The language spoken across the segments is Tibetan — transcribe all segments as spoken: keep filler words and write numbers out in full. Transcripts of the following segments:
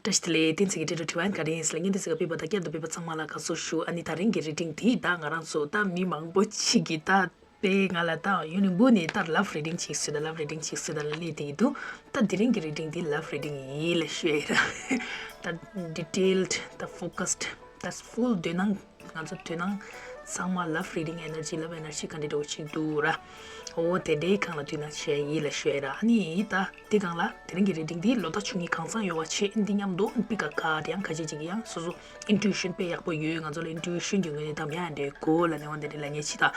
བཀྲ་ཤིས་བདེ་ལེགས། བསྟན་འཛིན་གྱི་འཕྲིན་ལས་དྲི་བ་ག་རེ་ཡིན་ཟེར་ལ། ངས་འདི་ཟེར་ག་ཕེབས་པ་དང་བསྐྱར་དུ་ཕེབས་པ་ཚང་མ་ལ་དགའ་བསུ་ཞུ། ཨ་ནི་ད་རིང་གི་རི་ཌིང་འདི་ད་ང་རང་ཚོ་ད་མི་མང་པོ་ཞིག་གིས་ད་དཔེ་ང་ལ་ད་ཡུན་རིང་པོ་ནས་ད་ལབ་རི་ཌིང་ཅིག་བཟོས་ད་ལབ་རི་ཌིང་ཅིག་བཟོས་ད་ལབ་ལས་དེ་ཡིན་འདུག་ད་དེ་རིང་གི་རི་ཌིང་འདི་ལབ་རི་ཌིང་ཡིན་ལ་ཞུ་ཡ་ཡིན་ར། ད་ཌི་ཊེལ་ཌི་ད་ཕོ་ཀ་སི་ཌི་ད་ཕུལ་དོན་སྣང་ང་ཚོ་དོན་སྣང་ཚང་མ་ལབ་རི་ཌིང་ཨེ་ནར་ཇི་ལབ་ཨེ་ནར་ཇི་ག་འདྲ་འདྲ་བོ་ཅིག་འདུག་ར། འོ་དེ་འདྲའི་སྒང་ལ་དོན་སྣང་བྱས་ཡིན་ལ་ཞུ་ཡ་ར། ཨ་ནི་ད་དེ་སྒང་ལ་དེ་རིང་གི་རི་ཌིང་འདི་ལོ་ཟླ་ཆུང་ངུ་གང་ཚང་ཡོད་པ་བྱེད་འདི་མཉམ་དུ་པིག་ཨ་ཀར་ཌི་ཡང་ཁ་ཤས་ཅིག་ཡང་སོ་སོ་ཨིན་ཊུ་ཨི་ཤན་དཔེ་ཡག་པོ་ཡོད། ང་ཚོ་ལ་ཨིན་ཊུ་ཨི་ཤན་གྱི་ངོས་ནས་གདམ་ཡག་འདྲའི་གོ་ལ་ནི་འོ་འདི་འདྲའི་ལ་ངས་བྱེད་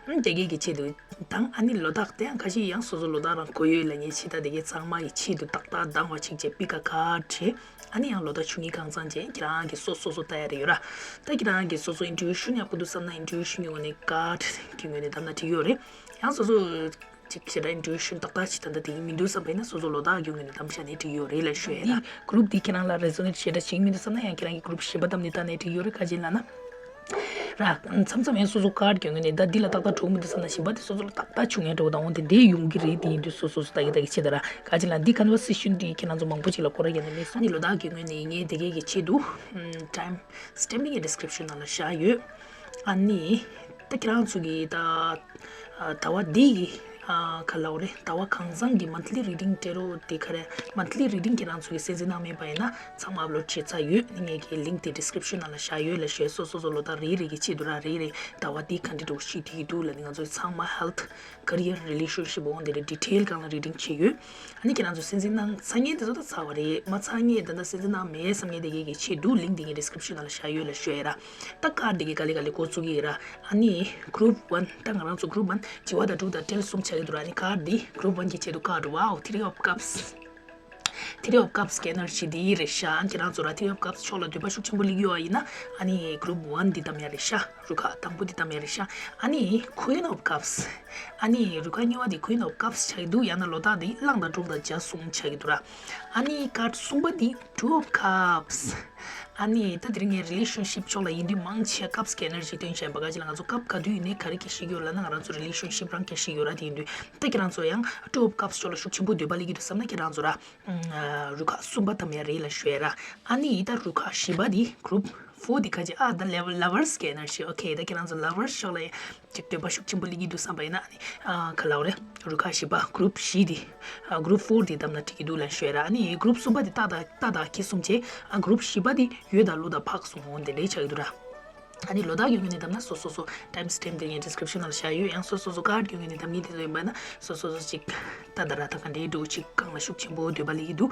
ད། ཨ་དེ་གས་ཀྱི་ཆེད་དུ་དང་ཨ་ནི་ལོ་ཟླ་དེ་ཡང་ཁ་ཤས་ཡང་སོ་སོ་ལོ་ཟླ་རང་གོ་ཡོད་ལ་ངས་བྱེད་ད། དེ་གས་ཚང་མ་གི་ཆེད་དུ་ཏག་ཏག་གདམ་པ་ཅིག་བྱས་པིག་ཨ་ཀར་ཌི་བྱས། ཨ་ནི་ཡང་ལོ་ཟླ་ཆུང་ངུ་གང་ཚང་བྱས་ཁྱེད་རང་གི་སོ་སོ་སོ་ལྟ་ཡ་རེ་ཡོད་ར། ད་ཁྱེད་རང་གི་སོ་སོ་ཨིན་ཊུ་ཨི་ཤན་ཡག་པོ་འདུག་བསམ་ན་ཨིན་ཊུ་ཨི་ཤན་གྱི་ངོས་ནས་ཀར་ཌི་གི་ངོས་ནས་གདམ་ན་འགྲིག་ཡོད་རེད། ཡང་སོ་སོ་ཅིག་ཞེ་དྲག་ཨིན་ཊུ་ཨི་ཤན་ཏག་ཏག་ཅིག་ད་ལྟ་དེ་གི་མི་འདུག་བསམ་པ་ཡིན་ན་སོ་སོ་ལོ་ཟླ་གི་ངོས་ནས་གདམ་བྱས་ནས་འགྲིག་ཡོད་རེད་ལ་ཞུ་ཡ་ཡིན་ད། ཀུ་རུབ་འདི་ཁྱེད་རང་ལ་རེ་ཛོ་ནེ་ཊི་ཞེ་དྲག་བྱེད་ཀྱི་མི་འདུག་བསམ་ན་ཡང་ཁྱེད་རང་གི་ཀུ་རུབ་གཞན་པ་བདམས་ནས་བལྟས་ནས་འགྲིག་ཡོད་རེད། ག་ཅི་ལབ་ན། ར། མཚམས་མཚམས་ཡང་སོ་སོ་ཀར་ཌི་གི་ངོས་ནས་ད་འདི་ལ་ཏག་ཏག་འགྲོ་གི་མི་འདུག་བསམ་ན་གཞན་པ་དེ་སོ་སོ་ལ་ཏག་ཏག་བྱུང་ཡ་འགྲོ་དང་འོ་དེ་འདྲའི་ཡོང་གི་རེད། དེ་ཡིན་དུས་སོ་སོ་སོ་ལྟ་གི་ལྟ་གི་བྱེད་ད་ར། ག་ཅི་ལབ་ན་འདི་ཀོན་ཝར་སེ་ཤན་འདི་ཁྱེད་རང་ཚོ་མང་པོ་ཅིག་ལ་སྐོར་ར་ཡ་ནས་མེད་སོང་། ཨ་ནི་ལོ་ཟླ་གི་ངོས་ནས་ངས་དེ་གས་ཀྱི་ཆེད་དུ་ཊའིམ་སི་ཊེམ་པ་ངའི་ཌི་སི་ཀི་རིབ་ཤན་ནང་ལ་བཞག་ཡོད། ཨ་ནི་ད་ཁྱེད་རང་ཚོ་གི་ད་ཟླ་བ་འདི་གི་ག་ལབ་དགོས་རེད། ཟླ་བ་གང་ཚང་གི་མན་ཐི་ལི་རི་ཌིང་སྤྲད་རོགས་དེ་ག་རེ། མན་ཐི་ལི་རི་ཌིང་ཁྱེད་རང་ཚོ་གི་སེམས་འཛིན་གནང་མེད་པ་ཡིན་ན་ཚང་མ་ཨབ་ལོཌ་བྱས་ཚར་ཡོད། ངས་ཀྱི་ལིང་དེ་ཌི་སི་ཀི་རིབ་ཤན་ནང་ལ་བཞག་ཡོད་ལ་ཞུ། སོ་སོ་སོ་ལོ་ཟླ་རེ་རེ་གི་ཆེད་དུ་ར་རེ་རེ་ཟླ་བ་འདི་ག་འདྲ་འགྲོ་ཞིག་དེ་གི་འདུག་ལ་ནི་ང་ཚོ་ཚང་མ་ཧེལ་ཐི་ཀེ་རི་ཡར་རི་ལེ་ཤན་ཤིབ་འོ་འདི་རེ་ཌི་ཊེལ་སྒང་ལ་རི་ཌིང་བྱས་ཡོད། ཨ་ནི་ཁྱེད་རང་ཚོ་སེམས་འཛིན་གནང་ཚར་མཁན་དེ་ཚོ་ད་ཚར་བ་རེད། མ་ཚར་མཁན་ད་ལྟ་སེམས་འཛིན་གནང་མེད་བསམ་མཁན་དེ་གས་ཀྱི་ཆེད་དུ་ལིང་དེ་ངས་ཌི་སི་ཀི་རིབ་ཤན་ནང་ལ་བཞག་ཡོད་ལ་ཞུ་ཡ་ར། ད་ཀར་དེ་གས་ག་ལེ་ག་ལེ་འགོ་བཙུགས་ཀྱི་ར། ཨ་ནི་གུ་རུབ་ཝན་ད་ང་རང་ཚོ་གུ་རུབ་ཝན་བྱེ་བ་དང་དྲུག་དང་ཊེལ་གསུམ་ཆགས་ཀྱི་འདུག་ར། ཨ་ནི་ཀར་དེ་གུ་རུབ་ཝན་གྱི་ཆེད་དུ་ཀར་ཝའོ་ཐི་རི་ཨོཕ་ཀབ་སི། ཐི་རི་ཨོཕ་ཀབ་སི་གི་ཨེ་ནར་ཇི་འདི་རེད་ཤག་ཁྱེད་རང་ཚོ་ར་ཐི་རི་ཨོཕ་ཀབ་སི་ཕྱོགས་ལ་འདོད་པ་ཤུགས་ཆེན་པོ་སླེབས་ཡོད་པ་ཡིན་ན་ཨ་ནི་གུ་རུབ་ཝན་འདི་གདམ་ཡ་རེད་ཤག་རུ་ཁག་དང་པོ་འདི་གདམ་ཡ་རེད་ཤག་ཨ་ནི་ཀུ་ཨིན་ཨོཕ་ཀབ་སི། ཨ་ནི་རུ་ཁག་གཉིས་པ་འདི་ཀུ་ཨིན་ཨོཕ་ཀབ་སི་ཆགས་ཀྱི་འདུག་ཡང་ན་ལོ་རྟགས་འདི་གླང་དང་འབྲོག་དང་བྱ་གསུམ་ཆགས་ཀྱི་འདུག་ར། ཨ་ནི་ཀར་ཌི་གསུམ་པ་འདི་ཊུ་ཨོཕ་ཀབ་སི། ཨ་ནི་ད་དེ་རིང་ངས་རི་ལེ་ཤན་ཤིབ་ཕྱོགས་ལ་ཡིན་དུས་མང་ཆེ་ཀབ་སི་གི་ཨེ་ནར་ཇི་སྟོན་བྱས་པ་ག་ཅི་ལ་ང་ཚོ་ཀབ་ག་དུས་ཡིན་ནའི་ག་རེ་སྐད་ཤེས་ཀྱི་ཡོད་ལབ་ན་ང་རང་ཚོ་རི་ལེ་ཤན་ཤིབ་རང་སྐད་ཤེས་ཀྱི་ཡོད་ར། དེ་ཡིན་དུས་ད་ཁྱེད་རང་ཚོ་ཡང་ཊུ་ཨོཕ་ཀབ་སི་ཕྱོགས་ལ་ཤུགས་ཆེན་པོ་འདོད་པ་སླེབས་ཀྱི་འདུག་བསམ་ན་ཁྱེད་རང་ཚོ་ར། རུ་ཁག་གསུམ་པ་གདམ་ཡ་རེད་ལ་ཞུ་ཡ་ར། ཨ་ནི་ད་རུ་ཁག་བཞི་པ་འདི་གུ་རུབ་ཕོར་འདི་ག་ཅི་ཨ་ད་ལེ་ཝལ་ལ་ཝར་སི་གི་ཨེ་ནར་ཇི། ཨོ་ཁེ། ད་ཁྱེད་རང་ཚོ་ལ་ཝར་སི་ཕྱོགས་ལ་ཅིག་འདོད་པ་ཤུགས་ཆེན་པོ་སླེབས་ཀྱི་འདུག་བསམ་པ་ཡིན་ན་ཨ་ནི་ཨ་ག་ལབ་དགོས་རེད། རུ་ཁག་བཞི་པ་གུ་རུབ་བཞི་འདི་ཨ་གུ་རུབ་ཕོར་འདི་གདམ་ན་འགྲིག་གི་འདུག་ལ་ཞུ་ཡ་ར། ཨ་ནི་གུ་རུབ་གསུམ་པ་འདི་ཏ་དང་ཏ་དང་ཁེ་གསུམ་བྱས། ཨ་གུ་རུབ་བཞི་པ་འདི་ཡོས་དང་ལུ་དང་ཕག་གསུམ་འོ་འདི་འདྲའི་ཆགས་ཀྱི་འདུག་ར། ཨ་ནི་ལོ་རྟགས་ཀྱི་ངོས་ནས་གདམ་ན་སོ་སོ་སོ་ཊའིམ་སི་ཊེམ་པ་དེ་ངས་ཌི་སི་ཀི་རིབ་ཤན་ནང་ལ་བཞག་ཡོད། ཡང་སོ་སོ་སོ་ཀར་ཌི་ཀྱི་ངོས་ནས་གདམ་མཁན་དེ་ཚོ་ཡིན་པ་ན་སོ་སོ་སོ་ཅིག་ཏ་དང་ར་ད་ག་འདྲའི་འགྲོ་ཅིག་སྒང་ལ་ཤུགས་ཆེན་པོ་འདོད་པ་སླེབས་ཀྱི་འདུག་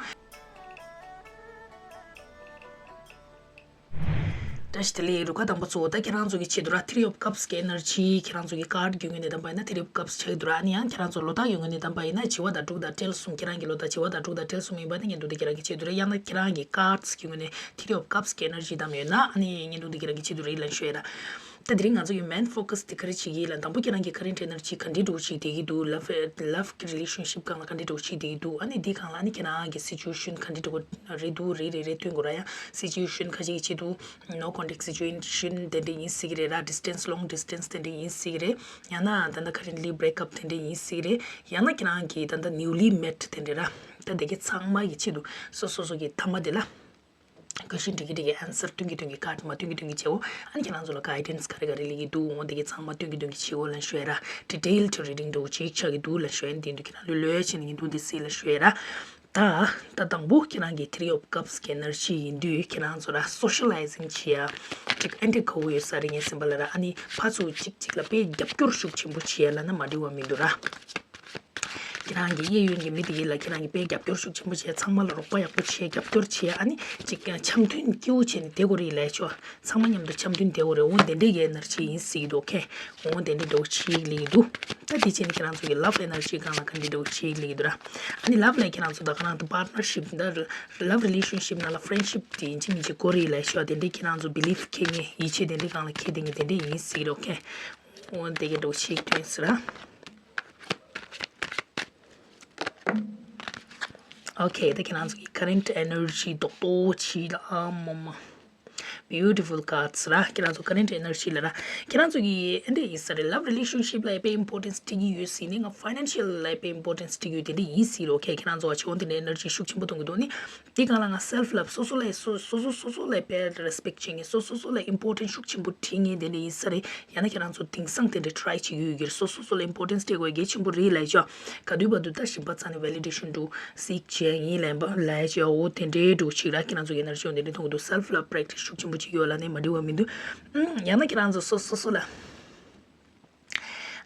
བཀྲ་ཤིས་བདེ་ལེགས། རུ་ཁག་དང་པོ་ཚོ་ད་ཁྱེད་རང་ཚོ་གི་ཆེད་དུ་ར་ཐི་རི་ཨོཕ་ཀབ་སི་གི་ཨེ་ནར་ཇི་ཁྱེད་རང་ཚོ་གི་ཀར་ཌི་གི་ངོས་ནས་གདམ་པ་ཡིན་ན་ཐི་རི་ཨོཕ་ཀབ་སི་ཆགས་ཀྱི་འདུག་ར། ཨ་ནི་ཡང་ཁྱེད་རང་ཚོ་ལོ་རྟགས་ཀྱི་ངོས་ནས་གདམ་པ་ཡིན་ན་བྱེ་བ་དང་དྲུག་དང་ཊེལ་གསུམ། ཁྱེད་རང་གི་ལོ་རྟགས་བྱེ་བ་དང་དྲུག་དང་ཊེལ་གསུམ་ཡིན་པ་ན་བརྙན་ཐུང་འདི་ཁྱེད་རང་གི་ཆེད་དུ་རེད། ཡང་ན་ཁྱེད་རང་གི་ཀར་ཌི་གི་ངོས་ནས་ཐི་རི་ཨོཕ་ཀབ་སི་གི་ཨེ་ནར་ཇི་གདམ་ཡོད་ན་ཨ་ནི་བརྙན་ཐུང་འདི་ཁྱེད་རང་གི་ཆེད་དུ་རེད་ལབ་ཞུ་ཡ་ར། ད་དེ་རིང་ང་ཚོ་གི་མེན་ཕོ་ཀ་སི་དེ་ག་རེ་བྱེད་ཀྱི་ཡིན་ལབ་དང་པོ་ཁྱེད་རང་གི་ཁ་རེན་ཊི་ཨེ་ནར་ཇི་ག་འདྲའི་འགྲོ་བྱེད་བསྡད་ཀྱི་འདུག་ལབ་ལབ་ཀྱི་རི་ལེ་ཤན་ཤིབ་སྒང་ལ་ག་འདྲའི་འགྲོ་བྱེད་བསྡད་ཀྱི་འདུག་ཨ་ནི་འདི་སྒང་ལ་ཨ་ནི་ཁྱེད་རང་གི་སི་ཅུ་ཨེ་ཤན་ག་འདྲའི་འགྲོ་རེད་འདུག་རེད་རེད་རེད་སྟོན་དགོས་ར། ཡང་སི་ཅུ་ཨེ་ཤན་ཁ་ཅིག་གི་ཆེད་དུ་ནོ་ཀོན་ཊེག་སི་ཅུ་ཨེ་ཤན་དེ་འདྲ་ཡིན་སྲིད་ཀྱི་རེད་ར། ཌི་སི་ཊེན་སི་ལོང་ཌི་སི་ཊེན་སི་དེ་འདྲ་ཡིན་སྲིད་ཀྱི་རེད། ཡང་ན་ད་ལྟ་ཁ་རེན་ཊི་ལི་བྷེ་རེག་ཨབ་དེ་འདྲ་ཡིན་སྲིད་ཀྱི་རེད། ཡང་ན་ཁྱེད་རང་གི་ད་ལྟ་ནིའུ་ལི་མེ་རི་ཌི་དེ་འདྲ་ར། ད་དེ་གའི་ཚང་མ་གི་ཆེད་དུ་སོ་སོ་སོ་གི་མཐའ་མ་དེ་ལ། ཀོ་ཤན་འགྲིག་གི་འགྲིག་གི་ཨན་སར་སྟོན་གི་སྟོན་གི་ཀར་ཌི་མ་སྟོན་གི་སྟོན་གི་བྱེད་འོ། ཨ་ནི་ཁྱེད་རང་ཚོ་ལ་གའི་ཌེན་སི་ག་རེ་ག་རེ་སླེབས་ཀྱི་འདུག་འོ་དེ་གི་ཚང་མ་སྟོན་གི་སྟོན་གི་བྱེད་འོ་ལབ་ཞུ་ཡ་ར། ཌི་ཊེལ་ཌི་རི་ཌིང་འདྲ་བོ་ཅིག་ཆགས་ཀྱི་འདུག་ལབ་ཞུ་ཡ། དེ་འདུག་ཁྱེད་རང་ལོས་ལོས་བྱས་ནས་ངས་འདུག་འདི་སྲིད་ལབ་ཞུ་ཡ་ར། ད་ད་དང་པོ་ཁྱེད་རང་གི་ཐི་རི་ཨོཕ་ཀབ་སི་གི་ཨེ་ནར་ཇི་ཡིན་དུས་ཁྱེད་རང་ཚོ་ར་སོ་ཤ་ལའི་ཛིང་བྱེད་ཡ་ཅིག་ཨེ་འདྲ་ག་བོ་ཡོད་ས་རེད་ངའི་སེམས་པ་ལ་ར། ཨ་ནི་ཕར་ཚུར་གཅིག་གཅིག་ལ་དཔེ་རྒྱབ་སྐྱོར་ཤུགས་ཆེན་པོ་བྱེད་ཡ་ལབ་ན་མ་འགྲིག་པ་མི་འདུག་ར། ཁྱེད་རང་གི་གཡས་གཡོན་གྱི་མི་དེ་ཡིན་ལ་ཁྱེད་རང་གི་དཔེ་རྒྱབ་སྐྱོར་ཤུགས་ཆེན་པོ་བྱས། ཚང་མ་ལ་རོགས་པ་ཡག་པོ་བྱས། རྒྱབ་སྐྱོར་བྱས། ཨ་ནི་ཅིག་འཆམ་མཐུན་སྐྱིད་པོ་བྱས་ནས་བསྡད་དགོས་རེད་ལབ་ཆོག་ཚང་མ་མཉམ་དུ་འཆམ་མཐུན་བསྡད་དགོས་རེད། འོ་དེ་འདྲའི་གི་ཨེ་ནར་ཇི་ཡིན་སྲིད་ཀྱི་འདུག་ཁེ། འོ་དེ་འདྲའི་འདྲ་བོ་ཅིག་སླེབས་ཀྱི་འདུག་ད་དེ་བྱས་ནས་ཁྱེད་རང་ཚོ་གི་ལབ་ཨེ་ནར་ཇི་སྒང་ལ་ག་འདྲའི་འདྲ་བོ་ཅིག་སླེབས་ཀྱི་འདུག་ར། ཨ་ནི་ལབ་ལ་ཁྱེད་རང་ཚོ་ད་ག་རང་དུ་པར་ཊི་ནར་ཤིབ་ད་ལབ་རི་ལེ་ཤན་ཤིབ་ནང་ལ་ཕ་རེན་ཌི་ཤིབ་དེ་ཡིན་གཅིག་མིན་གཅིག་དགོས་རེད་ལབ་ཆོག་དེ་འདྲའི་ཁྱེད་རང་ཚོ་བི་ལིབ་ཁེ་ངེས་ཡིད་ཆེས་དེ་འདྲའི་སྒང་ལ་ཁེ་དེ་ངེས་དེ་འདྲའི་ཡིན་སྲིད་ཀྱི་འདུག་ཁེ། འོ་དེ་གི་འདྲ་བོ་ཅིག་སྟོན་སྲིད་ར། ཨོ་ཁེ། ད་ཁྱེད་རང་ཚོ་གི་ཀ་རེན་ཊི་ཨེ་ནར་ཇི་རྡོག་རྡོག་བྱེད་ལ་ཨ་མ་མ། Beautiful cards ར། ཁྱེད་རང་ཚོ་current energy ལ་ར། ཁྱེད་རང་ཚོ་གི་ཨེ་འདྲ་ཡིན་ས་རེད། Love relationship ལ་དཔེ་importance སྤྲད་ཀྱི་ཡོད་ཟེར་ནས། ང་financial ལ་དཔེ་importance སྤྲད་ཀྱི་ཡོད། དེ་འདྲ་ཡིན་ཟེར་རོ། ཁྱེད་ཁྱེད་རང་ཚོ་བ་ཆེ་བོ་དེ་འདྲ་energy ཤུགས་ཆེན་པོ་གཏོང་གི་འདུག་ནི། དེ་གང་ལ་ང་self love སོ་སོ་ལ་སོ་སོ་སོ་སོ་ལ་དཔེ་respect བྱེད་མཁན། སོ་སོ་སོ་ལ་important ཤུགས་ཆེན་པོ་སྤྲད་མཁན་དེ་འདྲ་ཡིན་ས་རེད། ཡང་ན་ཁྱེད་རང་ཚོ་དེང་སང་དེ་འདྲ་try བྱེད་ཀྱི་ཡོད་ཀྱི་རེད། སོ་སོ་སོ་ལ་importance སྤྲད་དགོས་གལ་ཆེན་པོ་རེད་ལབ་ཆོག་ག་དུས་བར་དུ་ད་གཞན་པ་རྩ་ནས་validation འདུག seek བྱས་ཡིན་ལབ་པ་ལབ་ཡ་ཅིག་འོ་དེ་འདྲའི་འདྲ་བོ་ཅིག་ར། ཁྱེད་རང་ཚོ་གི་energy འོ་དེ་འདྲ་མཐོང་གི་འདུག self love practice ཤུགས་ཆེན་པོ་ཅིག་ཡོད་ལབ་ནས་མ་འགྲིག་པ་མི་འདུག་ཨུམ། ཡང་ན་ཁྱེད་རང་ཚོ་སོ་སོ་སོ་ལ་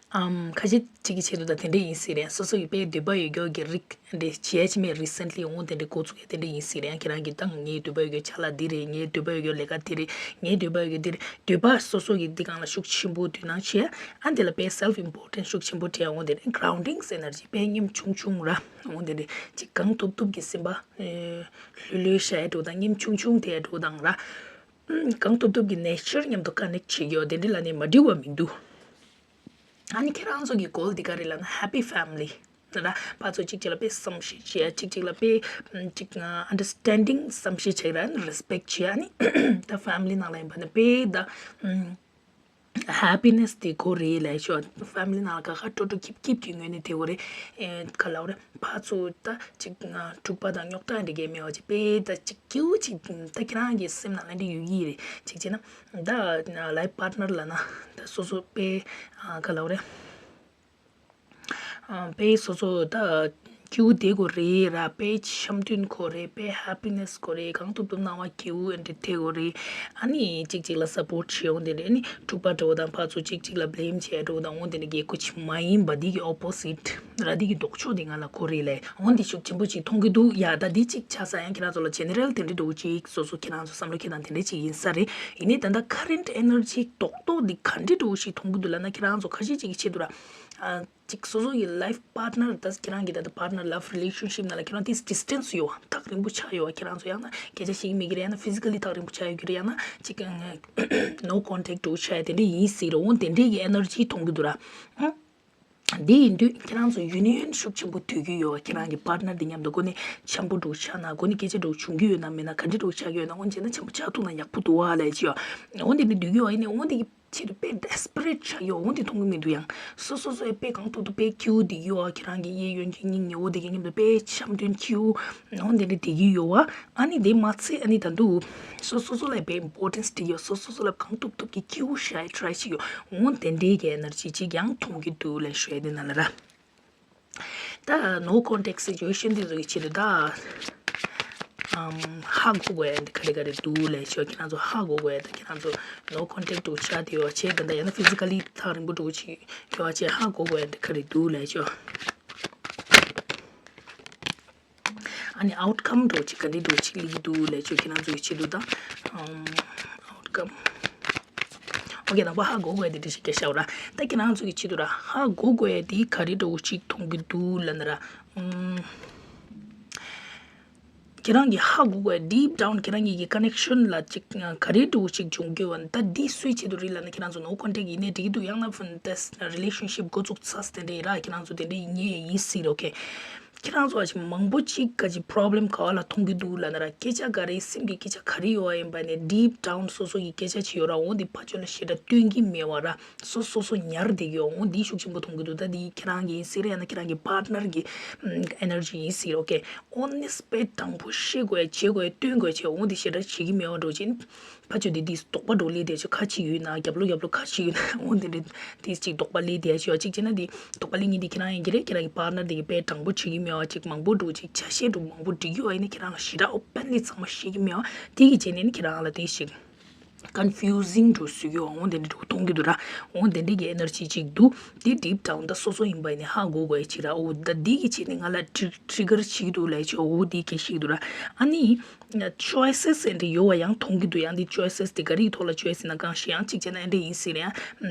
ཨམ་ཁ་ཤས་ཅིག་གི་ཆེད་དུ་ད་དེ་འདྲ་ཡིན་སྲིད་རེད། སོ་སོ་ཡི་དཔེ་འདོད་པ་ཡོད་རྒྱུ་གི་རིགས་འདྲ་བྱས་ཅི་མེད་recently འོ་དེ་འདྲ་འགོ་བཙུགས་ཡ་དེ་འདྲ་ཡིན་སྲིད་རེད། ཡང་ཁྱེད་རང་གི་ད་ངའི་འདོད་པ་ཡོད་རྒྱུ་ཅ་ལག་འདི་རེད། ངའི་འདོད་པ་ཡོད་རྒྱུ་ལས་ཀ་འདི་རེད། ངའི་འདོད་པ་ཡོད་རྒྱུ་འདི་རེད། འདོད་པ་སོ་སོ་གི་འདི་སྒང་ལ་ཤུགས་ཆེན་པོ་དུས་ནང་བྱས། ཨ་འདི་ལ་དཔེ་self important ཤུགས་ཆེན་པོ་སྤྲད་འོང་དེ་རེད། grounding energy དཔེ་སྙེམས་ཆུང་ཆུང་ར། འོང་དེ་རེད། ཅིག་གང་ཐུབ་ཐུབ་ཀྱི་སེམས་པ་ལྷོད་ལྷོད་བྱས་འགྲོ་དང་། སྙེམས་ཆུང་ཆུང་དེ་འགྲོ་དང་ར། གང་ཐུབ་ཐུབ་ཀྱི་nature མཉམ་དུ་connect བྱེད་ཀྱི་ཡོད། དེ་འདྲ་ལ་ནི་མ་འགྲིག་པ་མི་འདུག་ཨ་ནི་ཁྱེད་རང་ཚོ་གི་goal འདི་ག་རེད་ལབ་ན་happy family ལ་ཕར་ཚུར་གཅིག་གཅིག་ལ་དཔེ་བསམ་ཤེས་བྱེད་ཡ། གཅིག་གཅིག་ལ་དཔེ་ཅིག་understanding བསམ་ཤེས་བྱེད་ཡ་ར། respect བྱེད་ཡ། ཨ་ནི་ད་family ནང་ལ་ཡིན་པ་ན་དཔེ་ད happiness དེ་དགོས་རེད་ལབ་ཆོག family ནང་ལ་ཁ་ཁ་སྤྲོ་སྤྲོ་སྐྱིད་སྐྱིད་ཀྱི་ངོས་ནས་དེ་དགོས་རེད། ཨེ་ག་ལབ་རེད། ཕར་ཚུར་ད་ཅིག་འཁྲུག་པ་དང་རྙོག་དྲ་འདྲ་གས་མེད་པ་ཅིག་དཔེ་ད་ཅིག་སྐྱིད་པོ་ཅིག་ད་ཁྱེད་རང་གི་སེམས་ནང་ལ་འདི་ཡོད་ཀྱི་རེད། ཅིག་བྱས་ན་ད་life partner ལབ་ན་ད་སོ་སོ་དཔེ་ག་ལབ་རེད། དཔེ་སོ་སོ་ད་སྐྱིད་པོ་བསྡད་དགོས་རེད་ར། དཔེ་འཆམ་མཐུན་དགོས་རེད། དཔེ་happiness དགོས་རེད། གང་ཐུབ་ཐུབ་སྣང་བ་སྐྱིད་པོ་འདྲ་བསྡད་དགོས་རེད། ཨ་ནི་གཅིག་གཅིག་ལ་support བྱེད་འོང་དེ་འདྲ། ཨ་ནི་འཁྲུག་པ་འདྲ་བོ་དང་ཕར་ཚུར་གཅིག་གཅིག་ལ་blame བྱེད་འདྲ་བོ་དང་འོང་དེ་འདྲ་གི་གོ་ཅི་མ་ཡིན་པ། འདི་གི་opposite ར། འདི་གི་ལྡོག་ཕྱོགས་འདི་ང་ལ་དགོས་རེད་ལབ་འོང་། འདི་ཤུགས་ཆེན་པོ་ཅིག་མཐོང་གི་འདུག་ཡ། ད་འདི་གཅིག་ཆགས་ས་ཡང་ཁྱེད་རང་ཚོ་ལ་general དེ་འདྲ་འདྲ་བོ་ཅིག་སོ་སོ་ཁྱེད་རང་ཚོ་བསམ་བློ་འཁྱེར་སྟངས་དེ་འདྲ་ཅིག་ཡིན་ས་རེད། ཡིན་ནའི་ད་ལྟ་current energy རྡོག་རྡོག་འདི་ག་འདྲ་འདྲ་བོ་ཞིག་མཐོང་གི་འདུག་ལབ་ན། ཁྱེད་རང་ཚོ་ཁ་ཤས་ཅིག་གི་ཆེད་དུ་ར། ཅིག་སོ་སོ་ཡི་life partner ད་ཁྱེད་རང་གི་ད་ལྟ་partner love relationship ནང་ལ་ཁྱེད་རང་དེ་distance ཡོད་པ། ཐག་རིང་པོ་ཆགས་ཡོད་པ། ཁྱེད་རང་ཚོ་ཡང་ན་སྐད་ཆ་བཤད་ཀྱི་མེད་ཀྱི་རེད། ཡང་ན་physically ཐག་རིང་པོ་ཆགས་ཡོད་ཀྱི་རེད། ཡང་ན་ཅིག་no contact འདྲ་བོ་ཆགས་ཡ་དེ་འདྲ་ཡིན་སྲིད་ར། འོང་དེ་འདྲའི་གི་energy མཐོང་གི་འདུག་ར། ཨང་། དེ་ཡིན་དུས་ཁྱེད་རང་ཚོ་union ཤུགས་ཆེན་པོ་དགོས་ཀྱི་ཡོད་པ། ཁྱེད་རང་གི་partner དེ་མཉམ་དུ་འགོ་ནས་འཆམ་པོ་འདྲ་བོ་ཆགས་ན། འགོ་ནས་སྐད་ཆ་འདྲ་བོ་བྱུང་གི་ཡོད་ན་མེད་ན། ག་འདྲ་འདྲ་བོ་ཆགས་ཀྱི་ཡོད་ན། འོང་བྱས་ན་འཆམ་པོ་ཆགས་ཐུབ་ན་ཡག་པོ་འདུག་བ་ལབ་ཅིག་ཡོད། འོང་དེ་འདྲ་འདོད་ཀྱི་ཡོད་པ། ཡིན་ནའི་འོང་དེ་གི་ཆེད་དུ་དཔེ་desperate ཆགས་ཡོད། འོང་དེ་མཐོང་གི་མི་འདུག་ཡང་སོ་སོ་སོ་ཡི་དཔེ་གང་ཐུབ་ཐུབ་དཔེ་སྐྱིད་པོ་བསྡད་ཀྱི་ཡོད་པ། ཁྱེད་རང་གི་གཡས་གཡོན་གྱི་སྙིང་ཉེ་བོ་དེ་གི་མཉམ་དུ་དཔེ་འཆམ་མཐུན་སྐྱིད་པོ་འོང་དེ་འདྲ་བསྡད་ཀྱི་ཡོད་པ། ཨ་ནི་དེ་མ་ཚད་ཨ་ནི་ད་དུང་སོ་སོ་སོ་ལ་དཔེ་importance སྤྲད་ཀྱི་ཡོད། སོ་སོ་སོ་ལ་གང་ཐུབ་ཐུབ་ཀྱི་སྐྱིད་པོ་བྱ་ཡ་try བྱེད་ཀྱི་ཡོད། འོང་དེ་འདྲའི་གི་energy ཅིག་ཡང་མཐོང་གི་འདུག་ལབ་ཞུ་ཡ་དེ་ནང་ལ་ར། ད་no contact situation དེ་ཚོ་གི་ཆེད་དུ་ད་ཨམ་ཧ་གོ་དགོས་ཡ་འདི་ག་རེ་ག་རེ་འདུག་ལབ་ཆོག་ཁྱེད་རང་ཚོ་ཧ་གོ་དགོས་ཡ། ད་ཁྱེད་རང་ཚོ་no contact འདྲ་བོ་ཆགས་བསྡད་ཡོད་པ་བྱས། ད་ད་ཡང་ན་physically ཐག་རིང་པོ་འདྲ་བོ་ཅིག་ཡོད་པ་བྱས། ཧ་གོ་དགོས་ཡ་འདི་ག་རེ་འདུག་ལབ་ཆོག་ཨ་ནི་outcome འདྲ་བོ་ཅིག་ག་འདྲ་འདྲ་བོ་ཅིག་སླེབས་ཀྱི་འདུག་ལབ་ཆོག་ཁྱེད་རང་ཚོ་གི་ཆེད་དུ་ད་ཨམ་outcome okay ནང་པ་ཧ་གོ་དགོས་ཡ་འདི་འདྲ་ཞིག་སྐད་ཆ་བ་ར། ད་ཁྱེད་རང་ཚོ་གི་ཆེད་དུ་ར་ཧ་གོ་དགོས་ཡ་འདི་ག་རེ་འདྲ་བོ་ཅིག་མཐོང་གི་འདུག་ལབ་ན་ར། ཨམ། ཁྱེད་རང་གིས་ཧ་གོ་དགོས་deep down ཁྱེད་རང་གི་connection ལ་ཅིག་ག་རེ་འདྲ་བོ་ཅིག་འབྱུང་གི་ཡོད་པ། ད་འདི་སུའི་ཆེད་དུ་རེད་ལབ་ན། ཁྱེད་རང་ཚོ་no contact ཡིན་ནའི་འགྲིག་གི་འདུག་ཡང་ན་ཕུན་ཏེ་relationship འགོ་བཙུགས་ཚར་དེ་འདྲ་ཡིན་ར། ཁྱེད་རང་ཚོ་དེ་འདྲ་ཡིན་ངེས་ཡིན་སྲིད་ར། okay ཁྱེད་རང་ཚོ་ཨ་ཅིག་མང་པོ་ཅིག་ག་ཅིག་problem ག་བ་ལ་མཐོང་གི་འདུག་ལབ་ན་ར། སྐད་ཆ་ག་རེ་སེམས་ཀྱི་སྐད་ཆ་ག་རེ་ཡོད་པ་ཡིན་པ་ནས་deep down སོ་སོ་ཡི་སྐད་ཆ་ཅིག་ཡོད་ར། འོ་འདི་ཕར་ཕྱོགས་ལ་ཞེ་དྲག་སྟོན་གྱི་མེད་པ་ར། སོ་སོ་སོ་ཉར་བསྡད་ཀྱི་ཡོད། འོ་འདི་ཤུགས་ཆེན་པོ་མཐོང་གི་འདུག་ད་འདི་ཁྱེད་རང་གི་ཡིན་སྲིད་ར། ཡང་ན་ཁྱེད་རང་གི་partner གི་energy ཡིན་སྲིད་ར། okay honest དཔེ་དྲང་པོ་བཤད་དགོས་བྱེད་དགོས་སྟོན་དགོས་བྱས། འོ་འདི་ཞེ་དྲག་བྱེད་ཀྱི་མེད་པ་འདྲ་བོ་ཅིག་ཕར་ཕྱོགས་དེ་དེས་དོགས་པ་འདྲ་བོ་སླེབས་བསྡད་ཆོག་ཁ་ཅིག་ཡོད་ན་རྒྱབ་ལོགས་རྒྱབ་ལོགས་ཁ་ཅིག་ཡོད་ན། འོ་འདི་འདྲ་དེས་ཅིག་དོགས་པ་སླེབས་བསྡད་ཆོག་ཅིག་བྱས་ན་འདི་དོགས་པ་སླེབས་མཁན་འདི་ཁྱེད་རང་ཡིན་གྱི་རེད། ཁྱེད་རང་གི་partner དེ་གིས་དཔེ་དྲང་པོ་བྱེད་ཀྱི་མེད་པ་ཅིག་མང་པོ་འདྲ་བོ་ཅིག་ཆ་ཤས་འདྲ་བོ་མང་པོ་འགྲིག་གི་ཡོད་པ་ཡིན་ན། ཁྱེད་རང་ལ་ཞེ་དྲག་openly ཚང་མ་བཤད་ཀྱི་མེད་པ་དེ་གིས་བྱས་ནས་ནི་ཁྱེད་རང་ལ་དེ་ཞིག confusing འདྲ་བོ་བཟོས་ཀྱི་ཡོད། འོ་འདི་འདྲ་འདྲ་བོ་མཐོང་གི་འདུག་ར། འོ་འདི་འདྲ་གི་energy ཅིག་འདུག་དེ་deep down ད་སོ་སོ་ཡིན་པ་ཡིན་ནའི་ཧ་གོ་དགོས་ཡ་ཅིག་ར། འོ་ད་འདི་གི་ཆེད་ནས་ང་ལ་tri- trigger བྱེད་ཀྱི་འདུག་ལབ་ཆོག་འོ་འདི་གི་ཞིག་འདུག་ར། ཨ་ནི་choices འདྲ་ཡོད་པ་ཡང་མཐོང་གི་འདུག་ཡང་འདི་choices དེ་ག་རེའི་ཐོག་ལ་choice ཡིན་ན་གང་ཞིག་ཡང་གཅིག་བྱས་ན་འདྲ་ཡིན་སྲིད་ར། ཡང་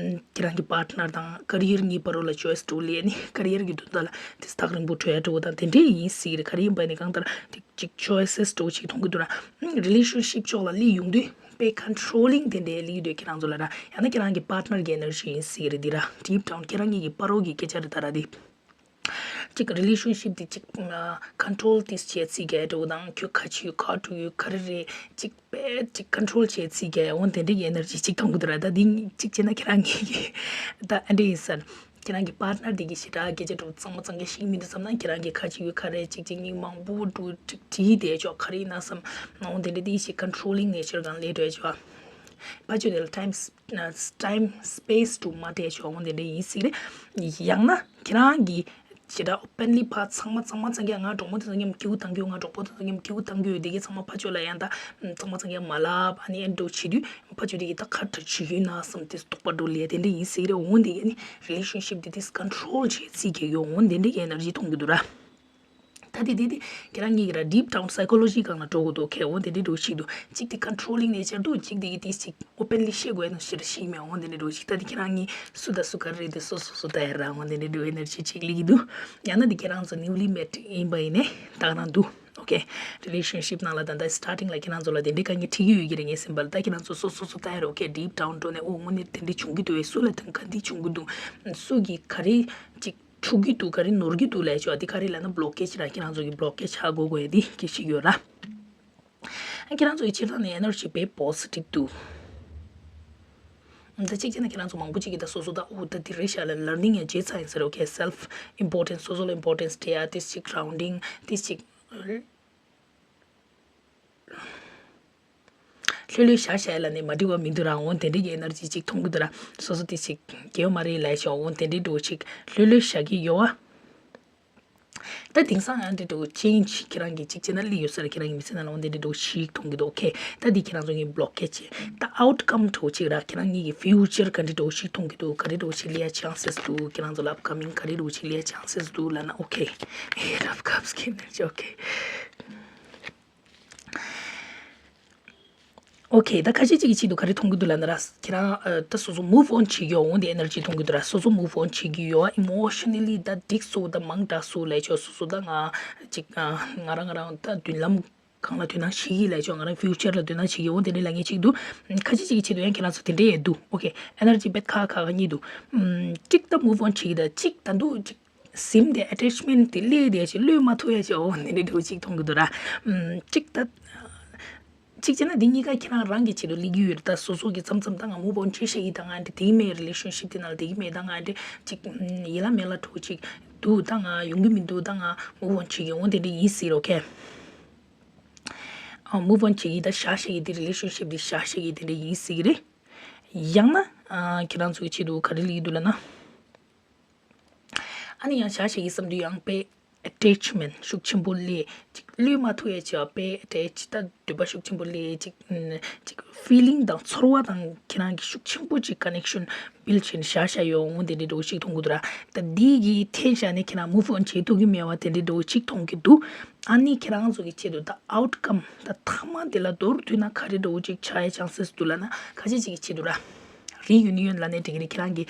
ཁྱེད་རང་གི་partner དང་career གཉིས་བར་ལ་choice འདྲ་བོ་སླེབས་ནི་career གི་དོན་དག་ལ་དེ་ཐག་རིང་པོ་འགྲོ་ཡ་འདྲ་བོ་དང་དེ་འདྲ་ཡིན་སྲིད་ར། ག་རེ་ཡིན་པ་ནི་གང་ལྟར་དེ་གཅིག་choices འདྲ་བོ་ཅིག་མཐོང་གི་འདུག་ར། relationship ཕྱོགས་ལ་སླེབས་ཡོང་དུས་དཔེ་controlling དེ་འདྲའི་སླེབས་ཀྱི་འདུག་ཁྱེད་རང་ཚོ་ལ་ར། ཡང་ན་ཁྱེད་རང་གི་partner གི་energy ཡིན་སྲིད་རེད་འདི་ར། deep down ཁྱེད་རང་གཉིས་ཀྱི་བར་རོ་གི་སྐད་ཆ་རེད་ད་ར་འདི། ཅིག་རི་ལེ་ཤན་ཤིབ་དེ་ཅིག་ཀོན་ཊོལ་དེ་བྱེད་སྲིད་ཀྱི་འདྲ་བོ་དང་། ཁྱོད་ག་ཅི་ཡོད་ག་འགྲོ་ཡོད་ག་རེ་རེད་ཅིག་དཔེ་ཅིག་ཀོན་ཊོལ་བྱེད་སྲིད་ཀྱི་འོ་དེ་འདྲ་གི་ཨེ་ནར་ཇི་ཅིག་མཐོང་གི་འདུག་ར། ད་འདི་ཅིག་བྱས་ན་ཁྱེད་རང་གིས་ད་ཨ་འདྲ་ཡིན་ས་རེད། ཁྱེད་རང་གི་པར་ཊ་ནར་དེ་གིས་ཞེ་དྲག་སྐད་ཆ་འདྲ་བོ་གཙང་མ་གཙང་རྐྱང་བཤད་ཀྱི་མི་འདུག་བསམ་ན། ཁྱེད་རང་གིས་ག་ཅི་ཡོད་ག་རེ་ཅིག་ཅིག་མིང་མང་པོ་འདྲ་བོ་ཅིག་བྲིས་བསྡད་ཆོག་ག་རེ་ཡིན་ན་བསམ། འོ་དེ་འདྲ་དེ་ཞིག་ཀོན་ཊོལ་ལིང་ནེ་ཅར་སྒང་སླེབས་འགྲོ་ཆོག་ཕ་ཆོས་དེ་ལ་ཊའིམ་ཊའིམ་སི་པེ་སི་འདྲ་བོ་མ་སྤྲད་ཆོག་འོ་དེ་འདྲ་ཡིན་སྲིད་རེད། ཡང་ན་ཁྱེད་རང་གིས་ཞེ་དྲག་ཨོ་པན་ལི་ཕར་ཚང་མ་གཙང་མ་གཙང་རྐྱང་། ང་གྲོགས་མོ་དེ་ཚོ་མཉམ་སྐྱིད་པོ་བཏང་གི་ཡོད། ང་གྲོགས་པོ་དེ་ཚོ་མཉམ་སྐྱིད་པོ་བཏང་གི་ཡོད། དེ་གའི་ཚང་མ་ཕ་ཆོས་ལ་ཡང་ད་གཙང་མ་གཙང་རྐྱང་མ་ལབ། ཨ་ནི་ཨེ་འདྲ་བོ་བྱེད་དུས་ཕ་ཆོས་དེ་གིས་ད་ག་འདྲ་བྱེད་ཀྱི་ཡོད་ན་བསམ་དེ་དོགས་པ་འདྲ་བོ་སླེབས་དེ་འདྲ་ཡིན་སྲིད་རེད། འོ་དེ་གིས་ནི་རི་ལེ་ཤན་ཤིབ་དེ་དེ་ཀོན་ཊོལ་བྱེད་སྲིད་ཀྱི་ཡོད། འོ་དེ་འདྲ་གི་ཨེ་ནར་ཇི་མཐོང་གི་འདུག་ར། ད་དེ་དེ་དེ་ཁྱེད་རང་གཉིས་ཀྱི་ར་ཌིབ་ཌའུན་སའི་ཀོ་ལོ་ཇི་སྒང་ལ་འགྲོ་དགོས་འདུག་ཨོ་ཁེ། འོ་དེ་འདྲ་འདྲ་བོ་ཞིག་འདུག་གཅིག་དེ་ཀོན་ཊོལ་ལིང་ནེ་ཅར་འདུག་གཅིག་དེ་གིས་དེ་ཅིག་ཨོ་པན་ལི་བཤད་དགོས་ནོ་ཞེ་དྲག་ཞིག་མེད། འོ་དེ་འདྲ་འདྲ་བོ་ཞིག་ད་དེ་ཁྱེད་རང་གཉིས་སུ་དང་སུ་ག་རེ་རེད་དེ་སོ་སོ་སོ་ལྟ་ཡ་ར། འོ་དེ་འདྲ་འདྲ་བོ་ཨེ་ནར་ཇི་ཅིག་སླེབས་ཀྱི་འདུག་ཡང་ན་དེ་ཁྱེད་རང་ཚོ་ནིའུ་ལི་མེ་རིཌ་ཡིན་པ་ཡིན་ནའི་ད་ག་རང་འདུག་ཨོ་ཁེ། རི་ལེ་ཤན་ཤིབ་ནང་ལ་ད་ལྟ་སི་ཊར་ཊིང་ལ་ཁྱེད་རང་ཚོ་ལ་དེ་འདྲའི་དཀའ་ངལ་འཕྲད་ཀྱི་ཡོད་ཀྱི་རེད། ངས་ཟིན་པ་ལ་ད་ཁྱེད་རང་ཚོ་སོ་སོ་སོ་ལྟ་ཡ་ར། ཨོ་ཁེ། ཌིབ་ཌའུན་འགྲོ་ནས་ཨོ་དངོས་གནས་དེ་འདྲ་བྱུང་གི་འདུག་བས། སུ་ལ་དང་ག་འདི་བྱུང་གི་འདུག་སུ་གིས་ག་རེ་ཅིག་འཁྲུག་གི་འདུག་ག་རེ་ནོར་གྱི་འདུག་ལབ་ཆོག་འདི་ག་རེ་ལབ་ན་བྷི་ལོ་ཀེ་ཇི་ར། ཁྱེད་རང་ཚོ་གི་བྷི་ལོ་ཀེ་ཇི་ཧ་གོ་དགོས་ཡ་འདི་སྐད་ཆ་ཡོད་ར། ཁྱེད་རང་ཚོ་གི་སྤྱིར་བཏང་ནས་ཨེ་ནར་ཇི་དཔེ་པོ་སི་ཊིབ་འདུག་ད་གཅིག་བྱས་ན་ཁྱེད་རང་ཚོ་མང་པོ་ཅིག་གིས་ད་སོ་སོ་ད་ཨོ་ད་འདི་རེད་ཤག་ལབ་ལར་ནིང་ཡང་བྱས་ཚར་ཡིན་ས་རེད། ཨོ་ཁེ། སེལ་ཕི་ཨིམ་པོར་ཊེན་སི། སོ་སོ་ལ་ཨིམ་པོར་ཊེན་སི་སྤྲད་ཡ། དེ་གཅིག་གྲའུན་ཌིང་། དེ་གཅིག་ལྷོད་ལྷོད་བཞག་བཞག་ལབ་ནས་མ་འགྲིག་པ་མི་འདུག་ར། འོ་དེ་འདྲ་གི་ཨེ་ནར་ཇི་ཅིག་མཐོང་གི་འདུག་ར། སོ་སོ་དེ་ཅིག་དགེ་བ་མ་རེད་ལབ་ཤོག་འོ་དེ་འདྲའི་འདྲ་བོ་ཅིག་ལྷོད་ལྷོད་བཞག་གི་ཡོད་བ། ད་དེང་སང་ཡང་འདྲ་འདྲ་བོ་ཅེན་ཇི་ཁྱེད་རང་གིས་ཅིག་བྱས་ན་སླེབས་ཡོད་ས་རེད། ཁྱེད་རང་གི་མི་ཚེ་ནང་ལ་འོ་དེ་འདྲ་འདྲ་བོ་ཞིག་མཐོང་གི་འདུག་ཨོ་ཁེ། ད་འདི་ཁྱེད་རང་ཚོ་གི་བྷི་ལོ་ཀེ་ཇི་ད་ཨའུ་ཊི་ཀམ་འདྲ་བོ་ཅིག་ར། ཁྱེད་རང་གཉིས་ཀྱི་ཕིའུ་ཅར་ག་འདྲ་འདྲ་བོ་ཞིག་མཐོང་གི་འདུག་ག་རེ་འདྲ་བོ་ཞིག་སླེབས་ཡ་ཆན་སེ་སི་འདུག་ཁྱེད་རང་ཚོ་ལ་ཨབ་ཀ་མིང་ག་རེ་འདྲ་བོ་ཞིག་སླེབས་ཡ་ཆན་སེ་སི་འདུག་ལབ་ན་ཨོ་ཁེ། ཨེ་རབ་ཁབ་སི་ཁེ་ནར་ཇི་ཨོ་ཁེ། ཨོ་ཁེ། ད་ཁ་ཤས་ཅིག་གི་ཆེད་དུ་ག་རེ་མཐོང་གི་འདུག་ལབ་ན་ར། ཁྱེད་རང་ཨ་ད་སོ་སོ་མུབ་ཨོན་བྱེད་ཀྱི་ཡོད། འོ་འདི་ཨེ་ནར་ཇི་མཐོང་གི་འདུག་ར། སོ་སོ་མུབ་ཨོན་བྱེད་ཀྱི་ཡོད། ཨི་མོ་ཤ་ན་ལི་ད་འགྲིག་སོང་། ད་མང་དྲགས་སོང་ལབ་ཆོག་སོ་སོ་ད་ང་ཅིག་ཨ་ང་རང་ང་རང་ད་མདུན་ལམ་སྒང་ལ་དོ་སྣང་བྱེད་ཀྱི་ལབ་ཆོག་ང་རང་ཕིའུ་ཅར་ལ་དོ་སྣང་བྱེད་ཀྱི་ཡོད། འོ་དེ་འདྲའི་ལབ་མཁན་ཅིག་འདུག་ཁ་ཤས་ཅིག་གི་ཆེད་དུ་ཡང་ཁྱེད་རང་ཚོ་དེ་འདྲའི་ཡང་འདུག་ཨོ་ཁེ། ཨེ་ནར་ཇི་བེད་ཁ་ཁ་ཁ་གཉིས་འདུག་ཨམ་གཅིག་ད་མུབ་ཨོན་བྱེད་ཀྱི་ད་གཅིག་ད་འདུག་གཅིག་སིམ་དེ་ཨ་ཊེཆ་མེན་ཊི་དེ་སླེབས་བསྡད་ཅིག་གློད་མ་ཐུབ་ཡ་ཅིག་འོ་འདི་འདྲའི་འདྲ་བོ་ཅིག་མཐོང་གི་འདུག་ར། ཨམ་གཅིག་ད་གཅིག་བྱས་ན་འདི་གཉིས་ཀ་ཁྱེད་རང་རང་གི་ཆེད་དུ་སླེབས་ཀྱི་ཡོད་རེད། ད་སོ་སོ་གི་མཚམས་མཚམས་ད་ང་མུབ་ཨོན་བྱེད་ཤེས་ཀྱི་ད་ང་འདི་དེ་གི་མེད། རི་ལེ་ཤན་ཤིབ་དེ་ནང་ལ་དེ་གི་མེད། ད་ང་འདི་ཅིག་ཡིད་ལ་མེད་ལ་འགྲོ་ཅིག་འདུག་ད་ང་ཡོང་གི་མི་འདུག་ད་ང་མུབ་ཨོན་བྱེད་ཀྱི་འོ་དེ་འདྲ་ཡིན་སྲིད་རོ། ཨོ་ཁེ། ཨ་མུབ་ཨོན་བྱེད་ཀྱི་ད་བཞག་ཤེས་ཀྱི་དེ་རི་ལེ་ཤན་ཤིབ་དེ་བཞག་ཤེས་ཀྱི་དེ་འདྲ་ཡིན་སྲིད་ཀྱི་རེད། ཡང་ན་ཨ་ཁྱེད་རང་ཚོ་གི་ཆེད་དུ་ག་རེ་སླེབས་ཀྱི་འདུག་ལབ་ན། ཨ་ནི་ཡང་བཞག་ཤེས་ཀྱི་བསམ་དུས་ཡང་དཔེ་ཨ་ཊེཆ་མེན་ཊི་ཤུགས་ཆེན་པོ་སླེབས་ཅིག་གློད་མ་ཐུབ་ཡ་ཅིག་དཔེ་ཨ་ཊེཆ་ད་འདོད་པ་ཤུགས་ཆེན་པོ་སླེབས་ཅིག་ཅིག་ཕི་ལིང་དང་ཚོར་བ་དང་ཁྱེད་རང་གི་ཤུགས་ཆེན་པོ་ཅིག་ཀ་ནེག་ཤན་བིལ་བྱས་ནས་བཞག་བཞག་ཡོད་འོང་དེ་འདྲའི་འདྲ་བོ་ཞིག་མཐོང་གི་འདུག་ར། ད་འདི་གི་འཐེན་བཞག་ནས་ཁྱེད་རང་མུབ་ཨོན་བྱེད་ཐུབ་ཀྱི་མེད་པ་དེ་འདྲའི་འདྲ་བོ་ཞིག་མཐོང་གི་འདུག་ཨ་ནི་ཁྱེད་རང་ཚོ་གི་ཆེད་དུ་ད་ཨའུ་ཊི་ཀམ་ད་མཐའ་མ་དེ་ལ་མདོར་བསྡུས་ན་ག་རེ་འདྲ་བོ་ཅིག་ཆགས་ཡ་ཆན་སེ་སི་འདུག་ལབ་ན། ཁ་ཤས་ཅིག་གི་ཆེད་དུ་ར། རི་ཡུ་ནི་ཡོན་ལབ་ནས་འགྲིག་གི་རེད། ཁྱེད་རང་གི་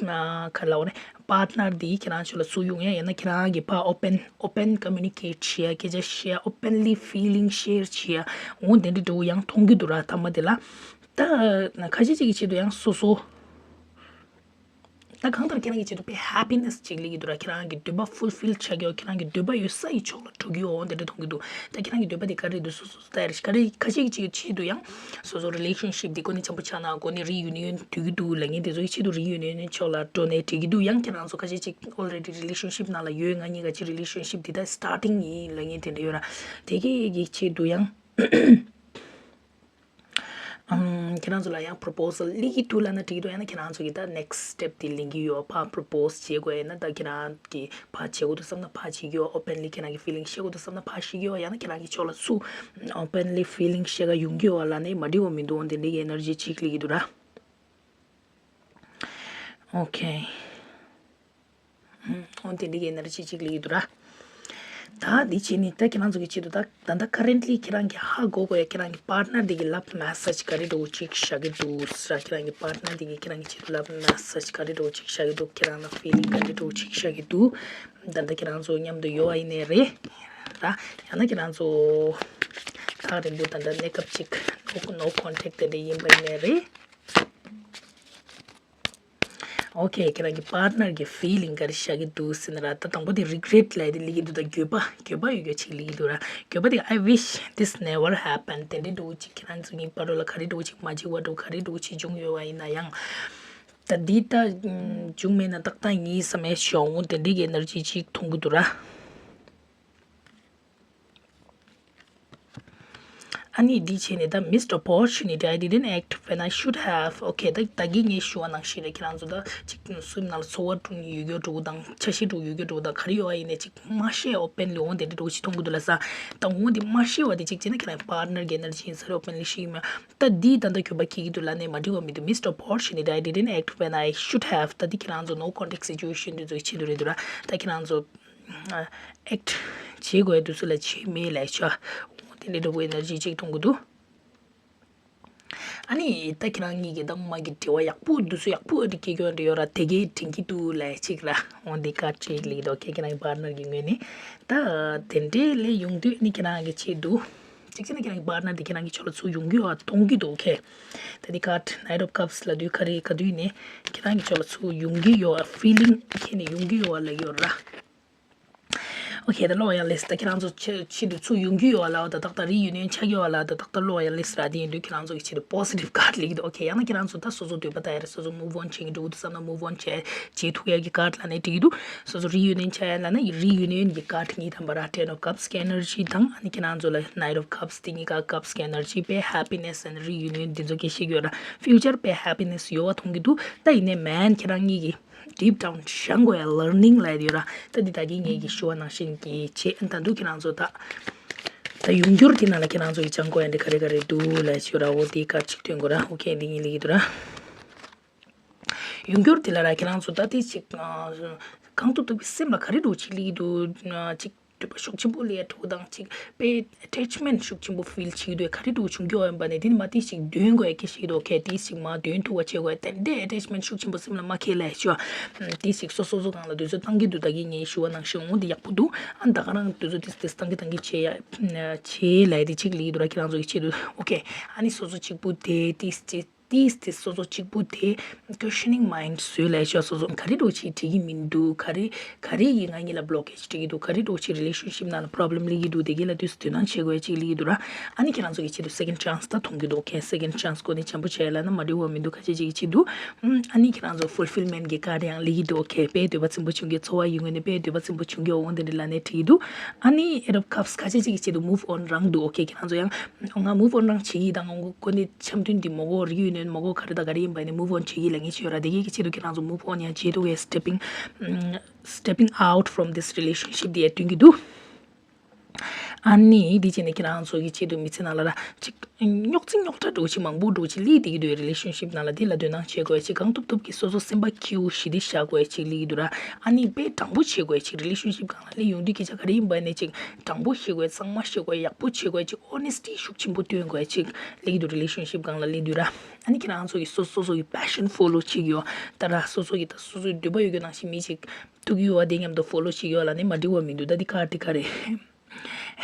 ཨ་ག་རེ་ལབ་དགོས་རེད། པར་ཊི་ནར་འདི་ཁྱེད་རང་ཚོ་ལ་བཙུགས་ཡོང་ཡ། ཡང་ན་ཁྱེད་རང་གི་ཕར་ཨོ་པན་ཨོ་པན་ཀོ་མུ་ནི་ཀེཊ་བྱེད་ཡ། སྐད་ཆ་བཤད་ཡ། ཨོ་པན་ལི་ཕི་ལིང་ཤེར་བྱེད་ཡ། འོ་དེ་འདྲ་འདྲ་བོ་ཡང་མཐོང་གི་འདུག་ར། མཐའ་མ་དེ་ལ་ད་ཁ་ཤས་ཅིག་གི་ཆེད་དུ་ཡང་སོ་སོ་ད་གང་ལྟར་ཁྱེད་རང་གི་ཆེད་དུ་དཔེ་ཧེ་པི་ནེ་སི་ཅིག་སླེབས་ཀྱི་འདུག་ར། ཁྱེད་རང་གི་འདོད་པ་ཕུལ་ཕིལ་ཆགས་ཀྱི་ཡོད། ཁྱེད་རང་གི་འདོད་པ་ཡོད་ས་ཡི་ཕྱོགས་ལ་འགྲོ་གི་ཡོད། འོ་དེ་འདྲ་མཐོང་གི་འདུག་ད་ཁྱེད་རང་གི་འདོད་པ་དེ་ག་རེ་འདུག་སོ་སོ་སོ་ལྟ་ཡ་རེད། ག་རེ་ཁ་ཤས་ཀྱི་ཆེད་དུ་ཡང་སོ་སོ་རི་ལེ་ཤན་ཤིབ་དེ་ཀོ་ནས་འཆམ་པོ་ཆགས་ན་ཀོ་ནས་རི་ཡུ་ནི་ཡོན་འདོད་ཀྱི་འདུག་ལབ་མཁན་དེ་ཚོ་གི་ཆེད་དུ་རི་ཡུ་ནི་ཡོན་ཕྱོགས་ལ་འགྲོ་ནས་འགྲིག་གི་འདུག་ཡང་ཁྱེད་རང་ཚོ་ཁ་ཤས་ཅིག་ཨོལ་རེ་ཌི་རི་ལེ་ཤན་ཤིབ་ནང་ལ་ཡོད། ང་གཉིས་ཀ་ཅིག་རི་ལེ་ཤན་ཤིབ་དེ་ད་སི་ཊར་ཊིང་ཡིན་ལབ་མཁན་དེ་འདྲ་ཡོད་ར། དེ་གི་གི་ཆེད་དུ་ཡང་ཨམ། ཁྱེད་རང་ཚོ་ལ་ཡང་པོ་རོ་པོ་སལ་སླེབས་ཀྱི་འདུག་ལབ་ན་འགྲིག་གི་འདུག་ཡང་ན་ཁྱེད་རང་ཚོ་གི་ད་ནེག་སི་སི་ཊེབ་དེ་ལེན་གྱི་ཡོད། ཕར་པོ་རོ་པོ་སི་བྱེད་དགོས། ཡང་ན་ད་ཁྱེད་རང་གི་ཕར་བྱེད་དགོས་འདུག་བསམ་ན་ཕར་བྱེད་ཀྱི་ཡོད། ཨོ་པན་ལི་ཁྱེད་རང་གི་ཕི་ལིང་ཤེར་དགོས་འདུག་བསམ་ན་ཕར་ཤེར་གྱི་ཡོད། ཡང་ན་ཁྱེད་རང་གི་ཕྱོགས་ལ་ཚུར་ཨོ་པན་ལི་ཕི་ལིང་ཤེར་ག་ཡོང་གི་ཡོད་ལབ་ན་མ་འགྲིག་པ་མི་འདུག་འོ་དེ་འདྲ་གི་ཨེ་ནར་ཇི་ཅིག་སླེབས་ཀྱི་འདུག་ར། ཨོ་ཁེ། ཨོ་དེ་འདྲ་གི་ཨེ་ནར་ཇི་ཅིག་སླེབས་ཀྱི་འདུག་ར། ད་འདི་བྱས་ནས་ད་ཁྱེད་རང་ཚོ་གི་ཆེད་དུ་ད་ད་ལྟ་ཀ་རེན་ཊི་ལི་ཁྱེད་རང་གི་ཧ་གོ་དགོས་ཡ། ཁྱེད་རང་གི་པར་ཊི་ནར་འདི་གི་ལབ་མེ་སེ་ཇི་ག་རེ་འདྲ་བོ་ཅིག་བཞག་གི་འདུག་ཟེར། ཁྱེད་རང་གི་པར་ཊི་ནར་འདི་གི་ཁྱེད་རང་གི་ཆེད་དུ་ལབ་མེ་སེ་ཇི་ག་རེ་འདྲ་བོ་ཅིག་བཞག་གི་འདུག་ཁྱེད་རང་ལ་ཕི་ལིང་ག་རེ་འདྲ་བོ་ཅིག་བཞག་གི་འདུག་ད་ལྟ་ཁྱེད་རང་ཚོ་མཉམ་དུ་ཡོད་པ་ཡིན་ནའི་རེད་ར། ཡང་ན་ཁྱེད་རང་ཚོ་ཐག་རིང་པོ་ད་ལྟ་གནས་སྐབས་ཅིག་no no contact དེ་འདྲ་ཡིན་པ་ཡིན་ནའི་རེད། Okay, ཁྱེད་རང་གི་partner གི་feeling ག་རེ་ཤར་གྱི་འདུག་ཟེར་ན་ར། ད་དང་པོ་དེ་regret ལབ་དེ་སླེབས་ཀྱི་འདུག་ད་འགྱོད་པ། འགྱོད་པ་ཡོད་རྒྱུ་ཅིག་སླེབས་ཀྱི་འདུག་ར། འགྱོད་པ་དེ། I wish this never happened. དེ་འདྲའི་འདྲ་བོ་ཅིག་ཁྱེད་རང་ཚོ་གཉིས་བར་ལ་ག་རེ་འདྲ་བོ་ཅིག་མ་འགྲིག་པ་འདྲ་བོ་ག་རེ་འདྲ་བོ་ཅིག་བྱུང་ཡོད་པ་ཡིན་ན་ཡང་། ད་འདི་ད་བྱུང་མེད་ན་ཏག་ཏག་ཡིན་བསམ་ཡས་ཤོག་འོ་དེ་འདྲའི་གི་energy ཅིག་མཐོང་གི་འདུག་ར། ཨ་ནི་འདི་བྱས་ནས་ད་missed opportunity, I didn't act when I should have. Okay, ད་ད་གིན་ངས་ཞུ་བ་ནང་བཞིན་རེད། ཁྱེད་རང་ཚོ་ད་ཅིག་སེམས་ནང་ལ་ཚོར་བ་འདྲ་བོ་ཡོད་རྒྱུ་འདྲ་བོ་དང་འཆར་གཞི་འདྲ་བོ་ཡོད་རྒྱུ་འདྲ་བོ་དང་ག་རེ་ཡོད་པ་ཡིན་ནའི་ཅིག་མ་བཤད། openly འོ་དེ་འདྲ་འདྲ་བོ་ཅིག་མཐོང་གི་འདུག་ལ་ས། ད་འོ་འདི་མ་བཤད་པ་དེ་ཅིག་བྱས་ན་ཁྱེད་རང་partner གི་energy ཡིན་ས་རེད། openly བཤད་ཀྱི་མེད། ད་འདི་ད་ལྟ་འགྱོད་པ་སྐྱེ་གི་འདུག་ལབ་ནས་མ་འགྲིག་པ་མི་འདུག missed opportunity, I didn't act when I should have. ད་འདི་ཁྱེད་རང་ཚོ་no contact situation འདི་ཚོ་ཆེད་དུ་རེད་འདུག་ར། ད་ཁྱེད་རང་ཚོ་act བྱེད་དགོས་དུས་ཚོད་ལ་བྱེད་མེད་ལབ་ཤག་འོ་དེ་འདྲའི་འདྲ་བོ་energy ཅིག་མཐོང་གི་འདུག་ཨ་ནི་ད་ཁྱེད་རང་གཉིས་ཀྱི་ད་མ་གི་འབྲེལ་བ་ཡག་པོ་དུས་ཚོད་ཡག་པོ་ཨ་རི་སྐྱེ་རྒྱུ་འདྲ་ཡོད་ར། དེ་གས་དྲན་གྱི་འདུག་ལབ་ཅིག་ར། འོ་འདི་ཀ་ཅིག་ལེགས་འདུག་ཁྱེད་ཁྱེད་རང་གི་partner གི་ངོས་ནས། ད་དེ་འདྲའི་ལས་ཡོང་དུས་ཨ་ནི་ཁྱེད་རང་གི་ཆེད་དུ་ཅིག་བྱས་ན་ཁྱེད་རང་གི་partner དེ་ཁྱེད་རང་གི་ཕྱོགས་ལ་ཚུར་ཡོང་གི་ཡོད་པ་མཐོང་གི་འདུག་ཁྱེད། ད་འདི་card Knight of Cups ལབ་དུས་ག་རེ་ག་དུས་ནས་ཁྱེད་རང་གི་ཕྱོགས་ལ་ཚུར་ཡོང་གི་ཡོད་པ། feeling ཁྱེད་ནས་ཡོང་གི་ཡོད་པ་ལབ་ཡོད་ར། Okay, ད་loyalist ད་ཁྱེད་རང་ཚོ་ཆེ་ཆེད་དུ་ཚུར་ཡོང་གི་ཡོད་པ་ལ། ད་ཏག་ཏག་reunion ཆགས་ཀྱི་ཡོད་པ་ལ། ད་ཏག་ཏག་loyalist ར། དེ་ཡིན་དུས་ཁྱེད་རང་ཚོ་གི་ཆེད་དུ་positive card སླེབས་ཀྱི་འདུག Okay, ཡང་ན་ཁྱེད་རང་ཚོ་ད་སོ་སོ་འདོད་པ་ལྟར་རེད། སོ་སོ་move on བྱེད་ཀྱི་འདུག་བསམ་ན་move on བྱེད་བྱེད་ཐུབ་ཡ་གི་card ལབ་ནས་འགྲིག་གི་འདུག་སོ་སོ་reunion ཆགས་ཡ་ལབ་ན་reunion གི་card གཉིས་ཐམ་པ་ར། Ten of Cups གི་energy དང་ཨ་ནི་ཁྱེད་རང་ཚོ་ལ་Knight of Cups དེ་གཉིས་ཀ་Cups གི་energy དཔེ་happiness and reunion དེ་ཚོ་སྐད་ཤེས་ཀྱི་ཡོད་ར། future དཔེ་happiness ཡོད་པ་མཐོང་གི་འདུག་ད་ཡིན་ནའི་man ཁྱེད་རང་གཉིས་ཀྱི་deep down བཞེངས་དགོས་ཡ་learning ལབ་ཡོད་ར། ད་འདི་ད་གིན་ངས་ཀྱི་ཞུ་བ་ནང་བཞིན་གྱི་བྱེད། ད་དུང་ཁྱེད་རང་ཚོ་ད་ད་ཡོང་འགྱུར་དེ་ནང་ལ་ཁྱེད་རང་ཚོ་ཡི་སྦྱང་དགོས་ཡ་འདི་ག་རེ་ག་རེ་འདུག་ལབ་ཞུ་ར། འོ་དེ་ཀ་ཅིག་སྟོན་དགོས་ར། Okay འདི་ངས་ལེགས་ཀྱི་འདུག་ར། ཡོང་འགྱུར་དེ་ལ་ར་ཁྱེད་རང་ཚོ་ད་དེ་ཅིག་གང་ཐུབ་ཐུབ་ཀྱི་སེམས་ལ་ག་རེ་འདྲ་བོ་ཅིག་སླེབས་ཀྱི་འདུག་ཅིག་འདོད་པ་ཤུགས་ཆེན་པོ་སླེབས་ཡ་འདྲ་བོ་དང་ཅིག་དཔེ་attachment ཤུགས་ཆེན་པོ་feel བྱེད་ཀྱི་འདུག་ག་རེ་འདྲ་བོ་བྱུང་རྒྱུ་ཡིན་པ་ནས་དེ་ནི་མ་དེ་ཞིག་འདོན་དགོས་ཡ་སྐད་ཆ་ཞིག་འདུག Okay དེ་ཞིག་མ་འདོན་ཐུབ་པ་བྱེད་དགོས་ཡ་དེ་འདྲའི་attachment ཤུགས་ཆེན་པོ་སེམས་ལ་མ་འཁྱེར་ལབ་ཞུ་བ། དེ་ཞིག་སོ་སོ་སོ་སྒང་ལ་དུས་ཚོད་བཏང་གི་འདུག་ད་གིན་ངས་ཞུ་བ་ནང་བཞིན་འོ་འདི་ཡག་པོ་འདུག་ཨ་ད་ག་རང་དུས་ཚོད་ཏིས་ཏིས་བཏང་གི་བཏང་གི་བྱེད་ཡ་བྱེད་ལབ་དེ་ཅིག་ལེགས་འདུག་ར། ཁྱེད་རང་ཚོ་གི་ཆེད་དུ། Okay ཨ་ནི་སོ་སོ་གཅིག་པུ་དེ་ཏིས་ཏིས། དེས་དེ་སོ་སོ་གཅིག་པུ་དེ་questioning mind བཟོས་ལབ་ཤག་སོ་སོ་ག་རེ་འདྲ་བོ་ཅིག་འགྲིག་གི་མི་འདུག་ག་རེ་ག་རེ་ཡིས་ང་གཉིས་ལ་blockage སྤྲད་ཀྱི་འདུག་ག་རེ་འདྲ་བོ་ཅིག་relationship ནང་ལ་problem སླེབས་ཀྱི་འདུག་དེ་གས་ལ་དུས་སུ་དོ་སྣང་བྱེད་དགོས་ཅིག་སླེབས་ཀྱི་འདུག་ར། ཨ་ནི་ཁྱེད་རང་ཚོ་གི་ཆེད་དུ་second chance ད་མཐོང་གི་འདུག Okay second chance སྒོ་ནས་འཆམ་པོ་བྱས་ལབ་ན་མ་འགྲིག་པ་མི་འདུག་ཁ་ཤས་ཅིག་གི་ཆེད་དུ། ཨ་ནི་ཁྱེད་རང་ཚོ་fulfillment གི་card ཡང་སླེབས་ཀྱི་འདུག Okay དཔེ་འདོད་པ་ཚིམ་པོ་བྱུང་གི། ཚོར་བ་ཡི་ངོས་ནས་དཔེ་འདོད་པ་ཚིམ་པོ་བྱུང་གི། འོ་འདི་འདྲ་ལབ་ནས་བྲིས་ཀྱི་འདུག་ཨ་ནི་Eight of Cups ཁ་ཤས་ཅིག་གི་ཆེད་དུ་move on རང་འདུག Okay ཁྱེད་རང་ཚོ་ཡང་ང་move on རང་བྱེད་ཀྱི་དང་ང་ཁོ་ནི་འཆམ་མཐུན་འདི་མ་དགོས། reunion མ་དགོས། ག་རེ་དང་ག་རེ་ཡིན་པ་ནི་move on བྱེད་ཀྱི་ལབ་མཁན་ཅིག་ཡོད་ར། དེ་གའི་གི་ཆེད་དུ་ཁྱེད་རང་ཚོ་move on ཡང་བྱེད་ཐུབ་པའི་stepping stepping out from this relationship དེ་ཡང་སྟོན་གྱི་འདུག་ཨ་ནི་དེ་བྱས་ནས་ཁྱེད་རང་ཚོ་གི་ཆེད་དུ་མི་ཚེ་ནང་ལ་ར་ཅིག་རྙོག་འཛིང་རྙོག་དྲ་འདྲ་བོ་ཅིག་མང་པོ་འདྲ་བོ་ཅིག་སླེབས་བསྡད་ཀྱི་འདུག relationship ནང་ལ། དེ་ལ་དོ་སྣང་བྱེད་དགོས་ཅིག་གང་ཐུབ་ཐུབ་ཀྱིས་སོ་སོ་སེམས་པ་སྐྱིད་པོ་ཞི་བདེ་བཞག་དགོས་ཅིག་སླེབས་ཀྱི་འདུག་ར། ཨ་ནི་དཔེ་དྲང་པོ་བྱེད་དགོས་ཅིག relationship སྒང་ལ་སླེབས་ཡོང་དུས་སྐད་ཆ་ག་རེ་ཡིན་པ་ནས་ཅིག་དྲང་པོ་བཤད་དགོས། གཙང་མ་བཤད་དགོས། ཡག་པོ་བྱེད་དགོས། ཅིག་honesty ཤུགས་ཆེན་པོ་སྟོན་དགོས་ཅིག་ལབ་ཀྱི་འདུག relationship སྒང་ལ་སླེབས་དུས་ར། ཨ་ནི་ཁྱེད་རང་ཚོ་གིས་སོ་སོ་སོ་གི་passion follow བྱེད་ཀྱི་ཡོད། ད་ར་སོ་སོ་གི་ད་སོ་སོའི་འདོད་པ་ཡོད་རྒྱུ་ནང་བཞིན་མི་ཅིག་ཐུག་གི་ཡོད་པ་དེ་མཉམ་དུ་follow བྱེད་ཀྱི་ཡོད་ལབ་ནི་མ་འགྲིག་པ་མི་འདུག་ད་འདི་ག་འདི་ག་རེད།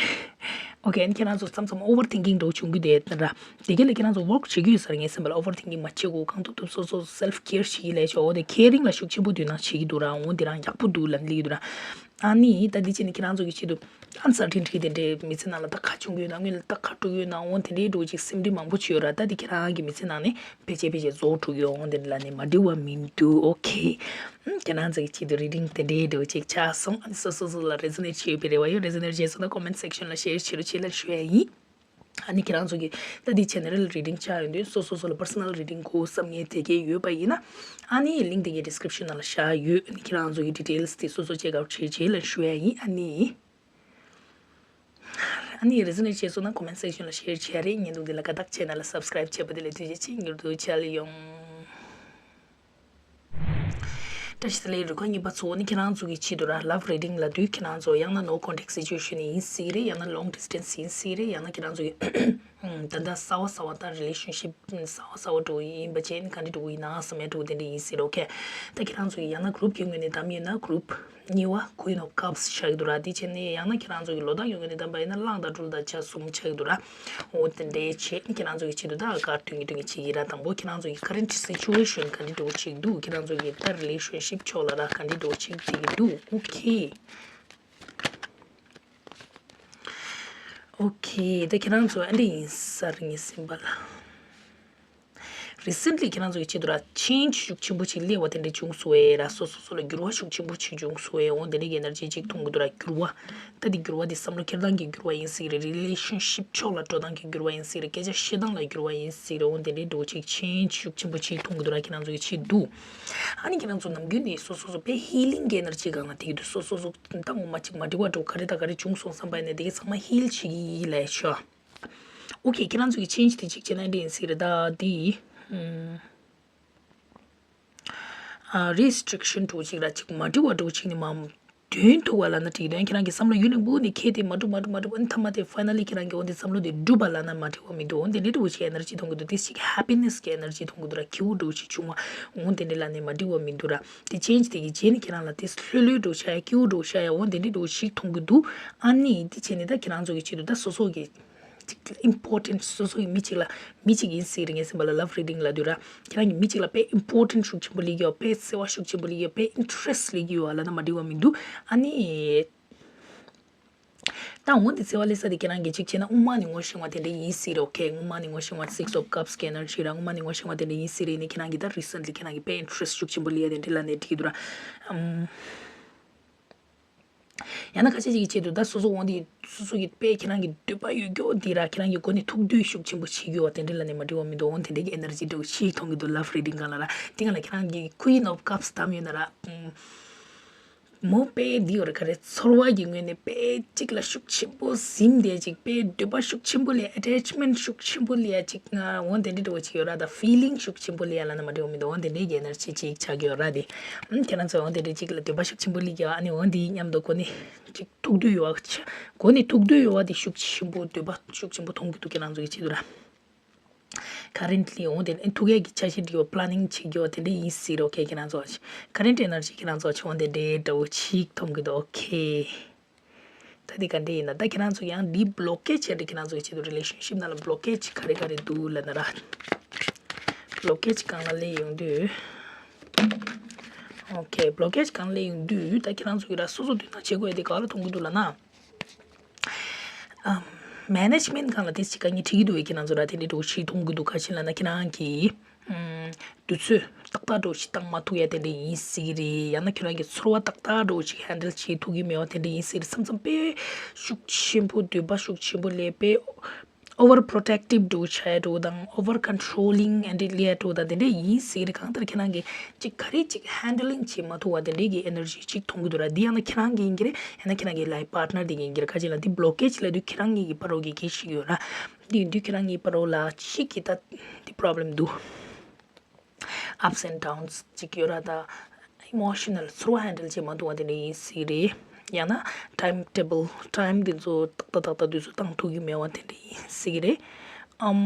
Okay ཨ་ནི་ཁྱེད་རང་ཚོ་མཚམས་མཚམས་overthinking འདྲ་བོ་བྱུང་གི་འདུག་ད་ར། དེ་ག་ལ་ཁྱེད་རང་ཚོ་work བྱེད་ཀྱི་ཡོད་ས་རེད། ངའི་སེམས་པ་ལ་overthinking མ་བྱེད་དགོས། གང་ཐུབ་ཐུབ་སོ་སོ་self care བྱེད་ཀྱི་ལས་ཆོག་འོ་དེ་caring ལ་ཤུགས་ཆེན་པོ་དོ་སྣང་བྱེད་ཀྱི་འདུག་ར། འོ་འདི་རང་ཡག་པོ་འདུག་ལབ་ནི་སླེབས་ཀྱི་འདུག་ར། ཨ་ནི་ད་འདི་བྱས་ནས་ཁྱེད་རང་ཚོ་གི་ཆེད་དུ་uncertainty དེ་འདྲའི་མི་ཚེ་ནང་ལ་ད་ག་བྱུང་གི་ཡོད་ན། སྔོན་ལ་ད་ག་འགྲོ་གི་ཡོད་ན། འོ་དེ་འདྲའི་འདྲ་བོ་ཅིག་སེམས་ཁྲལ་མང་པོ་བྱེད་ཡོད་ར། ད་འདི་ཁྱེད་རང་གི་མི་ཚེ་ནང་ནས་ཕལ་ཆེར་ཕལ་ཆེར་རྫོགས་འགྲོ་གི་ཡོད། འོ་འདི་འདྲ་ལབ་ནི་མ་འགྲིག་པ་མི་འདུག Okay ཁྱེད་རང་ཚོ་གི་ཆེད་དུ་reading དེ་འདྲའི་འདྲ་བོ་ཅིག་ཆགས་སོང་། ཨ་ནི་སོ་སོ་སོ་ལ་resonate བྱེད་པའི་རེ་བ་ཡོད། resonate བྱས་སོང་ན་comment section ལ་share བྱེད་རོགས་བྱེད་ལབ་ཞུ་ཡ་ཡིན། ཨ་ནི་ཁྱེད་རང་ཚོ་གི་ད་འདི་general reading ཆགས་ཡོང་དུས་སོ་སོ་སོ་ལ་personal reading དགོས་བསམ་མཁན་དེ་གས་ཡོད་པ་ཡིན་ན། ཨ་ནི་link དེ་གའི་description ནང་ལ་བཞག་ཡོད། ཨ་ནི་ཁྱེད་རང་ཚོ་གི་details དེ་སོ་སོ་check out བྱེད་བྱེད་ལབ་ཞུ་ཡ་ཡིན། ཨ་ནི། ཨ་ནི་resonate བྱས་སོང་ན་comment section ལ་share བྱེད་རེད། བརྙན་ཐུང་འདི་ལ་དགའ་རྟགས་བྱས་ན་ལ་subscribe བྱས་པ་དེ་ལ་ཐུགས་རྗེ་ཆེ། མྱུར་དུ་མཇལ་ཡོང་། བཀྲ་ཤིས་བདེ་ལེགས། རུས་ཁ་གཉིས་པ་ཚོ་ནི་ཁྱེད་རང་ཚོ་གི་ཆེད་དུ་ར་love reading ལབ་དུས་ཁྱེད་རང་ཚོ་ཡང་ན་no contact situation ཡིན་སྲིད་རེད། ཡང་ན་long distance ཡིན་སྲིད་རེད། ཡང་ན་ཁྱེད་རང་ཚོ་གི་ ད་ལྟ་གསར་བ་གསར་བ་ད་རི་ལེ་ཤན་ཤིབ་གསར་བ་གསར་བ་འགྲོ་གི་ཡིན་པ་བྱས་ནས་ག་འདྲ་འགྲོ་གི་ཡིན་ན་བསམ་ཡ་འགྲོ་གི་དེ་འདྲ་ཡིན་ཟེར། ཨོ་ཁེ། ད་ཁྱེད་རང་ཚོ་ཡིས་ཡང་ན་གུ་རུབ་ཀྱི་ངོས་ནས་བདམས་ཡོད་ན་གུ་རུབ་གཉིས་པ་Queen of Cups ཆགས་ཀྱི་འདུག་ར། དེ་བྱས་ནས་ཡང་ན་ཁྱེད་རང་ཚོ་གི་ལོ་རྟགས་ཡོད་ངོས་ནས་བདམས་པ་ཡིན་ན་གླང་དང་སྦྲུལ་དང་བྱ་གསུམ་ཆགས་ཀྱི་འདུག་ར། འོ་དེ་འདྲའི་ཆེད་ཁྱེད་རང་ཚོ་གི་ཆེད་དུ་ད་ཀར་སྟོན་གྱི་སྟོན་གྱི་བྱེད་ཀྱི་ར། དང་པོ་ཁྱེད་རང་ཚོ་གི་current situation ག་འདྲ་འགྲོ་བྱེད་ཀྱི་འདུག་ཁྱེད་རང་ཚོ་གི་ད་རི་ལེ་ཤན་ཤིབ་ཕྱོགས་ལ་ར་ག་འདྲ་འགྲོ་བྱེད་ཀྱི་འདུག་ཨོ་ཁེ། ཨོ་ཁེ། ད་ཁྱེད་རང་ཚོ་ཨ་འདྲ་ཡིན་ས་རེད་ངས་སེམས་པ་ལ། Recently ཁྱེད་རང་ཚོ་གི་ཆེད་དུ་ར་change ཤུགས་ཆེན་པོ་ཅིག་སླེབས་པ་དེ་འདྲ་བྱུང་སོང་བས་ར། སོ་སོ་སོ་ལ་འགྱུར་བ་ཤུགས་ཆེན་པོ་ཅིག་བྱུང་སོང་བས། འོ་དེ་འདྲ་གི་ཨེ་ནར་ཇི་ཅིག་མཐོང་གི་འདུག་ར། འགྱུར་བ། ད་འདི་འགྱུར་བ་འདི་བསམ་བློ་འཁྱེར་སྟངས་ཀྱི་འགྱུར་བ་ཡིན་སྲིད་རེད། རི་ལེ་ཤན་ཤིབ་ཕྱོགས་ལ་འགྲོ་སྟངས་ཀྱི་འགྱུར་བ་ཡིན་སྲིད་རེད། སྐད་ཆ་བཤད་སྟངས་ལ་འགྱུར་བ་ཡིན་སྲིད་རེད། འོ་དེ་འདྲའི་འགྲོ་ཅིག་change ཤུགས་ཆེན་པོ་ཅིག་མཐོང་གི་འདུག་ར། ཁྱེད་རང་ཚོ་གི་ཆེད་དུ། ཨ་ནི་ཁྱེད་རང་ཚོ་ནམ་རྒྱུན་ནས་སོ་སོ་སོ་དཔེ་healing གི་ཨེ་ནར་ཇི་སྒང་ལ་དེ་གི་འདུག་སོ་སོ་སོ་ད་ངོ་མ་ཅིག་མ་འགྲིག་པ་འགྲོ་ག་རེ་ད་ག་རེ་བྱུང་སོང་བསམ་པ་ཡིན་ན་དེ་གི་ཚང་མ་heal བྱེད་ཀྱི་ཡིན་ལས་ཤོག་ཨོ་ཁེ། ཁྱེད་རང་ཚོ་གི་change དེ་གཅིག་བྱས་ན་འདི་ཡིན་སྲིད་རེད། ད་འདི་ཨ་restriction འགྲོ་ཅིག་ར་ཅིག་མ་འགྲིག་པ་འགྲོ་ཅིག་ནི་མ་དོན་ཐུག་པ་ལབ་ན་འགྲིག་དོན་ཁྱེད་རང་གི་བསམ་བློ་ཡུན་རིང་པོ་ནས་འཁྱེར་ཏེ་མ་འགྲུབ་མ་འགྲུབ་མ་འགྲུབ་ཨ་ནི་མཐའ་མ་དེ་finally ཁྱེད་རང་གི་འོ་འདི་བསམ་བློ་དེ་འགྲུབ་པ་ལབ་ན་མ་འགྲིག་པ་མི་འདུག་འོ་འདི་འདྲ་འགྲོ་ཅིག་ཨེ་ནར་ཇི་མཐོང་གི་འདུག་དེ་ཅིག་happiness གི་ཨེ་ནར་ཇི་མཐོང་གི་འདུག་ར། སྐྱིད་པོ་འགྲོ་ཅིག་བྱུང་བ་འོ་འདི་འདྲ་ལབ་ནས་མ་འགྲིག་པ་མི་འདུག་ར། དེ་change དེ་གི་རྗེས་ནས་ཁྱེད་རང་ལ་དེ་ལྷོད་ལྷོད་འགྲོ་ཤ་ཡ་སྐྱིད་པོ་འགྲོ་ཤ་ཡ་འོ་འདི་འདྲ་འགྲོ་ཞིག་མཐོང་གི་འདུག་ཨ་ནི་དེ་བྱས་ནས་ད་ཁྱེད་རང་ཚོ་གི་ཆེད་དུ་ད་སོ་སོ་གི་ཅིག་important སོ་སོ་གི་མི་གཅིག་ལ་མི་གཅིག་ཡིན་སྲིད་རེད། ངའི་སེམས་པ་ལ་love reading ལབ་དུས་ར་ཁྱེད་རང་གི་མི་གཅིག་ལ་དཔེ་important ཤུགས་ཆེན་པོ་སླེབས་ཀྱི་ཡོད། དཔེ་བརྩེ་བ་ཤུགས་ཆེན་པོ་སླེབས་ཀྱི་ཡོད། དཔེ་interest སླེབས་ཀྱི་ཡོད་ལབ་ན་མ་འགྲིག་པ་མི་འདུག་ཨ་ནི། ད་འོ་འདི་བརྩེ་བ་སླེབས་ས་དེ་ཁྱེད་རང་གིས་གཅིག་བྱས་ན་སྔོན་མ་ནས་ངོ་ཤེས་པ་དེ་འདྲ་ཡིན་སྲིད་རེད། ཨོ་ཁེ། སྔོན་མ་ནས་ངོ་ཤེས་པ་six of cups གི་ཨེ་ནར་ཇི་ར་སྔོན་མ་ནས་ངོ་ཤེས་པ་དེ་འདྲ་ཡིན་སྲིད་རེད། ནི་ཁྱེད་རང་གིས་ད་recently ཁྱེད་རང་གིས་དཔེ་interest ཤུགས་ཆེན་པོ་སླེབས་ཡ་དེ་འདྲ་ལབ་ནས་འགྲིག་གི་འདུག་ར། ཨམ། ཡང་ན་ཁ་ཤས་ཅིག་གི་ཆེད་དུ་ད་སོ་སོ་འོ་འདི་སོ་སོ་གི་དཔེ་ཁྱེད་རང་གི་འདོད་པ་ཡོད་རྒྱུ་འདི་ར་ཁྱེད་རང་གི་མགོ་ནས་ཐུག་འདོད་ཤུགས་ཆེན་པོ་བྱེད་རྒྱུ་བ་དེ་འདྲ་ལབ་ནས་མ་འགྲིག་པ་མི་འདུག་འོ་དེ་འདྲ་གི་ཨེ་ནར་ཇི་འདྲ་བོ་ཞིག་མཐོང་གི་འདུག love reading སྒང་ལ་ར། དེ་སྒང་ལ་ཁྱེད་རང་གི་Queen of Cups བདམས་ཡོད་ན་ར། ཨམ། མོ་དཔེ་འདི་ཡོད་རེད། ག་རེ་ཚོར་བ་གི་ངོས་ནས་དཔེ་གཅིག་ལ་ཤུགས་ཆེན་པོ་ཟིན་བསྡད་ཅིག་དཔེ་འདོད་པ་ཤུགས་ཆེན་པོ་སླེབས། attachment ཤུགས་ཆེན་པོ་སླེབས་ཡ་ཅིག་ང་འོ་དེ་འདྲ་འདྲ་བོ་ཅིག་ཡོད་ར། ད་feeling ཤུགས་ཆེན་པོ་སླེབས་ཡ་ལབ་ན་མ་འགྲིག་པ་མི་འདུག་འོ་དེ་འདྲའི་གི་ཨེ་ནར་ཇི་ཅིག་ཆགས་ཀྱི་ཡོད་ར། དེ་ཨམ་ཁྱེད་རང་ཚོ་འོ་དེ་འདྲ་ཅིག་ལ་འདོད་པ་ཤུགས་ཆེན་པོ་སླེབས་ཀྱི་ཡོད། ཨ་ནི་འོ་འདི་མཉམ་དུ་གོ་ནས་ཅིག་ཐུག་འདོད་ཡོད་པ་ཆ་གོ་ནས་ཐུག་འདོད་ཡོད་པ་དེ་ཤུགས་ཆེན་པོ་འདོད་པ་ཤུགས་ཆེན་པོ་མཐོང་གི་འདུག་ཁྱེད་རང་ཚོ་གི་ཆེད་དུ་ར། Currently འོ་དེ་ཐུག་ཡས་ཀྱི་འཆར་གཞི་འདི་ཡོད། planning བྱེད་རྒྱུ་དེ་འདྲ་ཡིན་སྲིད་རོ། ཁྱེད་ཁྱེད་རང་ཚོ་current energy ཁྱེད་རང་ཚོ་ཆེ་འོ་དེ་འདྲའི་འདྲ་བོ་ཅིག་མཐོང་གི་འདུག Okay ད་འདི་ག་འདྲ་ཡིན་ན་ད་ཁྱེད་རང་ཚོ་ཡང་འདི་blockage བྱས་ཏེ་ཁྱེད་རང་ཚོ་ཡི་ཆེད་དུ་relationship ནང་ལ་blockage ག་རེ་ག་རེ་འདུག་ལབ་ན་ར། Blockage སྒང་ལ་སླེབས་ཡོང་དུས། Okay blockage སྒང་ལ་སླེབས་ཡོང་དུས་ད་ཁྱེད་རང་ཚོ་གི་ར་སོ་སོ་དོན་དག་བྱེད་དགོས་ཡ་དེ་ག་ལ་མཐོང་གི་འདུག་ལབ་ན། ཨམ། management སྒང་ལ་དེ་ཅིག་དཀའ་ངལ་འཕྲད་ཀྱི་འདུག་གས། ཁྱེད་རང་ཚོ་ར་དེ་འདྲའི་འདྲ་བོ་ཞིག་མཐོང་གི་འདུག་ག་ཅི་ལབ་ན་ཁྱེད་རང་གིས་ཨམ། དུས་ཚོད་ཏག་ཏག་འདྲ་བོ་ཞིག་བཏང་མ་ཐུབ་ཡ་དེ་འདྲ་ཡིན་སྲིད་ཀྱི་རེད། ཡང་ན་ཁྱེད་རང་གིས་ཚོར་བ་ཏག་ཏག་འདྲ་བོ་ཞིག་handle བྱེད་ཐུབ་ཀྱི་མེད་པ་དེ་འདྲ་ཡིན་སྲིད་ཀྱི་རེད། མཚམས་མཚམས་དཔེ་ཤུགས་ཆེན་པོ་འདོད་པ་ཤུགས་ཆེན་པོ་སླེབས་པས། over protective འདྲ་བོ་ཆགས་ཡ་འདྲ་བོ་དང་over controlling and ལས་འདྲ་བོ་དང་དེ་འདྲ་ཡིན་སྲིད་ཀྱི་རེད། གང་ལྟར་ཁྱེད་རང་གིས་ཅིག་ག་རེ་ཅིག་handling བྱེད་མ་ཐུབ་པ་དེ་འདྲའི་གི་energy ཅིག་མཐོང་གི་འདུག་ར། འདི་ཡང་ན་ཁྱེད་རང་གི་ཡིན་གྱི་རེད། ཡང་ན་ཁྱེད་རང་གི་life partner དེ་ཡིན་གྱི་རེད། ག་ཅི་ལབ་འདི་blockage ལབ་དུས་ཁྱེད་རང་གཉིས་ཀྱི་བར་རོ་གི་གི་ཞིག་ཡོད་ར། འདི་ཡིན་དུས་ཁྱེད་རང་གཉིས་བར་རོ་ལ་ཅིག་གི་ད་འདི་problem འདུག ups and downs ཅིག་ཡོད་ར། ད་emotional ཚོར་བ་handle བྱེད་མ་ཐུབ་པ་དེ་འདྲ་ཡིན་སྲིད་ཀྱི་རེད། ཡང་ན་time table time དེ་ཚོ་ཏག་ཏག་ཏག་ཏག་དུས་ཚོད་བཏང་ཐུབ་ཀྱི་མེད་པ་དེ་འདྲ་ཡིན་སྲིད་ཀྱི་རེད། ཨམ།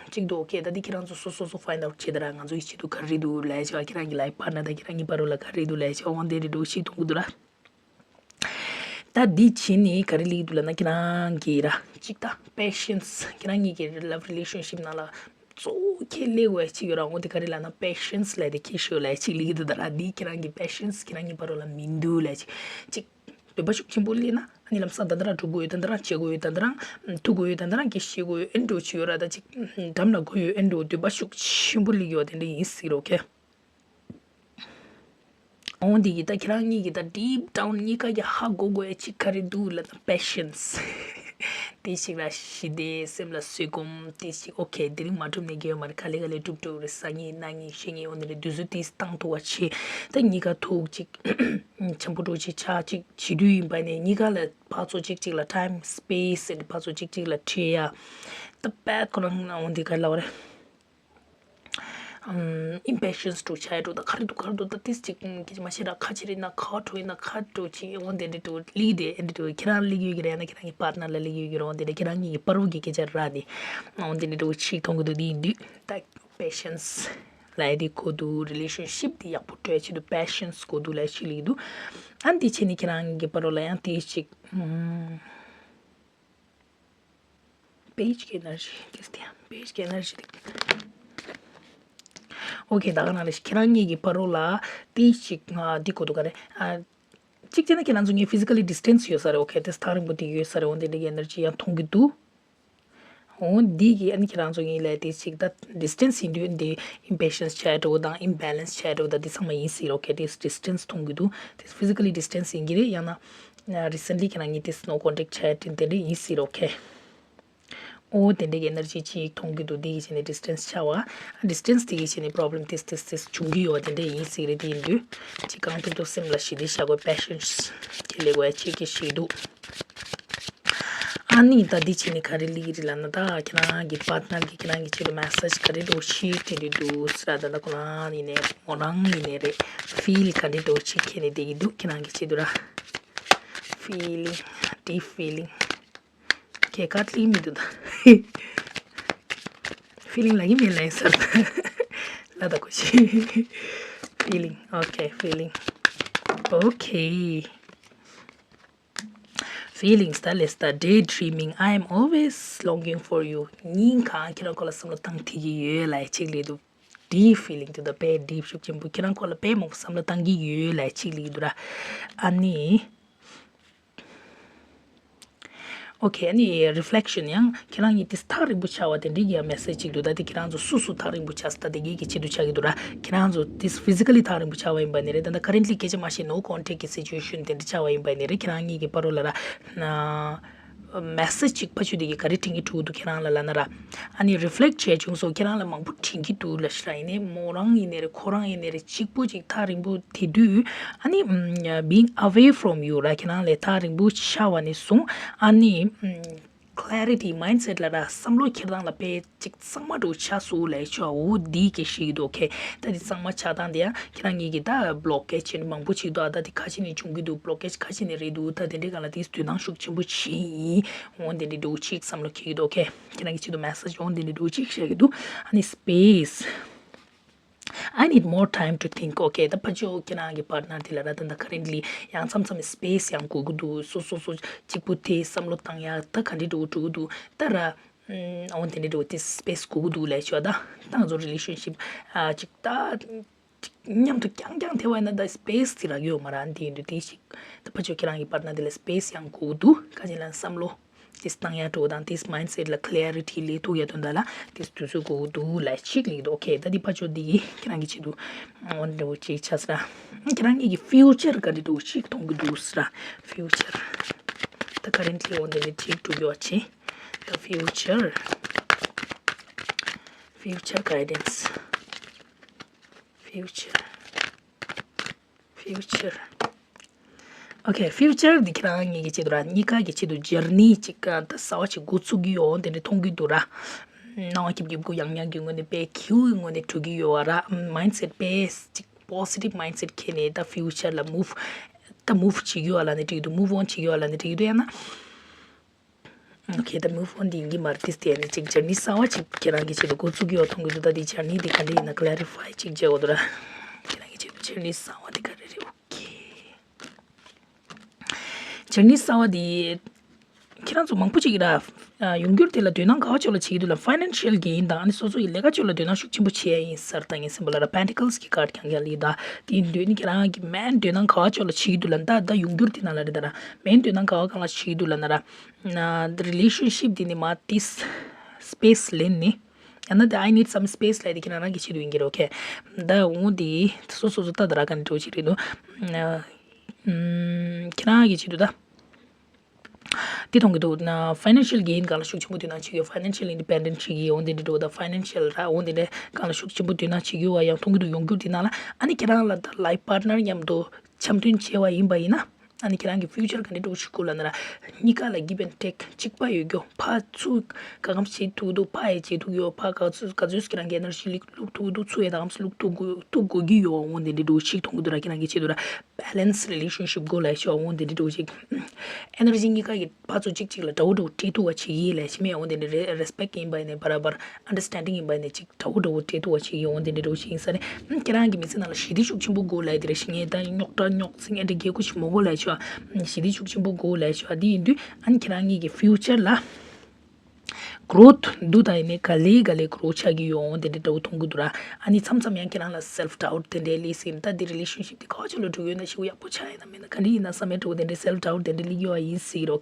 གཅིག་འདུག Okay ད་འདི་ཁྱེད་རང་ཚོ་སོ་སོ་སོ་find out བྱེད་ད་ར། ང་ཚོ་ཡི་ཆེད་དུ་ག་རེ་འདུག་ལབ་བྱས་ཁྱེད་རང་གི་life partner དང་ཁྱེད་རང་གཉིས་བར་རོ་ལ་ག་རེ་འདུག་ལབ་བྱས་འོ་འདི་རེ་འདུག་ཞིག་མཐོང་གི་འདུག་ར། ད་འདི་བྱས་ནས་ག་རེ་སླེབས་ཀྱི་འདུག་ལབ་ན་ཁྱེད་རང་གི་ར་གཅིག་ད་patience ཁྱེད་རང་གཉིས་ཀྱི་love relationship ནང་ལ་གཙོ་བོ་ཁྱེད་སླེབས་དགོས་ཡ་གཅིག་ཡོད་ར། འོ་དེ་ག་རེ་ལབ་ན་patience ལབ་དེ་ཁྱེད་ཤོད་ལབ་ཡ་གཅིག་སླེབས་ཀྱི་འདུག་ད་ར། འདི་ཁྱེད་རང་གི་patience ཁྱེད་རང་གཉིས་བར་རོ་ལ་མི་འདུག་ལབ་ཡ་གཅིག་གཅིག་འདོད་པ་ཤུགས་ཆེན་པོ་སླེབས་ན་ཨ་ནི་ལམ་སང་ད་ལྟ་རང་སྒྲུབ་དགོས་ཡོད། ད་ལྟ་རང་བྱེད་དགོས་ཡོད། ད་ལྟ་རང་ཐུག་དགོས་ཡོད། ད་ལྟ་རང་སྐད་ཆ་བཤད་དགོས་ཡོད། ཨེ་འདྲ་བྱེད་ཡོད་ར། ད་ཅིག་འགྲམ་ལ་དགོས་ཡོད། ཨེ་འདྲ་འདོད་པ་ཤུགས་ཆེན་པོ་སླེབས་ཀྱི་ཡོད་དེ་འདྲ་ཡིན་སྲིད་རོ། Okay འོ་འདི་གི་ད་ཁྱེད་རང་གཉིས་ཀྱི་ད་deep down གཉིས་ཀ་གི་ཧ་གོ་དགོས་ཡ་ཅིག་ག་རེ་འདུག་ལབ་ན་patience དེ་ཞིག་ལ་ཞི་བདེ་སེམས་ལ་བཟོད་སྒོམ་དེ་ཞིག Okay དེ་རིང་མ་གྲུབ་ནས་རྒྱལ་བ་མ་རེད། ག་ལེ་ག་ལེ་གྲུབ་འགྲོ་རེད། སང་ཉིན་གནངས་ཉིན་གཞེས་ཉིན་འོ་འདི་རེད། དུས་ཚོད་དེ་བཏང་ཐུབ་པ་བྱེད། ད་གཉིས་ཀ་ཐུག་ཅིག་འཆམ་པོ་འགྲོ་ཅིག་ཆགས་ཅིག་བྱེད་དུས་ཡིན་པ་ནས་གཉིས་ཀ་ལ་ཕར་ཚུར་གཅིག་གཅིག་ལ་time space and ཕར་ཚུར་གཅིག་གཅིག་ལ་ཁྲིད་ཡ། ད་དཔེ་ཁོ་རང་འོ་འདི་ག་ལབ་རེད། ཨམ་impatience འདྲ་བོ་ཆགས་འགྲོ། ད་ག་རེ་འདུག་ག་རེ་འདུག་ད་ཏིས་ཅིག་ཨམ་སྐད་ཆ་མ་བཤད་ར། ཁ་ཕྱིར་ཡིན་ན་ཁ་བྲོ་ཡིན་ན་ཁ་བྲོ་ཅིག་འོ་དེ་འདྲ་འདྲ་བོ་སླེབས་དེ་འདྲ་འདྲ་བོ། ཁྱེད་རང་སླེབས་ཡོད་ཀྱི་རེད། ཡང་ན་ཁྱེད་རང་གི་པར་ཊ་ནར་ལ་སླེབས་ཡོད་ཀྱི་རེད། འོ་དེ་འདྲ་ཁྱེད་རང་གཉིས་ཀྱི་བར་དུ་གི་སྐད་ཆ་ར་དེ་འོ་དེ་འདྲ་འདྲ་བོ་ཅིག་མཐོང་གི་འདུག་དེ་ཡིན་དུས་ད་patience ལབ་ཡ་དེ་དགོས་འདུག་རི་ལེ་ཤན་ཤིབ་དེ་ཡག་པོ་འགྲོ་ཡ་ཆེད་དུ་patience དགོས་འདུག་ལབ་ཅིག་སླེབས་ཀྱི་འདུག་ཨ་འདི་བྱས་ནས་ཁྱེད་རང་གཉིས་ཀྱི་བར་དུ་ལ་ཡང་དེ་ཅིག་ཨམ། Page energy, this thing, page energy. Okay, ད་ག་ནང་ལས་ཁྱེད་རང་གཉིས་ཀྱི་བར་དུ་ལ་ཏིས་ཅིག་ང་འདི་གོ་འདུག་ག་རེ། ཨ་གཅིག་བྱས་ན་ཁྱེད་རང་ཚོ་གཉིས་physically distance ཡོད་ས་རེད། Okay, ཏིས་ཐག་རིང་པོ་དེ་ཡོད་ས་རེད། འོ་དེ་འདྲ་གི་energy ཡང་མཐོང་གི་འདུག་འོ་འདི་གི་ཨ་ནི་ཁྱེད་རང་ཚོ་གཉིས་ལ་ཏིས་ཅིག་ད་distance ཡིན་དུས་འདི་impatience ཆགས་འགྲོ་དང་imbalance ཆགས་འགྲོ་ད་འདི་ཚང་མ་ཡིན་སྲིད། Okay, ཏིས་distance མཐོང་གི་འདུག་ཏིས་physically distance ཡིན་གྱི་རེད། ཡང་ན་recently ཁྱེད་རང་གཉིས་ཏིས་no contact ཆགས་དེ་འདྲ་ཡིན་སྲིད། Okay. འོ་དེ་འདྲ་གི་energy ཅིག་མཐོང་གི་འདུག་དེ་གི་བྱས་ནས་distance ཆགས་པ། distance དེ་གི་བྱས་ནས་problem ཏིས་ཏིས་ཏིས་འབྱུང་གི་ཡོད་པ་དེ་འདྲ་ཡིན་སྲིད་རེད། དེ་ཡིན་དུས་ཅིག་གང་ཐུབ་ཐུབ་སེམས་ལ་ཞི་བདེ་བཞག་དགོས། patience དེ་ལས་དགོས་ཡ་ཅིག་གི་ཞིག་འདུག་ཨ་ནི་ད་འདི་བྱས་ནས་ག་རེ་སླེབས་ཀྱི་རེད་ལབ་ན། ད་ཁྱེད་རང་གི་partner གི་ཁྱེད་རང་གི་ཆེད་དུ་message ག་རེ་འདྲ་བོ་ཞིག་སྤྲད་དུས་འདུག་ཟེར་ད། ད་ཁོ་རང་ཡིན་ནའི་མོ་རང་ཡིན་ནའི་རེད། feel ག་འདྲ་འདྲ་བོ་ཅིག་འཁྱེར་ནས་བསྡད་ཀྱི་འདུག་ཁྱེད་རང་གི་ཆེད་དུ་ར། Feeling, deep feeling. Okay, ཁ་ལྷིང་མི་འདུག་ད། Feeling ལབ་ཀྱི་མེད་ལབ་ཡིན་ཟེར། ལབ་ད་གོ་ཤི། Feeling, okay, feeling. Okay. Feelings ད་ལས་ད། Daydreaming, I am always longing for you. ཉིན་གང་ཁྱེད་རང་སྐོར་ལ་བསམ་བློ་བཏང་བསྡད་ཀྱི་ཡོད་ལབ་ཅིག་སླེབས་འདུག Deep feeling དེ་ད་དཔེ་deep ཤུགས་ཆེན་པོ། ཁྱེད་རང་སྐོར་ལ་དཔེ་མང་པོ་བསམ་བློ་བཏང་གི་ཡོད་ལབ་ཅིག་སླེབས་འདུག་ར། ཨ་ནི། Okay, ཨ་ནི་reflection ཡང་ཁྱེད་རང་གཉིས་དེ་ཐག་རིང་པོ་ཆགས་པ་དེ་འདྲའི་ཡང་message ཅིག་འདུག་ད་དེ་ཁྱེད་རང་ཚོ་སུ་སུ་ཐག་རིང་པོ་ཆགས་ས་ད་དེ་གའི་གི་ཆེད་དུ་ཆགས་ཀྱི་འདུག་ར། ཁྱེད་རང་ཚོ་དེ་physically ཐག་རིང་པོ་ཆགས་པ་ཡིན་པ་ནི་རེད། ད་ལྟ་currently སྐད་ཆ་མ་བཤད་no contact གི་situation དེ་འདྲ་ཆགས་པ་ཡིན་པ་ནི་རེད། ཁྱེད་རང་གཉིས་ཀྱི་བར་དུ་ལ་ར་message ཅིག་ཕ་ཆུ་དེ་གི་ག་རེ་དྲན་གྱི་འདུག་ཁྱེད་རང་ལ་ལབ་ན་ར། ཨ་ནི་reflect བྱས་བྱུང་སོང་། ཁྱེད་རང་ལ་མང་པོ་དྲན་གྱི་འདུག་ལབ་ཤི་ར། ཡིན་ནའི་མོ་རང་ཡིན་ནའི་རེད། ཁོ་རང་ཡིན་ནའི་རེད། གཅིག་པོ་ཅིག་ཐག་རིང་པོ་དེ་དུས་ཨ་ནི་being away from you ར། ཁྱེད་རང་ལས་ཐག་རིང་པོ་ཆགས་པ་ནས་བཟུང་ཨ་ནི་clarity mindset ལ་ར་བསམ་བློ་འཁྱེར་སྟངས་ལ་དཔེ་ཅིག་གཙང་མ་འདྲ་བོ་ཆགས་སོང་ལབ་ཆོག་འོ་འདི་གི་ཞིག་འདུག Okay, ད་འདི་གཙང་མ་ཆགས་སྟངས་དེ་ཡང་ཁྱེད་རང་གཉིས་ཀྱི་ད་blockage བྱས་ནས་མང་པོ་ཅིག་འདུག་ཨ་ད་འདི་ཁ་ཕྱེ་ནས་བྱུང་གི་འདུག blockage ཁ་ཕྱེ་ནས་རེད་འདུག་ད་དེ་འདྲའི་སྒང་ལ་དེ་དོ་སྣང་ཤུགས་ཆེན་པོ་བྱེད་ཡིན། འོ་འདི་འདྲའི་འདྲ་བོ་ཅིག་བསམ་བློ་འཁྱེར་གྱི་འདུག Okay, ཁྱེད་རང་གི་ཆེད་དུ་message འོ་འདི་འདྲའི་འདྲ་བོ་ཅིག་བཤད་ཀྱི་འདུག་ཨ་ནི་space. I need more time to think. Okay, ད་ཕ་ཆོ་ཁྱེད་རང་གི་partner དེ་ལ་ར་ད་ད་currently ཡང་མཚམས་མཚམས་space ཡང་དགོས་ཀྱི་འདུག་སོ་སོ་སོ་གཅིག་པུ་དེ་བསམ་བློ་བཏང་ཡ་ད་ག་འདྲ་འདྲ་བོ་འགྲོ་གི་འདུག་ད་ར། ཨམ། འོ་དེ་འདྲ་འདྲ་བོ་དེ་space དགོས་ཀྱི་འདུག་ལབ་ཆོག་ད་ད་ང་ཚོ་relationship ཨ་ཅིག་ད་ཅིག་མཉམ་དུ་རྐྱང་རྐྱང་དེ་བ་ཡིན་ན་ད་space དེ་རག་ཡོད་མ་རེད། འདི་ཡིན་དུས་དེ་ཞིག་ད་ཕ་ཆོ་ཁྱེད་རང་གི་partner དེ་ལ་space ཡང་དགོས་ཀྱི་འདུག་ག་ཅིག་ལ་བསམ་བློ་དེ་བཏང་ཡ་འགྲོ་དང་དེ་mindset ལ་clarity སླེབས་ཐུབ་ཡ་དོན་དག་ལ་དེ་དུས་ཚོད་དགོས་ཀྱི་འདུག་ལབ་ཅིག་ལབ་ཀྱི་འདུག Okay, ད་འདི་ཕ་ཆོ་འདི་ཁྱེད་རང་གི་ཆེད་དུ་འོ་འདྲ་བོ་ཅིག་ཆགས་སོང་ར། ཁྱེད་རང་གཉིས་ཀྱི་future ག་འདྲ་འདྲ་བོ་ཅིག་མཐོང་གི་འདུག་ཟེར་ར། Future ད་currently འོ་འདི་ནས་ཅིག་འགྲོ་རྒྱུ་བ་ཆེ། The future, future guidance, future, future. Okay, future འདི་ཁྱེད་རང་གཉིས་ཀྱི་ཆེད་དུ་ར། གཉིས་ཀ་གི་ཆེད་དུ་journey ཅིག་ད་གསར་བ་ཅིག་འགོ་ཚུགས་ཀྱི་ཡོད་འདི་འདྲ་མཐོང་གི་འདུག་ར། སྣང་བ་སྐྱིད་སྐྱིད་པོ་ཡང་ཡང་གི་ངོས་ནས་དཔེ་ཁྱིའུ་ངོས་ནས་འགྲོ་གི་ཡོད་ར། mindset དཔེ་ཅིག་positive mindset འཁྱེར་ནས་ད་future ལ་move ད་move བྱེད་ཀྱི་ཡོད་ལ་ནི་འགྲིག་འདུག move on བྱེད་ཀྱི་ཡོད་ལ་ནི་འགྲིག་འདུག་ཡང་ན། Okay, ད་move on འདི་ཡིན་གྱི་མ་རེད། དེ་ནི་ཅིག་journey གསར་བ་ཅིག་ཁྱེད་རང་གི་ཆེད་དུ་འགོ་ཚུགས་ཀྱི་ཡོད་མཐོང་གི་འདུག་ད་འདི་journey འདི་ག་འདྲ་ཡིན་ན་clarify ཅིག་བྱེད་དགོས་འདུག་ར། ཁྱེད་རང་གི་ཆེད་དུ་journey གསར་བ་འདི་ག་རེ་རེད། Okay, journey གསར་བ་འདི་ཁྱེད་རང་ཚོ་མང་པོ་ཅིག་ར། ཡོང་འགྱུར་དེ་ལ་དོ་སྣང་ག་བ་ཕྱོགས་ལ་བྱེད་ཀྱི་འདུག་ལ། financial gain དང་ཨ་ནི་སོ་སོ་ཡི་ལས་ཀ་ཕྱོགས་ལ་དོ་སྣང་ཤུགས་ཆེན་པོ་བྱེད་ཡ་ཡིན་ཟེར་ད་ངའི་སེམས་པ་ལ་ར། Pentacles གི་card རྐྱང་རྐྱང་ལ་ཡོད་ད། དེ་ཡིན་དུས་ནི་ཁྱེད་རང་གི་main དོ་སྣང་ག་བ་ཕྱོགས་ལ་བྱེད་ཀྱི་འདུག་ལ། ད་ད་ཡོང་འགྱུར་དེ་ནང་ལ་རེད་ད་ར། main དོ་སྣང་ག་བ་སྒང་ལ་བྱེད་ཀྱི་འདུག་ལ་ན་ར། ན་relationship དེ་ནི་མ་དེ་space ལེན་ནི། ཡང་ན་དེ་I need some space ལབ་དེ་ཁྱེད་རང་རང་གི་ཆེད་དུ་ཡིན་གྱི་རེད། Okay, ད་འོ་དེ་སོ་སོ་སོ་ད་ད་ར་ག་ནས་འགྲོ་ཆེད་རེད་འདུག་ཁྱེད་རང་གི་ཆེད་དུ་ད། དེ་མཐོང་གི་འདུག་ན། financial gain སྒང་ལ་ཤུགས་ཆེན་པོ་དོ་སྣང་བྱེད་ཀྱི་ཡོད། financial independent བྱེད་ཀྱི་ཡོད། འོ་འདི་འདྲ་འདྲ་བོ་ད་financial ར་འོ་འདི་འདྲ་སྒང་ལ་ཤུགས་ཆེན་པོ་དོ་སྣང་བྱེད་ཀྱི་ཡོད་པ་ཡང་མཐོང་གི་འདུག་ཡོང་འགྱུར་དེ་ནང་ལ་ཨ་ནི་ཁྱེད་རང་ལ་ད་life partner མཉམ་དུ་འཆམ་མཐུན་བྱས་པ་ཡིན་པ་ཡིན་ན། ཨ་ནི་ཁྱེད་རང་གི་future་ག་འདྲ་འགྲོ་ཤི་གོ་ལབ་ན་ར། གཉིས་ཀ་ལ་give and take་གཅིག་པ་ཡོད་རྒྱུ། ཕར་ཚུར་ག་གམ་བྱེད་ཐུབ་འདུག་ཕར་ཡང་བྱེད་ཐུབ་ཡོད། ཕར་ག་ཚོད་ག་ཚོད་ཁྱེད་རང་གི་energy་བླུག་ཐུབ་འདུག་ཚུར་ཡང་ག་གམ་བླུག་ཐུབ་དགོས་ཐུབ་དགོས་ཀྱི་ཡོད། འོ་དེ་འདྲ་འགྲོ་ཤི་མཐོང་གི་འདུག་ར། ཁྱེད་རང་གི་ཆེད་དུ་ར་balanced relationship་དགོས་ལབ་ཤོག་འོ་དེ་འདྲ་འགྲོ་ཤི། energy་གཉིས་ཀ་གི་ཕར་ཚུར་གཅིག་གཅིག་ལ་འདྲ་བོ་འདྲ་བོ་སྤྲད་ཐུབ་པ་བྱེད་ཀྱི་ལབ་ཤི་མེད། འོ་དེ་འདྲ་རེད། respect་ཡིན་པ་ཡིན་ནའི་བར་བར་understanding་ཡིན་པ་ཡིན་ནའི་གཅིག་འདྲ་བོ་འདྲ་བོ་སྤྲད་ཐུབ་པ་བྱེད་ཀྱི་འོ་དེ་འདྲ་འདྲ་བོ་ཞིག་ཡིན་ས་རེད། ཁྱེད་རང་གི་མི་ཚེ་ནང་ལ་ཞི་བདེ་ཤུགས་ཆེན་པོ་དགོས་ལབ་ཡ་དེ་རེད་ཤི། ངས་ད་རྙོག་དྲ་རྙོག་འཛིང་ཨེ་འདྲ་རྒྱལ་ཁུ་ཞིག་མོ་དགོས་ལབ་ཤོག་ཞི་བདེ་ཤུགས་ཆེན་པོ་དགོས་ལབ་ཤོག་དེ་ཡིན་དུས་ཨ་ནི་ཁྱེད་རང་གཉིས་ཀྱི་future་ལ་growth་འདུག་ད་ཡིན་ནའི་ག་ལེ་ག་ལེ་grow་ཆགས་ཀྱི་ཡོད་འོ་དེ་འདྲ་འདྲ་བོ་མཐོང་གི་འདུག་ར། ཨ་ནི་མཚམས་མཚམས་ཡང་ཁྱེད་རང་ལ་self doubt་དེ་འདྲའི་སླེབས་སྲིད། ད་འདི་relationship་འདི་ག་བ་ཅིག་ལ་འགྲོ་གི་ཡོད་ན་ཞེ་པོ་ཡག་པོ་ཆགས་ཡིན་ན་མིན་ན་ག་འདྲ་ཡིན་ན་བསམ་ཡ་འདྲ་བོ་དེ་འདྲའི་self doubt་དེ་འདྲ་སླེབས་ཀྱི་ཡོད་པ་ཡིན་སྲིད་རོ།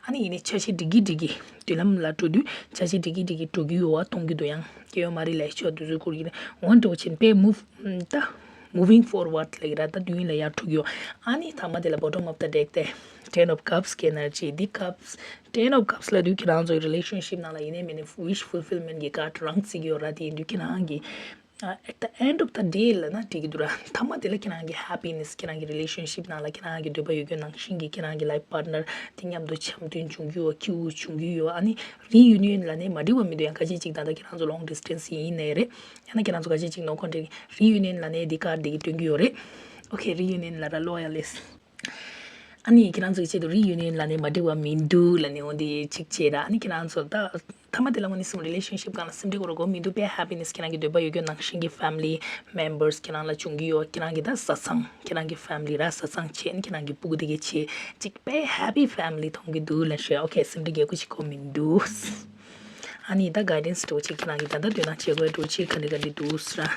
ཨ་ནི་ཡིན་ནའི་འཆར་གཞི་སྒྲིག་གི་སྒྲིག་གི་མདུན་ལམ་ལ་འགྲོ་དུས་འཆར་གཞི་སྒྲིག་གི་སྒྲིག་གི་འགྲོ་གི་ཡོད་པ་མཐོང་གི་འདུག་ཡང་སྐྱེ་བ་མ་རེད་ལབ་ཤོག་དུས་ཚོད་འཁོར་གྱི་རེད། འོ་འདྲ་བོ་ཕྱིན་པས་move་ད་moving forward་ལབ་ཀྱི་ར། ད་མདུན་ལ་ཡར་འགྲོ་གི་ཡོད། ཨ་ནི་ཐ་མ་དེ་ལ་bottom of the deck་དེ་ten of cups་གི་energy་འདི་cups ten of cups་ལབ་དུས་ཁྱེད་རང་ཚོའི་relationship་ནང་ལ་ཡིན་ནའི་མིན་ནའི་wish fulfillment་གི་card་རང་བརྩི་གི་ཡོད་ར། དེ་ཡིན་དུས་ཁྱེད་རང་གི at the end of the day་ལབ་ན་འགྲིག་གི་འདུག་ར། ཐ་མ་དེ་ལ་ཁྱེད་རང་གི་happiness་ཁྱེད་རང་གི་relationship་ནང་ལ་ཁྱེད་རང་གི་འདོད་པ་ཡོད་རྒྱུ་ནང་བཞིན་གྱི་ཁྱེད་རང་གི་life partner་དེ་མཉམ་དུ་འཆམ་མཐུན་བྱུང་གི་ཡོད། སྐྱིད་པོ་བྱུང་གི་ཡོད། ཨ་ནི་reunion་ལབ་ནའི་མ་འགྲིག་པ་མི་འདུག་ཡང་ཁ་ཤས་ཅིག་ད་ལྟ་ཁྱེད་རང་ཚོ་long distance་ཡིན་ནའི་རེད། ཡང་ན་ཁྱེད་རང་ཚོ་ཁ་ཤས་ཅིག་no contact་reunion་ལབ་ནའི་འདི་card་འདི་གི་སྟོན་གི་ཡོད་རེད། Okay reunion་ལབ་ར་loyalist། ཨ་ནི་ཁྱེད་རང་ཚོ་གི་ཆེད་དུ་reunion་ལབ་ནའི་མ་འགྲིག་པ་མི་འདུག་ལབ་ནའི་འོ་འདི་གཅིག་བྱས་ར། ཨ་ནི་ཁྱེད་རང་ཚོ་ད་ཐ་མ་དེ་ལ་དངོས་གནས་སེམས་relationship་སྒང་ལ་སེམས་ཁྲལ་དགོས་ར་དགོས་མི་འདུག་དཔེ་happiness་ཁྱེད་རང་གི་འདོད་པ་ཡོད་རྒྱུ་ནང་བཞིན་གྱི་family members་ཁྱེད་རང་ལ་བྱུང་གི་ཡོད། ཁྱེད་རང་གི་ད་བཟའ་ཚང་ཁྱེད་རང་གི་family་ར་བཟའ་ཚང་བྱས་ཨ་ནི་ཁྱེད་རང་གི་སྤུ་གུ་དེ་གས་བྱས་གཅིག་དཔེ་happy family་མཐོང་གི་འདུག་ལབ་ཤོད། Okay སེམས་ཁྲལ་རྒྱག་དགོས་ཞིག་དགོས་མི་འདུག་ཨ་ནི་ད་guidance་འདྲ་བོ་ཅིག་ཁྱེད་རང་གི་ད་ལྟ་དོན་དག་བྱེད་དགོས་འདྲ་བོ་ཅིག་ག་འདྲ་ག་འདྲ་འདུག་ཟེར་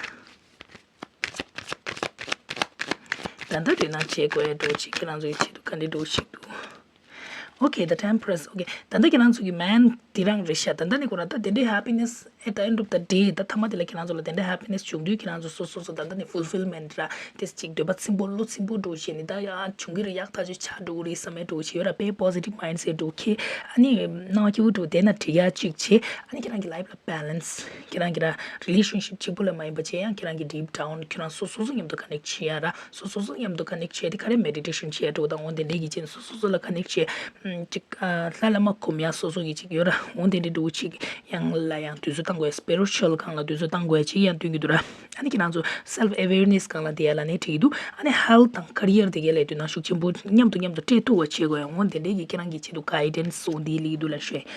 ར། ད་ལྟ་དོན་དག་བྱེད་དགོས་འདྲ་བོ་ཅིག་ཁྱེད་རང་ཚོ་ཡི་ཆེད་དུ་ག་འདྲ་འདྲ་བོ་ཞིག་འདུག Okay the temperance. Okay ད་ལྟ་ཁྱེད་རང་ཚོ་གི་man་དེ་རང་རེད་ཤག་ད་ལྟ་ནས་ཁོ་རང་ད་དེ་འདྲའི་happiness at the end of the day་ད་ཐ་མ་དེ་ལ་ཁྱེད་རང་ཚོ་ལ་དེ་འདྲའི་happiness་བྱུང་དུས་ཁྱེད་རང་ཚོ་སོ་སོ་སོ་ད་ལྟ་ནས་fulfillment་ར་དེ་ཅིག་འདོད་པ་ཚིམ་པོ་བློ་ཚིམ་པོ་འདྲ་བོ་བྱས་ནས་ད་ཡ་བྱུང་གི་རེད་ཡག་ཐག་ཆོད་ཆགས་འགྲོ་གི་རེད་བསམ་པའི་འདྲ་བོ་བྱས་ཡོད་ར། དཔེ་positive mindset་འདྲ་བོ་ཁྱེད་ཨ་ནི་སྣང་བ་སྐྱིད་པོ་འདྲ་བོ་བསྡད་ན་འགྲིག་ཡ་གཅིག་བྱས། ཨ་ནི་ཁྱེད་རང་གི་life་ལ་balance་ཁྱེད་རང་གི་ར་relationship་གཅིག་པུ་ལ་མ་ཡིན་པ་བྱས་ཡང་ཁྱེད་རང་གི་deep down་ཁྱེད་རང་སོ་སོ་སོ་མཉམ་དུ་connect་བྱེད་ཡ་ར། སོ་སོ་སོ་མཉམ་དུ་connect་བྱས་ཏེ་ག་རེ་meditation་བྱས་འགྲོ་དང་འོ་དེ་འདྲའི་གི་ཅན་སོ་སོ་སོ་ལ་connect་བྱས། ཅིག་ལྷ་བླ་མ་སྒོམ་ཡ་སོ་སོ་གི་ཅིག་ཡོད་ར། འོ་དེ་འདྲའི་འདྲ་བོ་ཅིག་ཡང་ལ་ཡང་དུས་ཚོད་བཏང་དགོས་spiritual་སྒང་ལ་དུས་ཚོད་བཏང་དགོས་ཅིག་ཡང་སྟོན་གྱི་འདུག་ར། ཨ་ནི་ཁྱེད་རང་ཚོ་self awareness་སྒང་ལ་དེ་ཡ་ལ་ནས་བྲིས་ཀྱི་འདུག་ཨ་ནི་health་དང་career་དེ་གའི་ལས་དོན་ནང་ཤུགས་ཆེན་པོ་མཉམ་དུ་མཉམ་དུ་སྤྲད་ཐུབ་པ་བྱེད་དགོས་ཡ། འོ་དེ་འདྲའི་གི་ཁྱེད་རང་གི་ཆེད་དུ་guidance་འོ་འདི་ལི་འདུག་ལ་ཤོད།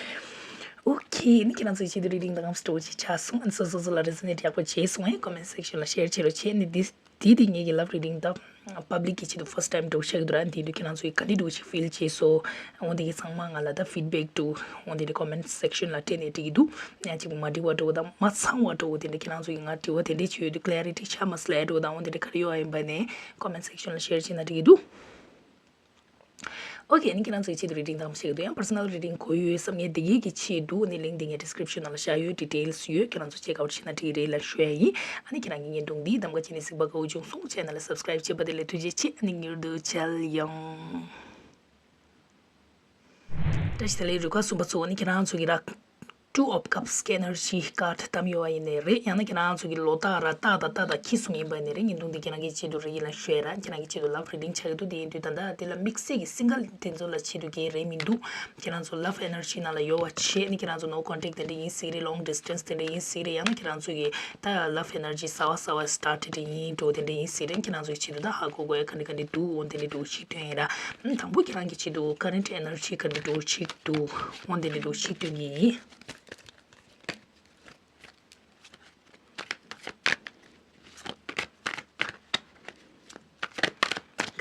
Okay ཨ་ནི་ཁྱེད་རང་ཚོ་གི་ཆེད་དུ་reading་དང་ངམ་story་ཅིག་ཆགས་སོང་། ཨ་ནི་སོ་སོ་སོ་ལ་resonate་ཡག་པོ་བྱས་སོང་ཨེ་comment section་ལ་share་བྱེད་རོགས་བྱེད། ཨ་ནི་this དེ་དེ་ངེད་ཀྱི་love reading་དང་public་གི་ཆེད་དུ་first time་འགྲོ་ཤག་གི་འདུག་ར། དེ་དུས་ཁྱེད་རང་ཚོ་གི་ག་འདྲ་འདྲ་ཞིག་feel་བྱས་སོ། འོ་དེ་གི་ཚང་མ་ང་ལ་ད་feedback་འདུག་འོ་དེ་འདྲ་comment section་ལ་སྤྲད་ནས་འགྲིག་གི་འདུག་ཡང་གཅིག་པུ་མ་འགྲིག་པ་འདྲ་བོ་དང་མ་ཚང་བ་འདྲ་བོ་དེ་འདྲ་ཁྱེད་རང་ཚོ་གི་ང་དྲི་བ་དེ་འདྲ་བྱས་ཡོད་དུས་clarity་ཆགས་མ་སོང་ལབ་འདྲ་བོ་དང་འོ་དེ་འདྲ་ག་རེ་ཡོད་ཨ་ཡིན་པ་ནས་comment section་ལ་share་བྱས་ན་འགྲིག་གི་འདུག Okay ཨ་ནི་ཁྱེད་རང་ཚོའི་ཆེད་དུ་reading་དང་མ་ཤེས་ཀྱི་འདུག་ཡང་personal reading་དགོས་ཡོད་བསམ་ངེས་དེ་གའི་གི་ཆེད་དུ་ཨ་ནི་link་དེ་ངའི་description་ནང་ལ་བཞག་ཡོད། details་ཡོད། ཁྱེད་རང་ཚོ་check out་བྱེད་ན་འགྲིག་གི་རེད་ལབ་ཞུ་ཡ་ཡིན། ཨ་ནི་ཁྱེད་རང་གི་བརྙན་ཐུང་འདི་གདམ་ག་བྱས་ནས་གཟིགས་པ་དགའ་བོ་བྱུང་སོང་། channel་ལ་subscribe་བྱས་པ་དེ་ལ་ཐུགས་རྗེ་ཆེ། ཨ་ནི་མྱུར་དུ་མཇལ་ཡོང་། བཀྲ་ཤིས་བདེ་ལེགས། རུས་ཁ་གསུམ་པ་ཚོ་ཨ་ནི་ཁྱེད་རང་ཚོ་གི་ར། Two of Cups་གི་energy་card་བདམས་ཡོད་པ་ཡིན་ནའི་རེད། ཡང་ན་ཁྱེད་རང་ཚོ་གི་ལོ་རྟགས་ར་རྟགས་དང་རྟགས་དང་ཁྱི་གསུམ་ཡིན་པ་ཡིན་ནའི་རེད། བརྙན་ཐུང་འདི་ཁྱེད་རང་གི་ཆེད་དུ་རེད་ལབ་ཞུ་ཡ་ར། ཁྱེད་རང་གི་ཆེད་དུ་love reading་ཆགས་ཀྱི་འདུག་དེ་ཡིན་དུས་ད་ལྟ་དེ་ལ་དམིགས་བསལ་གྱི་single་དེ་ཚོ་ལ་ཆེད་དུ་གའི་རེད་མི་འདུག་ཁྱེད་རང་ཚོ་love energy་ནང་ལ་ཡོད་པ་བྱས་ནི་ཁྱེད་རང་ཚོ་no contact་དེ་འདྲ་ཡིན་སྲིད་རེད། long distance་དེ་འདྲ་ཡིན་སྲིད་རེད། ཡང་ན་ཁྱེད་རང་ཚོ་གི་ད་love energy་གསར་པ་གསར་པ་started་ཡིན་འགྲོ་དེ་འདྲ་ཡིན་སྲིད་རེད། ཁྱེད་རང་ཚོ་གི་ཆེད་དུ་ད་ཧ་གོ་དགོས་ཡ་ག་འདྲ་ག་འདྲ་འདུག་འོ་དེ་འདྲ་འདྲ་བོ་ཞིག་སྟོན་ཡིན་ར། དང་པོ་ཁྱེད་རང་གི་ཆེད་དུ་current energy་ག་འདྲ་འདྲ་བོ་ཞིག་འདུག་འོ་དེ་འདྲ་འདྲ་བོ་ཞིག་སྟོན་གྱི་ཡིན།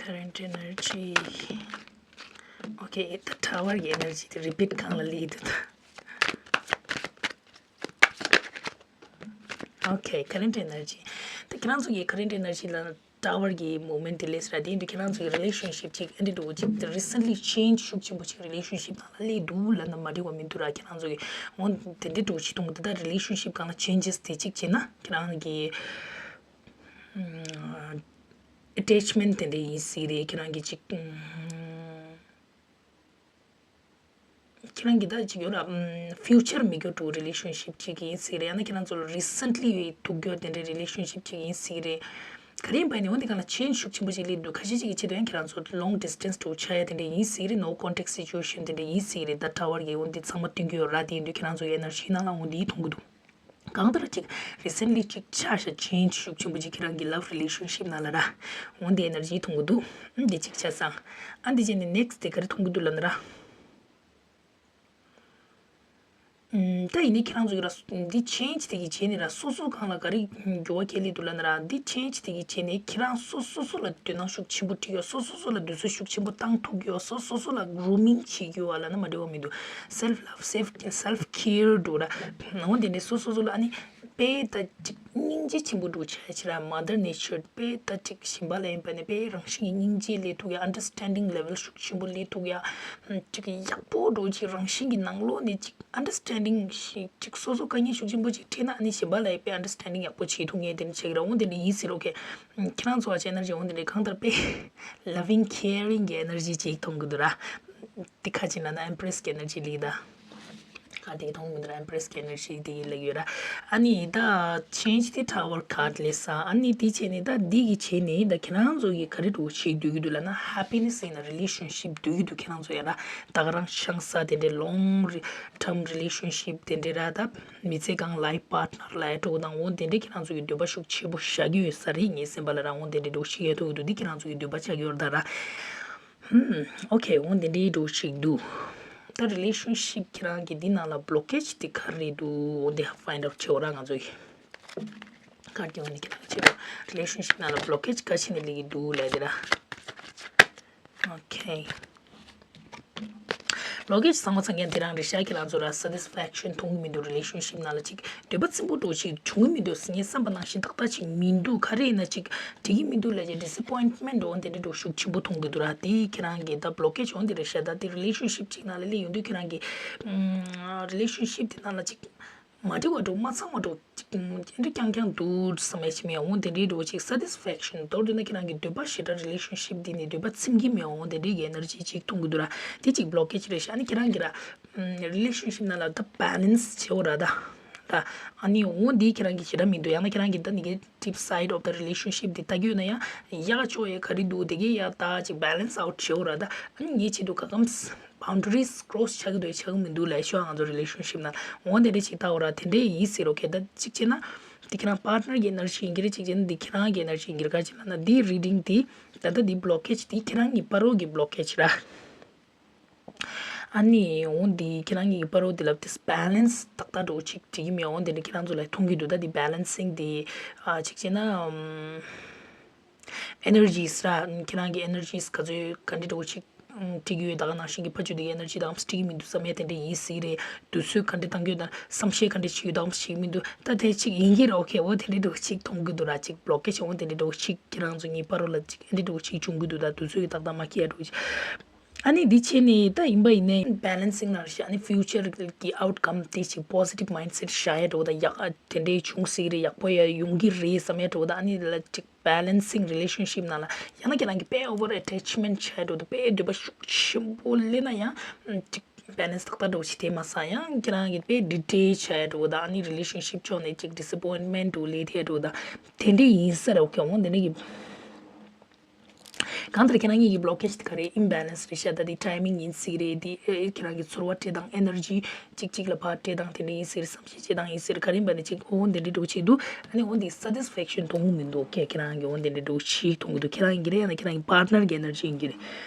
Current energy. Okay, the tower་གི་energy་དེ་repeat་སྒང་ལ་སླེབས་འདུག Okay, current energy. ད་ཁྱེད་རང་ཚོ་གི་current energy་ལ་tower་གི་movement་དེ་སླེབས་ར། དེ་ཡིན་དུས་ཁྱེད་རང་ཚོ་གི་relationship་ཅིག་ཨ་འདྲ་འདྲ་བོ་ཅིག་དེ་recently change་ཤུགས་ཆེན་པོ་ཅིག་relationship་ནང་ལ་སླེབས་འདུག་ལབ་ན་མ་འགྲིག་པ་མི་འདུག་ར། ཁྱེད་རང་ཚོ་གི་འོ་དེ་འདྲ་འདྲ་བོ་ཅིག་མཐོང་གི་འདུག་ད་relationship་སྒང་ལ་changes་དེ་ཅིག་བྱས་ན་ཁྱེད་རང་གི་attachment་དེ་འདྲ་ཡིན་སྲིད་རེད། ཁྱེད་རང་གི་ཅིག་ཁྱེད་རང་གི་ད་ཅིག་ཡོད་ར། future་མེད་རྒྱུ་འདྲ་བོ་relationship་ཅིག་ཡིན་སྲིད་རེད། ཡང་ན་ཁྱེད་རང་ཚོ་ལ་recently་ཐུག་རྒྱུ་དེ་འདྲའི་relationship་ཅིག་ཡིན་སྲིད་རེད། ག་རེ་ཡིན་པ་ཡིན་ནའི་འོ་འདི་སྒང་ལ་change ཤུགས་ཆེན་པོ་ཞིག་སླེབས་འདུག་ཁ་ཤས་ཅིག་གི་ཆེད་དུ་ཡང་ཁྱེད་རང་ཚོ་long distance འགྲོ་ཆགས་ཡ་དེ་འདྲ་ཡིན་སྲིད་རེད། No contact situation དེ་འདྲ་ཡིན་སྲིད་རེད། ད་tower གིས་འོ་འདི་ཚང་མ་སྟོན་གྱི་ཡོད་ར། དེ་ཡིན་དུས་ཁྱེད་རང་ཚོ་གི་energy ནང་ལ་འོ་འདི་མཐོང་གི་འདུག་གང་ལྟར་ཅིག་recently ཅིག་ཆགས་ཤག change ཤུགས་ཆེན་པོ་ཅིག་ཁྱེད་རང་གི་love relationship ནང་ལ་ར། འོ་འདི་energy མཐོང་གི་འདུག་འདི་གཅིག་ཆགས་སོང་། ཨ་འདི་བྱས་ནས་next དེ་ག་རེ་མཐོང་གི་འདུག་ལབ་ན་ར། ཨུམ། ད་ཡིན་ནའི་ཁྱེད་རང་ཚོ་གི་ར་འདི་change དེ་གི་བྱས་ནས་ར་སོ་སོ་སྒང་ལ་ག་རེ་འགྱུར་བ་སྐྱེ་ལེ་འདུག་ལབ་ན་ར། འདི་change དེ་གི་བྱས་ནས་ཁྱེད་རང་སོ་སོ་སོ་ལ་དོ་སྣང་ཤུགས་ཆེན་པོ་སྤྲད་ཡོད། སོ་སོ་སོ་ལ་དུས་ཚོད་ཤུགས་ཆེན་པོ་བཏང་ཐུབ་ཡོད། སོ་སོ་སོ་ལ་grooming བྱེད་ཀྱི་ཡོད་པ་ལབ་ན་མ་འགྲིག་པ་མི་འདུག self love self self care འགྲོ་ར། འོ་དེ་འདྲའི་སོ་སོ་སོ་ལ་ཨ་ནི་དཔེ་ད་ཅིག་སྙིང་རྗེ་ཆེན་པོ་འགྲོ་ཆ་ཆེ་ར། mother nature དཔེ་ད་ཅིག་གཞན་པ་ལ་ཡིན་པ་ནི་དཔེ་རང་བཞིན་གྱི་སྙིང་རྗེ་སླེབས་ཐུབ་ཡ། understanding level ཤུགས་ཆེན་པོ་སླེབས་ཐུབ་ཡ། ཅིག་ཡག་པོ་འགྲོ་ཅིག་རང་བཞིན་གྱི་ནང་ལོགས་ནས་ཅིག understanding ཞིག་ཅིག་སོ་སོ་དཀའ་ངལ་ཤུགས་ཆེན་པོ་ཅིག་འཕྲད་ན་ཨ་ནི་གཞན་པ་ལ་ཡང་དཔེ་understanding ཡག་པོ་བྱེད་ཐུབ་མཁན་དེ་འདྲ་ཆགས་ཀྱི་ར། འོ་དེ་འདྲ་ཡིན་ཟེར་རོ། ཁྱེད་ཁྱེད་རང་ཚོ་བ་ཆེ་energy འོ་དེ་འདྲ་གང་ལྟར་དཔེ་loving caring གི་energy ཅིག་མཐོང་གི་འདུག་ར། དེ་ཁ་ཅིག་ན་ན་empress གི་energy ལིག་ད། ཁ་དེ་མཐོང་གི་འདུག་ར། empress གི་energy དེ་ལིག་ཡོད་ར། ཨ་ནི་ད་change the tower card ལས་ས། ཨ་ནི་དེ་བྱས་ནས་ད་འདི་གི་བྱས་ནས་ད་ཁྱེད་རང་ཚོ་གི་ག་རེ་འགྲོ་ཞིག་འདོད་ཀྱི་འདུག་ལབ་ན་happiness in a relationship འདོད་ཀྱི་འདུག་ཁྱེད་རང་ཚོ་ཡ་ར། ད་ག་རང་ཆང་ས་དེ་འདྲའི་long term relationship དེ་འདྲའི་ར། ད་མི་ཚེ་གང་life partner ལ་ཡ་འགྲོ་དང་འོ་དེ་འདྲའི་ཁྱེད་རང་ཚོ་གི་འདོད་པ་ཤུགས་ཆེ་པོ་བཞག་གི་ཡོད་ས་རེད། ངའི་སེམས་པ་ལ་ར། འོ་དེ་འདྲའི་འགྲོ་ཞིག་ཡ་ཐུག་གི་འདུག་འདི་ཁྱེད་རང་ཚོ་གི་འདོད་པ་ཆགས་ཀྱི་ཡོད་ར་ད་ར། ཧུམ། okay འོ་འདི་འདྲའི་འགྲོ་ཞིག་འདུག་ད་relationship ཁྱེད་རང་གི་འདི་ནང་ལ་blockage དེ་ག་རེ་འདུག་འོ་འདི་find out བྱེད་འོ་ར་ང་ཚོ་གི། ག་རེ་འོ་ནི་ཁྱེད་རང་ཆེ་ར། relationship ནང་ལ་blockage ག་ཅི་ནས་སླེབས་ཀྱི་འདུག་ལབ་དེ་ར། okay blockage ཚང་མ་ཚང་མཁན་དེ་རང་རེད་ཤག་ཁྱེད་རང་ཚོ་ར་satisfaction མཐོང་གི་མི་འདུག relationship ནང་ལ་ཅིག་འདོད་པ་ཚིམ་པོ་འགྲོ་ཅིག་བྱུང་གི་མི་འདུག་ངའི་བསམ་པ་ནང་བཞིན་ཏག་ཏག་ཅིག་མི་འདུག་ག་རེ་ཡིན་ན་ཅིག་འགྲིག་གི་མི་འདུག་ལབ་ཅིག་disappointment འོ་དེ་འདྲ་འགྲོ་ཤུགས་ཆེན་པོ་མཐོང་གི་འདུག་ར། དེ་ཁྱེད་རང་གི་ད་blockage འོ་དེ་རེད་ཤག་ད་དེ་relationship ཅིག་ནང་ལ་སླེབས་ཡོང་དུས་ཁྱེད་རང་གི་ཨམ་relationship དེ་ནང་ལ་ཅིག་མ་འགྲིག་པ་འགྲོ་མ་ཚང་བ་འགྲོ་ཅིག་ཨེ་འདྲ་རྐྱང་རྐྱང་འདུག་བསམ་ཡ་ཞིག་མེད། འོ་དེ་འདྲའི་འགྲོ་ཅིག་satisfaction མདོར་བསྡུས་ན་ཁྱེད་རང་གི་འདོད་པ་ཞེ་དྲག་relationship འདི་ནས་འདོད་པ་ཚིམ་གྱི་མེད། འོ་དེ་འདྲའི་གི་energy ཅིག་མཐོང་གི་འདུག་ར། དེ་ཅིག་blockage རེད་ཤག་ཨ་ནི་ཁྱེད་རང་གི་ར་ཨམ་relationship ནང་ལ་ད་balance བྱེད་འོ་ར་ད་ར། ཨ་ནི་འོ་འདི་ཁྱེད་རང་གི་ཞེ་དྲག་མི་འདུག་ཡང་ན་ཁྱེད་རང་གི་ད་negative side of the relationship འདི་ལྟ་གི་ཡོད་ན་ཡང་ཡག་ཕྱོགས་ཡ་ག་རེ་འདུག་དེ་གི་ཡ་ད་ཅིག་balance out བྱེད་འོ་ར་ད། ཨ་ནི་ངའི་ཆེད་དུ་ག་གམ boundaries cross བྱ་གི་འདུག་བྱ་གི་མི་འདུག་ལབ་ཤོག་ང་ཚོ་relationship ནང་འོ་དེ་འདྲ་ཅིག་ལྟ་འོ་ར། དེ་འདྲ་ཡིན་ཟེར་རོ། ཁྱེད་ད་ཅིག་བྱས་ན་དེ་ཁྱེད་རང་partner གི་energy ཡིན་གྱི་རེད། ཅིག་བྱས་ན་དེ་ཁྱེད་རང་གི་energy ཡིན་གྱི་རེད། ག་ཅིག་ལབ་ན་དེ་reading དེ་ད་ལྟ་དེ་blockage དེ་ཁྱེད་རང་གི་བར་རོ་གི་blockage ར། ཨ་ནི་འོ་འདི་ཁྱེད་རང་གི་བར་རོ་འདི་ལ་དེ་balance ཏག་ཏག་འགྲོ་ཅིག་འགྲིག་གི་མེད། འོ་འདི་འདྲ་ཁྱེད་རང་ཚོ་ལ་མཐོང་གི་འདུག་ད་འདི་balancing འདི་ཨ་ཅིག་བྱས་ན་ཨམ་energies ར། ཁྱེད་རང་གི་energies ག་ཚོད་ག་འདྲ་འགྲོ་ཅིག་ཨམ་སྤྲད་ཀྱི་ཡོད། ད་ག་ནང་བཞིན་གྱི་ཕ་ཆོས་འདི་energy དང་སྤྲད་ཀྱི་མི་འདུག་བསམ་ཡ་དེ་འདྲ་ཡིན་སྲིད་རེད། དུས་ཚོད་ག་འདྲ་བཏང་གི་ཡོད་དང་བསམ་ཤེས་ག་འདྲ་བྱེད་ཀྱི་ཡོད་དང་བྱེད་ཀྱི་མི་འདུག་ད་དེ་ཅིག་ཡིན་གྱི་རེད། okay འོ་དེ་འདྲ་འགྲོ་ཅིག་མཐོང་གི་འདུག་ར། ཅིག་blockage འོ་དེ་འདྲ་འགྲོ་ཅིག་ཁྱེད་རང་ཚོ་གཉིས་བར་རོ་ལ་ཅིག་འདི་འདྲ་ཅིག་བྱུང་གི་འདུག་ད་དུས་ཚོད་ཀྱི་ཏག་ཏག་མ་འཁེལ་ཡ་འགྲོ་ཅིག་ཨ་ནི་འདི་བྱས་ནས་ད་ཡིན་པ་ཡིན་ནའི་balancing ལ་བཞག་ཨ་ནི་future གི་outcome དེ་ཅིག་positive mindset བཞག་ཡ་འགྲོ་ད། ཡག་དེ་འདྲའི་བྱུང་སྲིད་རེད། ཡག་པོ་ཡ་ཡོང་གི་རེད་བསམ་ཡ་འགྲོ་ད། ཨ་ནི་ལ་ཅིག balancing relationship ནང་ལ་ཡང་ན་ཁྱེད་རང་གི་དཔེ་over attachment བྱས་འགྲོ་ད། དཔེ་འདོད་པ་ཤུགས་ཆེན་པོ་སླེབས་ན་ཡང་ཅིག་balance ཏག་ཏག་འགྲོ་ཞིག་དེ་མ་སང་ཡང་ཁྱེད་རང་གི་དཔེ་detail བྱས་འགྲོ་ད། ཨ་ནི་relationship ཕྱོགས་ནས་ཅིག་disappointment འགྲོ་སླེབས་ཐལ་འགྲོ་ད། དེ་འདྲའི་ཡིན་ས་རེད། okay འོ་དེ་འདྲ་གི་གང་ལྟར་ཁྱེད་རང་གཉིས་ཀྱི་blockage དེ་ག་རེ་imbalance རེད་ཤག་ད་དེ་timing ཡིན་སྲིད་རེད། དེ་ཨེ་ཁྱེད་རང་གི་ཚོར་བ་སྤྲད་སྟངས་energy གཅིག་གཅིག་ལ་ཕར་སྤྲད་སྟངས་དེ་འདྲ་ཡིན་སྲིད་རེད། བསམ་ཤེས་བྱེད་སྟངས་ཡིན་སྲིད་རེད། ག་རེ་ཡིན་པ་ནི་གཅིག་འོ་འདི་འདྲ་འགྲོ་བྱེད་འདུག་ཨ་ནི་འོ་འདི་satisfaction གཏོང་གི་མི་འདུག་ཁྱེད་ཁྱེད་རང་གི་འོ་འདི་འདྲ་འགྲོ་བྱེད་གཏོང་གི་འདུག་ཁྱེད་རང་ཡིན་གྱི་རེད། ཡང་ན་ཁྱེད་རང་གི་partner གི་energy ཡིན་གྱི་རེད།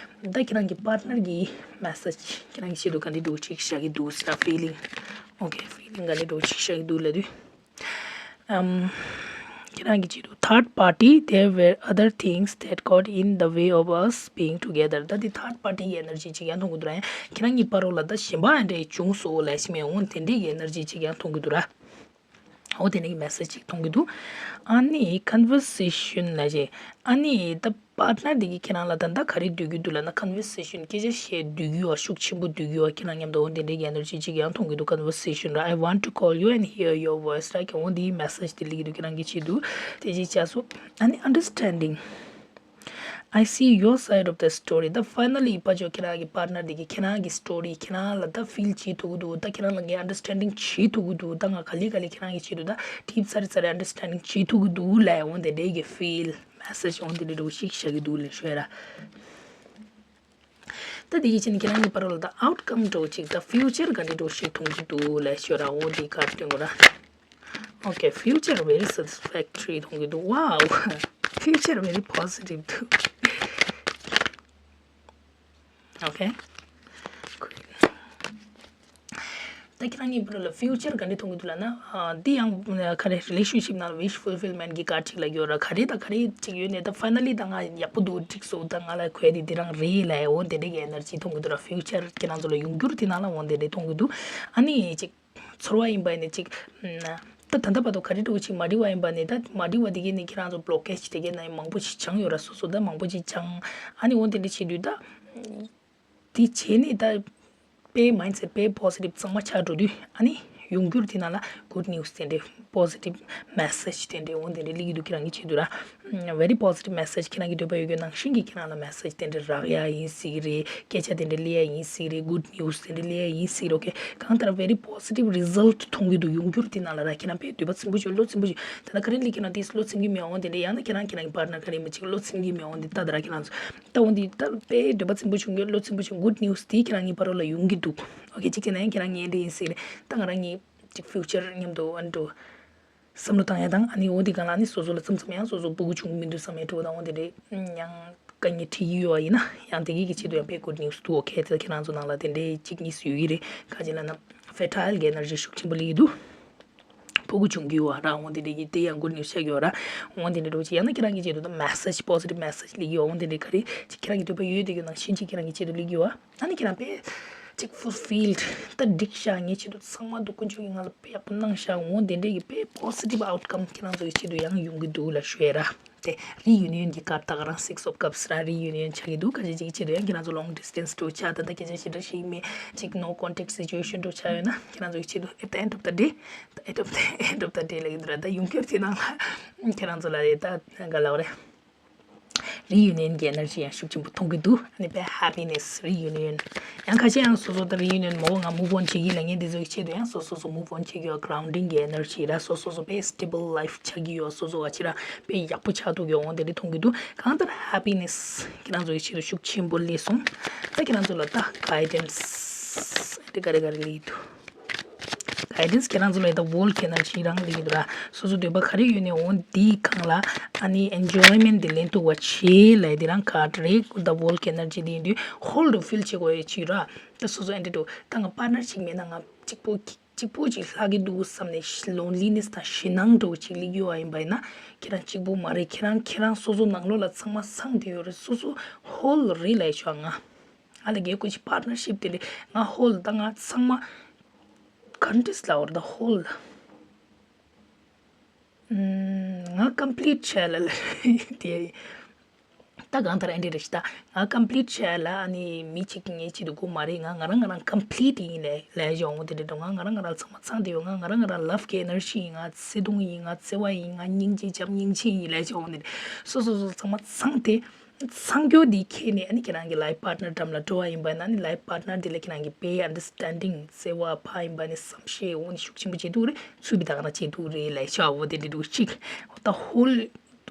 ད་ཁྱེད་རང་གི་partner གི་message ཁྱེད་རང་གི་ཆེད་དུ་ག་འདྲ་འགྲོ་བྱེད་བཞག་གི་འདུག་ཟེར་ན་feeling okay feeling ག་འདྲ་འགྲོ་བྱེད་བཞག་གི་འདུག་ལབ་དུས། ཨམ། ཁྱེད་རང་གི་ཆེད་དུ་third party, there were other things that got in the way of us being together. ད་དེ་third party གི་energy ཅིག་ཡང་མཐོང་གི་འདུག་ར། ཡང་ཁྱེད་རང་གི་བར་རོ་ལ་ད་གཞན་པ་ཨ་འདྲས་བྱུང་སོང་ལབ་ཤེས་མེད། འོ་དེ་འདྲས་ཀྱི་energy ཅིག་ཡང་མཐོང་གི་འདུག་ར། འོ་དེ་འདྲས་ཀྱི་message ཅིག་མཐོང་གི་འདུག་ཨ་ནི་conversation ལབ་བྱས། ཨ་ནི་ད་partner དེ་གིས་ཁྱེད་རང་ལ་ད་ལྟ་ག་རེ་འདོད་ཀྱི་འདུག་ལབ་ན་conversation སྐད་ཆ་བཤད་འདོད་ཀྱི་ཡོད། ཤུགས་ཆེན་པོ་འདོད་ཀྱི་ཡོད། ཁྱེད་རང་མཉམ་དུ་འོ་དེ་འདྲའི་གི་energy ཅིག་ཡང་མཐོང་གི་འདུག conversation ར། I want to call you and hear your voice ར། ཁྱེད་འོ་དེའི་message དེ་སླེབས་ཀྱི་འདུག་ཁྱེད་རང་གི་ཆེད་དུ་དེ་ཅིག་བྱས་སོང་། ཨ་ནི་understanding I see your side of the story. ད་finally ཕར་ཕྱོགས་ཁྱེད་རང་གི་partner དེ་གིས་ཁྱེད་རང་གི་story ཁྱེད་རང་ལ་ད་feel བྱེད་ཐུབ་ཀྱི་འདུག་ད་ཁྱེད་རང་ལ་ངས་understanding བྱེད་ཐུབ་ཀྱི་འདུག་ད་ང་ག་ལེ་ག་ལེ་ཁྱེད་རང་གི་ཆེད་དུ་ད་deep ཚ་རེ་ཚ་རེ་understanding བྱེད་ཐུབ་ཀྱི་འདུག་ལབ་འོ་དེ་འདྲའི་གི་feel message འོ་འདི་འདྲ་འདྲ་བོ་ཞིག་ཤར་གྱི་འདུག་ལབ་ཤོད་ར། ད་དེ་ཡི་ཕྱིན་ཁྱེད་རང་གི་བར་ལ་ད་outcome འདྲ་བོ་ཅིག་ད་future ག་འདྲ་འདྲ་བོ་ཞིག་མཐོང་གི་འདུག་ལབ་ཤོད་ར། འོ་འདི་card སྟོན་དགོས་ར། Okay, future very satisfactory མཐོང་གི་འདུག wow, future very positive འདུག okay, ད་ཁྱེད་རང་གཉིས་བར་ལ་future ག་འདྲ་མཐོང་གི་འདུག་ལབ་ན། ཨ། འདི་ཡང་ག་རེ་relationship ནང་ལ་wish fulfillment གི་card ཅིག་ལབ་ཀྱི་ཡོད་ར། ག་རེ་དང་ག་རེ་ཅིག་ཡོད་ནས་ད་finally ད་ང་ཡག་པོ་འདུག་འགྲིག་སོང་ད་ང་ལ་གོ་ཡ་དེ་འདི་རང་རེད་ལབ་འོ་དེ་འདྲ་གི་energy མཐོང་གི་འདུག་ར། future ཁྱེད་རང་ཚོ་ལ་ཡོང་འགྱུར་དེ་ནང་ལ་འོ་དེ་འདྲ་མཐོང་གི་འདུག་ཨ་ནི་ཅིག་ཚོར་བ་ཡིན་པ་ཡིན་ནས་ཅིག་ད་ད་ལྟ་བར་དུ་ག་རེ་འདྲ་བོ་ཅིག་མ་འགྲིག་པ་ཡིན་པ་ནས་ད་མ་འགྲིག་པ་དེ་གས་ནས་ཁྱེད་རང་ཚོ་blockage དེ་གས་ནས་མང་པོ་ཞིག་སྦྱངས་ཡོད་ར། སོ་སོ་ད་མང་པོ་ཞིག་སྦྱངས། ཨ་ནི་འོ་དེ་འདྲ་བྱེད་དུས་ད། དེ་བྱས་ནས་ད་དཔེ་mindset དཔེ་positive གཙང་མ་ཆགས་འགྲོ་དུས་ཨ་ནི་ཡོང་འགྱུར་དེ་ནང་ལ་good news དེ་འདྲའི་positive message དེ་འདྲའི་འོ་དེ་འདྲའི་སླེབས་ཀྱི་འདུག་ཁྱེད་རང་གི་ཆེད་དུ་ར། very positive message ཁྱེད་རང་གི་འདོད་པ་ཡོད་རྒྱུ་ནང་བཞིན་གྱི་ཁྱེད་རང་ལ་message དེ་འདྲ་རག་ཡ་ཡིན་སྲིད་རེད། སྐད་ཆ་དེ་འདྲ་སླེབས་ཡ་ཡིན་སྲིད་རེད། good news དེ་འདྲ་སླེབས་ཡ་ཡིན་སྲིད་རེད། okay གང་ལྟར་very positive result མཐོང་གི་འདུག་ཡོང་འགྱུར་དེ་ནང་ལ་ར་ཁྱེད་རང་དཔེ་འདོད་པ་ཚིམ་པོ་བྱུང་བློ་ཚིམ་པོ་བྱུང་ད་ལྟ་ག་རེ་སླེབས་ཀྱི་ན་དེ་བློ་ཚིམ་གྱི་མེད་འོ་དེ་འདྲ་ཡང་ན་ཁྱེད་རང་ཁྱེད་རང་གི་partner ག་རེ་མི་གཅིག་བློ་ཚིམ་གྱི་མེད་འོ་དེ་ལྟ་ད་ར་ཁྱེད་རང་ཚོ། ད་འོ་འདི་ལྟར་དཔེ་འདོད་པ་ཚིམ་པོ་བྱུང་གི་བློ་ཚིམ་པོ་བྱུང་good news དེ་ཁྱེད་རང་གཉིས་བར་ལ་ཡོང་གི་འདུག okay གཅིག་བྱས་ན་ཡང་ཁྱེད་རང་གཉིས་འདྲ་ཡིན་ཟེར་ད་ང་རང་གཉིས་གཅིག་future མཉམ་དུ་ཨ་འགྲོ་བསམ་བློ་བཏང་ཡ་དང་ཨ་ནི་འོ་འདི་གང་ལ་ཨ་ནི་སོ་སོ་ལ་ཙམ་ཙམ་ཡང་སོ་སོ་སྤུ་གུ་བྱུང་གི་མི་འདུག་བསམ་ཡ་འགྲོ་དང་འོ་འདི་འདྲའི་ཡང་དཀའ་ངལ་འཕྲད་ཀྱི་ཡོད་པ་ཡིན་ན་ཡང་དེ་གི་གི་ཆེད་དུ་ཡང་དཔེ་good news འདུག okay ད་ཁྱེད་རང་ཚོ་ནང་ལ་དེ་འདྲའི་གཅིག་གཉིས་སུ་ཡོད་ཀྱི་རེད། ག་ཅི་ལབ་ན་fertile གི་energy ཤུགས་ཆེན་པོ་སླེབས་ཀྱི་འདུག་སྤུ་གུ་བྱུང་གི་ཡོད་ར། འོ་དེ་འདྲ་གི་དེ་ཡང་good news ཆགས་ཀྱི་ཡོད་ར། འོ་དེ་འདྲ་འགྲོ་ཅིག་ཡང་ན་ཁྱེད་རང་གི་ཆེད་དུ་ད་message positive message སླེབས་ཀྱི་ཡོད། འོ་དེ་འདྲ་ག་རེ་ཅིག་ཁྱེད་རང་གི་འདོད་པ་ཡོད་དེ་གི་ནང་བཞིན་ཅིག་ཁྱེད་རང་གི་ཆེད་དུ་སླེབས་ཀྱི་ཡོད། ཨ་ནི་ཁྱེད་རང་དཔེ་ཅིག་fulfilled ད་འགྲིག་ཤག་ངའི་ཆེད་དུ་ཚང་མ་འདུག་དཀོན་མཆོག་གིས་ང་ལ་དཔེ་ཡག་པོ་གནང་ཤག་འོ་དེ་འདྲ་གི་དཔེ་positive outcome ཁྱེད་རང་ཚོ་གི་ཆེད་དུ་ཡང་ཡོང་གི་འདུག་ལབ་ཞུ་ཡ་ར། དེ་reunion གི་card ད་ག་རང་six of cups ར་reunion ཆགས་ཀྱི་འདུག་ག་ཅི་ཅིག་ཆེད་དུ་ཡང་ཁྱེད་རང་ཚོ་long distance འགྲོ་ཆགས་ད་ལྟ་སྐད་ཆ་ཞེ་དྲག་བཤད་མེད་ཅིག་no contact situation འགྲོ་ཆགས་ཡོད་ན་ཁྱེད་རང་ཚོ་གི་ཆེད་དུ་at the end of the day the end of the end of the day ལ་ཡིན་འདུག་ར། ད་ཡོང་འགྱུར་དེ་ནང་ལ་ཁྱེད་རང་ཚོ་ལ་རེད་ད་ག་ལབ་རེད། reunion གི་energy ཡང་ཤུགས་ཆེན་པོ་མཐོང་གི་འདུག་ཨ་ནི་དཔེ་happiness reunion ཡང་ཁ་ཤས་ཡང་སོ་སོ་ད་reunion མོ་ང་move on བྱེད་ཀྱི་ལ་ངས་འདི་ཚོ་གི་ཆེད་དུ་ཡང་སོ་སོ་སོ་move on བྱེད་ཀྱི་ཡོད། grounding གི་energy ར་སོ་སོ་སོ་དཔེ་stable life ཆགས་ཀྱི་ཡོད། སོ་སོ་བ་ཕྱི་ར་དཔེ་ཡག་པོ་ཆགས་ཐུབ་ཀྱི་འོང་དེ་འདྲ་མཐོང་གི་འདུག་གང་ལྟར་happiness ཁྱེད་རང་ཚོ་གི་ཆེད་དུ་ཤུགས་ཆེན་པོ་སླེབས་སོང་། ད་ཁྱེད་རང་ཚོ་ལ་ད་guidance དེ་ག་རེ་ག་རེ་སླེབས་འདུག guidance ཁྱེད་རང་ཚོ་ལ་ད་world energy རང་སླེབས་འདུག་ར། སོ་སོ་འདོད་པ་ག་རེ་ཡོད་ནས་འོང་འདིའི་སྒང་ལ་ཨ་ནི་enjoyment དེ་ལེན་ཐུབ་པ་བྱེད་ལབ་དེ་རང་card རེད། the world energy དེ་ཡིན་དུས་whole དུ་feel བྱེད་དགོས་ཡ་ཅིག་ར། ད་སོ་སོ་ཨེ་འདྲ་འདུག་ད་ང་partner ཅིག་མེད་ན་ང་གཅིག་པོ་གཅིག་པོ་ཅིག་ལྷག་གི་འདུག་བསམ་ནས་loneliness དང་ཞེད་སྣང་འདྲ་བོ་ཅིག་སླེབས་ཡོད་པ་ཡིན་པ་ཡིན་ན་ཁྱེད་རང་གཅིག་པོ་མ་རེད། ཁྱེད་རང་ཁྱེད་རང་སོ་སོ་ནང་ལོགས་ལ་ཚང་མ་ཚང་བསྡད་ཡོད་རེད། སོ་སོ་whole རེད་ལབ་ཆོག་ང་ང་ལ་རྒྱལ་ཁོ་ཅིག་partnership དེ་ལས་ང་whole ད་ང་ཚང་མ་countries ལ་བར་ད་whole ང་complete བྱས་ལ་ལ་དེ་ད་གང་ལྟར་ཨེ་འདྲ་རེད་ཤི། ད་ང་complete བྱས་ལ་ཨ་ནི་མི་གཅིག་གིས་ངའི་ཆེད་དུ་དགོས་མ་རེད། ང་ང་རང་ང་རང་complete ཡིན་ལས་ལས་བྱུང་འོང་དེ་འདྲ་འགྲོ། ང་ང་རང་ང་རང་ཚང་མ་ཚང་བསྡད་ཡོད། ང་ང་རང་ང་རང་love གི་energy ཡིན། ང་བརྩེ་དུང་ཡིན། ང་བརྩེ་བ་ཡིན། ང་སྙིང་རྗེ་བྱམས་སྙིང་རྗེ་ཡིན་ལས་བྱུང་འོང་དེ་འདྲ་སོ་སོ་སོ་ཚང་མ་ཚང་སྟེ། ཚང་རྒྱུ་འདི་ཁྱེད་ནས་ཨ་ནི་ཁྱེད་རང་གི་life partner འགྲམ་ལ་འགྲོ་བ་ཡིན་པ་ན་ཨ་ནི་life partner འདི་ལ་ཁྱེད་རང་གི་དཔེ་understanding བརྩེ་བ་ཕ་ཡིན་པ་ནི་བསམ་ཤེས་འོ་ནི་ཤུགས་ཆེན་པོ་བྱེད་ཐུབ་རེད། ཚུལ་བི་ད་ག་ན་བྱེད་ཐུབ་རེད་ལས་ཤག་འོ་དེ་འདྲ་འདུག་ཅིག་ད་whole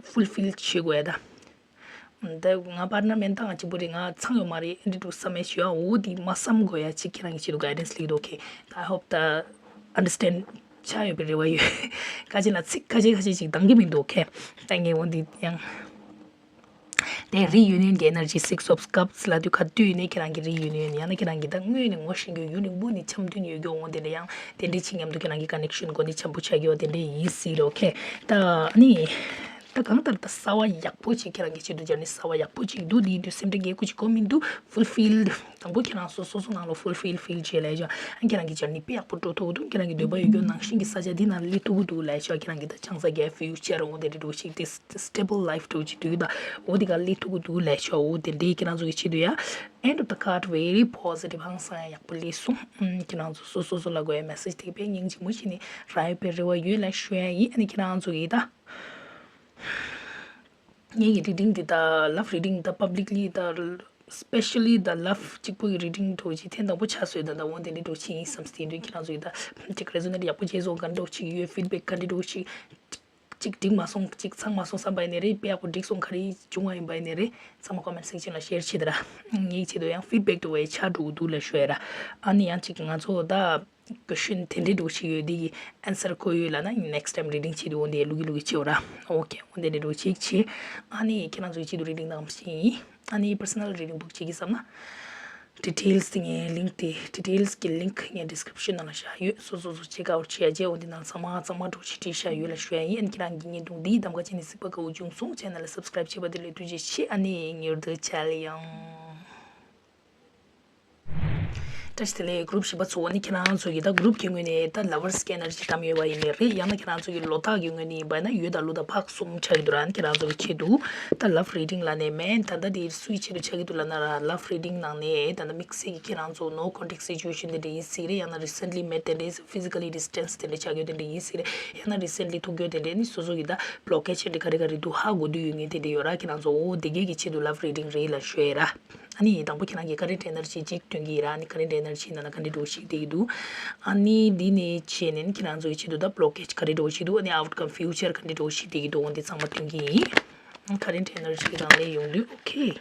fulfill བྱེད་དགོས་ཡ་ད། ད་ང་partner མེད་ན་ད་ང་གཅིག་པོ་རེད། ང་ཚང་ཡོད་མ་རེད་ཨེ་འདྲ་འདུག་བསམ་མེད་ཞུ་ཡ་འོ་དེ་མ་བསམ་དགོས་ཡ་ཅིག་ཁྱེད་རང་གི་ཆེད་དུ་guidance ལེགས་འདུག okay I hope the understand ཆགས་ཡོད་པའི་རེ་བ་ཡོད། ཁ་ཅིག་ན་ཚིག་ཁ་ཤས་ཁ་ཤས་ཅིག་འདང་གི་མི་འདུག okay ད་ངས་འོ་འདི་ཡང་དེ་reunion གི་energy six of cups ལབ་དུས་ག་དུས་ནས་ཁྱེད་རང་གི་reunion ཡང་ན་ཁྱེད་རང་གི་ད་དངོས་ནས་ངོ་ཤེས་རྒྱུ་ཡུན་རིང་པོ་ནས་འཆམ་མཐུན་ཡོད་རྒྱུ་འོང་དེ་འདྲ་ཡང་དེ་འདྲ་ཅིག་མཉམ་དུ་ཁྱེད་རང་གི་connection གོ་གནས་འཆམ་པོ་ཆགས་ཀྱི་ཡོད་དེ་འདྲ་ཡིན་སྲིད་རོགས་okay ད་ནི་ད་གང་ལྟར་ད་གསར་བ་ཡག་པོ་ཅིག་ཁྱེད་རང་གི་ཆེད་དུ་སྦྱར་ནས་གསར་བ་ཡག་པོ་ཅིག་འདུག་དེ་ཡིན་དུས་སེམས་ཁྲལ་རྒྱག་དགོས་ཅིག་གོ་མི་འདུག fulfilled དང་པོ་ཁྱེད་རང་སོ་སོ་སོ་ནང་ལ་fulfill feel བྱས་ལས་ཤོག་ཁྱེད་རང་གི་སྦྱར་ནས་དཔེ་ཡག་པོ་འགྲོ་ཐུབ་འདུག་ཁྱེད་རང་གི་འདོད་པ་ཡོད་རྒྱུ་ནང་བཞིན་གྱི་ས་ཆ་འདི་ནང་སླེབས་ཐུབ་ཀྱི་འདུག་ལས་ཤོག་ཁྱེད་རང་གི་ད་ཆང་ས་རྒྱག future འོ་དེ་འདྲ་འདྲ་བོ་ཞིག་དེ་stable life འདྲ་བོ་ཅིག་འདུག་ད་འོ་དེ་ག་སླེབས་ཐུབ་ཀྱི་འདུག་ལས་ཤོག་འོ་དེ་འདྲའི་ཁྱེད་རང་ཚོ་གི་ཆེད་དུ་ཡ། End of the card very positive ཧང་སང་ཡག་པོ་སླེབས་སོང་། ཁྱེད་རང་ཚོ་སོ་སོ་སོ་ལ་དགོས་ཡ་message དེ་དཔེ་སྙིང་རྗེ་མོ་ཞིག་ནས་རག་ཡོད་པའི་རེ་བ་ཡོད་ལ་ཞུ་ཡ་ཡིན། ཨ་ནི་ཁྱེད་རང་ཚོ་གི་ད། ངེད་ཀྱི་reading འདི་ད་love reading ད་publicly ད་specially ད་love གཅིག་པོ་གི་reading འདྲ་བོ་ཅིག་ཐེངས་དང་པོ་ཆགས་སོང་ད་ད་འོ་དེ་འདྲ་འདྲ་བོ་ཅིག་ཡིན་བསམ་སྟེ་འདྲ་ཁྱེད་རང་ཚོ་ཡི་ད་ཅིག་resonate ཡག་པོ་བྱས་སོང་ག་འདྲ་བོ་ཅིག་ཡོད་feedback ག་འདྲ་འདྲ་བོ་ཅིག་ གཅིག་འགྲིག་མ་སོང་། གཅིག་ཚང་མ་སོང་བསམ་པ་ཡིན་ནའི་རེད། དཔེ་ཡག་པོ་འགྲིག་སོང་། ག་རེ་བྱུང་བ་ཡིན་པ་ཡིན་ནའི་རེད། ཚང་མ་comment section ལ་share བྱེད་དེ་ར། ངའི་ཆེད་དུ་ཡང་feedback དུ་བའི་ཆ་འགྲོ་གི་འདུག་ལ་ཞུ་ཡ་ར། ཨ་ནི་ཡང་གཅིག་ང་ཚོ་ད་question དེ་འདྲའི་འགྲོ་ཞིག་ཡོད། དེ་གི་answer གོ་ཡོད་ལ་ན་next time reading བྱེད་དུས་འོན་ཏེ་ལུག་གི་ལུག་གི་བྱེད་འོ་ར། okay འོན་ཏེ་འདྲའི་འགྲོ་ཞིག་བྱེད། ཨ་ནི་ཁྱེད་རང་ཚོའི་ཆེད་དུ་reading དང་ཞིག་ཡིན། ཨ་ནི་personal reading book བྱེད་ཀྱི་བསམ་ན། details དེ་ངའི་link དེ། details གི་link ངའི་description ནང་ལ་བཞག་ཡོད། སོ་སོ་སོ་check out བྱེད་ཡ་བྱས། འོ་འདི་ནང་ཚང་མ་ཚང་མ་འགྲོ་ཆེ་བྲིས་བཞག་ཡོད་ལ་ཞུ་ཡ་ཡིན། ཁྱེད་རང་གི་བརྙན་ཐུང་འདིའི་གདམ་ག་བྱས་ནས་གཟིགས་པ་དགའ་བོ་བྱུང་སོང་། channel ལ་subscribe བྱས་པ་དེ་ལ་ཐུགས་རྗེ་ཆེ། ཨ་ནི་མྱུར་དུ་མཇལ་ཡོང་། བཀྲ་ཤིས་བདེ་ལེགས། group བཞི་པ་ཚོ་ནི་ཁྱེད་རང་ཚོ་གི་ད་group གི་ངོས་ནས་ད་lovers གི་energy བདམས་ཡོད་པ་ཡིན་ནའི་རེད། ཡང་ན་ཁྱེད་རང་ཚོ་གི་ལོ་རྟགས་ཀྱི་ངོས་ནས་ཡིན་པ་ན་ཡོས་དང་ཀླུ་དང་ཕག་གསུམ་ཆགས་ཀྱི་འདུག་ར། ཁྱེད་རང་ཚོ་གི་ཆེད་དུ་ད་love reading ལ་ནས་མེན་ད་ལྟ་དེ་སུའི་ཆེད་དུ་ཆགས་ཀྱི་འདུག་ལབ་ན་ར། love reading ནང་ནས་ད་ལྟ་དམིགས་བསལ་གྱི་ཁྱེད་རང་ཚོ་no contact situation དེ་འདྲ་ཡིན་སྲིད་རེད། ཡང་ན་recently met དེ་འདྲ་physically distance དེ་འདྲ་ཆགས་ཡོད་དེ་འདྲ་ཡིན་སྲིད་རེད། ཡང་ན་recently ཐུག་ཡོད་དེ་འདྲ་ནི་སོ་སོ་གི་ད་blockage དེ་འདྲ་ག་རེ་ག་རེ་འདུག་ཧ་གོ་འདོད་ཡོད་མཁན་དེ་འདྲ་ཡོད་ར། ཁྱེད་རང་ཚོ་འོ་དེ་གས་ཀྱི་ཆེད་དུ་love reading རེད་ལ་ཞུ་ཡ་ར། ཨ་ནི་དང་པོ་ཁྱེད་རང་གི་current energy གཅིག་སྟོན་གྱི་ཡིན་ར། ཨ་ནི་current energy ནང་ལ་ག་འདྲ་འགྲོ་ཞིག་བསྡད་ཀྱི་འདུག་ཨ་ནི་འདི་ནས་བྱས་ནས་ཁྱེད་རང་ཚོ་གི་ཆེད་དུ་ད་blockage ག་འདྲ་འགྲོ་ཞིག་འདུག་ཨ་ནི་outcome future ག་འདྲ་འགྲོ་ཞིག་བསྡད་ཀྱི་འདུག་འོ་འདི་ཚང་མ་སྟོན་གྱི་ཡིན། current energy རང་ལས་ཡོང་དུས་okay།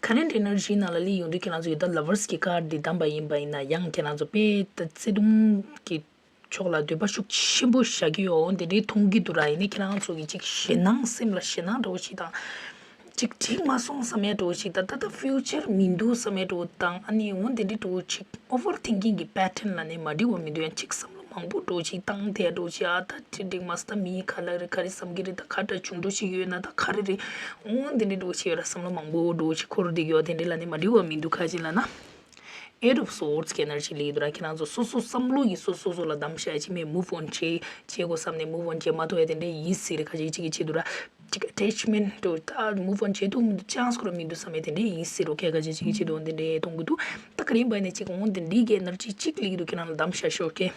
current energy ནང་ལ་སླེབས་ཡོང་དུས་ཁྱེད་རང་ཚོ་ཡོད་ད་lovers གི་card འདི་བདམས་པ་ཡིན་པ་ཡིན་ན་ཡང་ཁྱེད་རང་ཚོ་དཔེ་ད་བརྩེ་དུང་གི་ཕྱོགས་ལ་འདོད་པ་ཤུགས་ཆེན་པོ་བཞག་གི་ཡོད། འོ་དེ་འདྲའི་མཐོང་གི་འདུག་ར། ཡིན་ནའི་ཁྱེད་རང་ཚོ་གི་ཅིག་ཞེད་སྣང་སེམས་ལ་ཞེད་སྣང་འདྲ་བོ་ཞིག་དང་། ཅིག་འགྲིག་མ་སོང་བསམ་ཡ་འདྲ་བོ་ཞིག་དང་། ད་ལྟ་future མི་འདུག་བསམ་ཡ་འདྲ་བོ་དང་། ཨ་ནི་འོ་དེ་འདྲའི་འདྲ་བོ་ཅིག་overthinking གི་pattern ལ་ནི་མ་འགྲིག་པ་མི་འདུག་ཡང་ཅིག་བསམ་བློ་མང་པོ་འདྲ་བོ་ཞིག་བཏང་དེ་འདྲ་བོ་ཞིག་ཨ་ད་ཅིག་འགྲིག་མ་སོང་། ད་མི་ག་ལ་རེ་ག་རེ་བསམ་གི་རེད། ད་ཁ་ཏ་བྱུང་འགྲོ་ཞིག་ཡོད་ན་ད་ག་རེ་རེད། འོ་དེ་འདྲའི་འདྲ་བོ་ཞིག་ཡོད་ར། བསམ་བློ་མང་པོ་འདྲ་བོ་ཞིག་འཁོར་བསྡད་ཀྱི་ཡོད། དེ་འདྲའི་ལ་ནི་མ་འགྲིག་པ་མི་འདུག་ག་ཅི་ལབ་ན། Eight of Swords གི་energy སླེབས་འདུག་ར། ཁྱེད་རང་ཚོ་སོ་སོ་བསམ་བློ་ཡི་སོ་སོ་སོ་ལ་གདམ་བྱ་ཅི་མེད། move on བྱེད་བྱེད་དགོས་བསམ་ནས་move on བྱེད་མ་ཐུབ་ཡ་དེ་འདྲ་ཡིན་སྲིད་རེད། ཁ་ཅིག་ཅིག་གི་ཆེད་དུ་ར། ཅིག་attachment དུ་ད་move on བྱེད་ཐུབ་མི་འདུག chance ཁོ་རང་མི་འདུག་བསམ་ཡ་དེ་འདྲ་ཡིན་སྲིད་རོ། ཁྱེད་ཁ་ཅིག་ཅིག་གི་ཆེད་དུ་འོ་དེ་འདྲ་མཐོང་གི་འདུག་ད་ག་རེ་ཡིན་པ་ནས་ཅིག་འོ་དེ་འདྲའི་གི་energy ཅིག་སླེབས་ཀྱི་འདུག་ཁྱེད་རང་ལ་གདམ་བྱ་ཤོར་ཀྱི།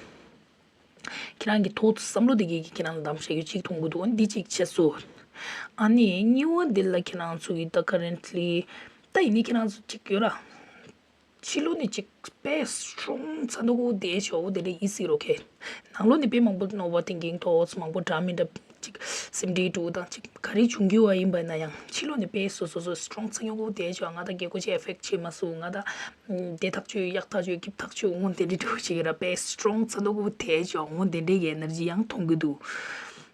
ཁྱེད་རང་གི་thoughts བསམ་བློ་དེ་གས་ཀྱིས་ཁྱེད་རང་ལ་གདམ་བྱ་རྒྱུ་ཅིག་མཐོང་གི་འདུག་འདི་ཅིག་བྱས་སོ། ཨ་ནི་གཉིས་པ་འདི་ལ་ཁྱེད་རང་ཚོ་གི་ད་currently ད་ཡིན་ནའི་ཁྱེད་རང་ཚོ་ཅིག་ཡོད་ར། ཕྱི་ལོགས་ནས་ཅིག་དཔེ་strong ཚ་ནོ་གོ་དེ་ཆོ་འོ་དེ་འདྲ་ཡིན་སྲིད་རོ་ཁེ། ནང་ལོགས་ནས་དཔེ་མང་པོ་overthinking thoughts མང་པོ་འདྲ་མི་འདྲ་ཅིག་སེམས་ཁྲལ་འདྲ་བོ་དང་ཅིག་ག་རེ་བྱུང་རྒྱུ་བ་ཡིན་པ་ན་ཡང་ཕྱི་ལོགས་ནས་དཔེ་སོ་སོ་སོ་strong ཚ་ནོ་གོ་དེ་ཆོ་ང་ད་རྒྱལ་སྒོ་ཆེ་effect བྱེད་མ་སོང་། ང་ད་བདེ་ཐག་ཆོད། ཡག་ཐག་ཆོད། སྐྱིད་ཐག་ཆོད། འོ་དེ་འདྲ་འདྲ་བོ་ཞིག་ར། དཔེ་strong ཚ་ནོ་གོ་དེ་ཆོ་འོ་དེ་འདྲ་གི་energy ཡང་མཐོང་གི་འདུག་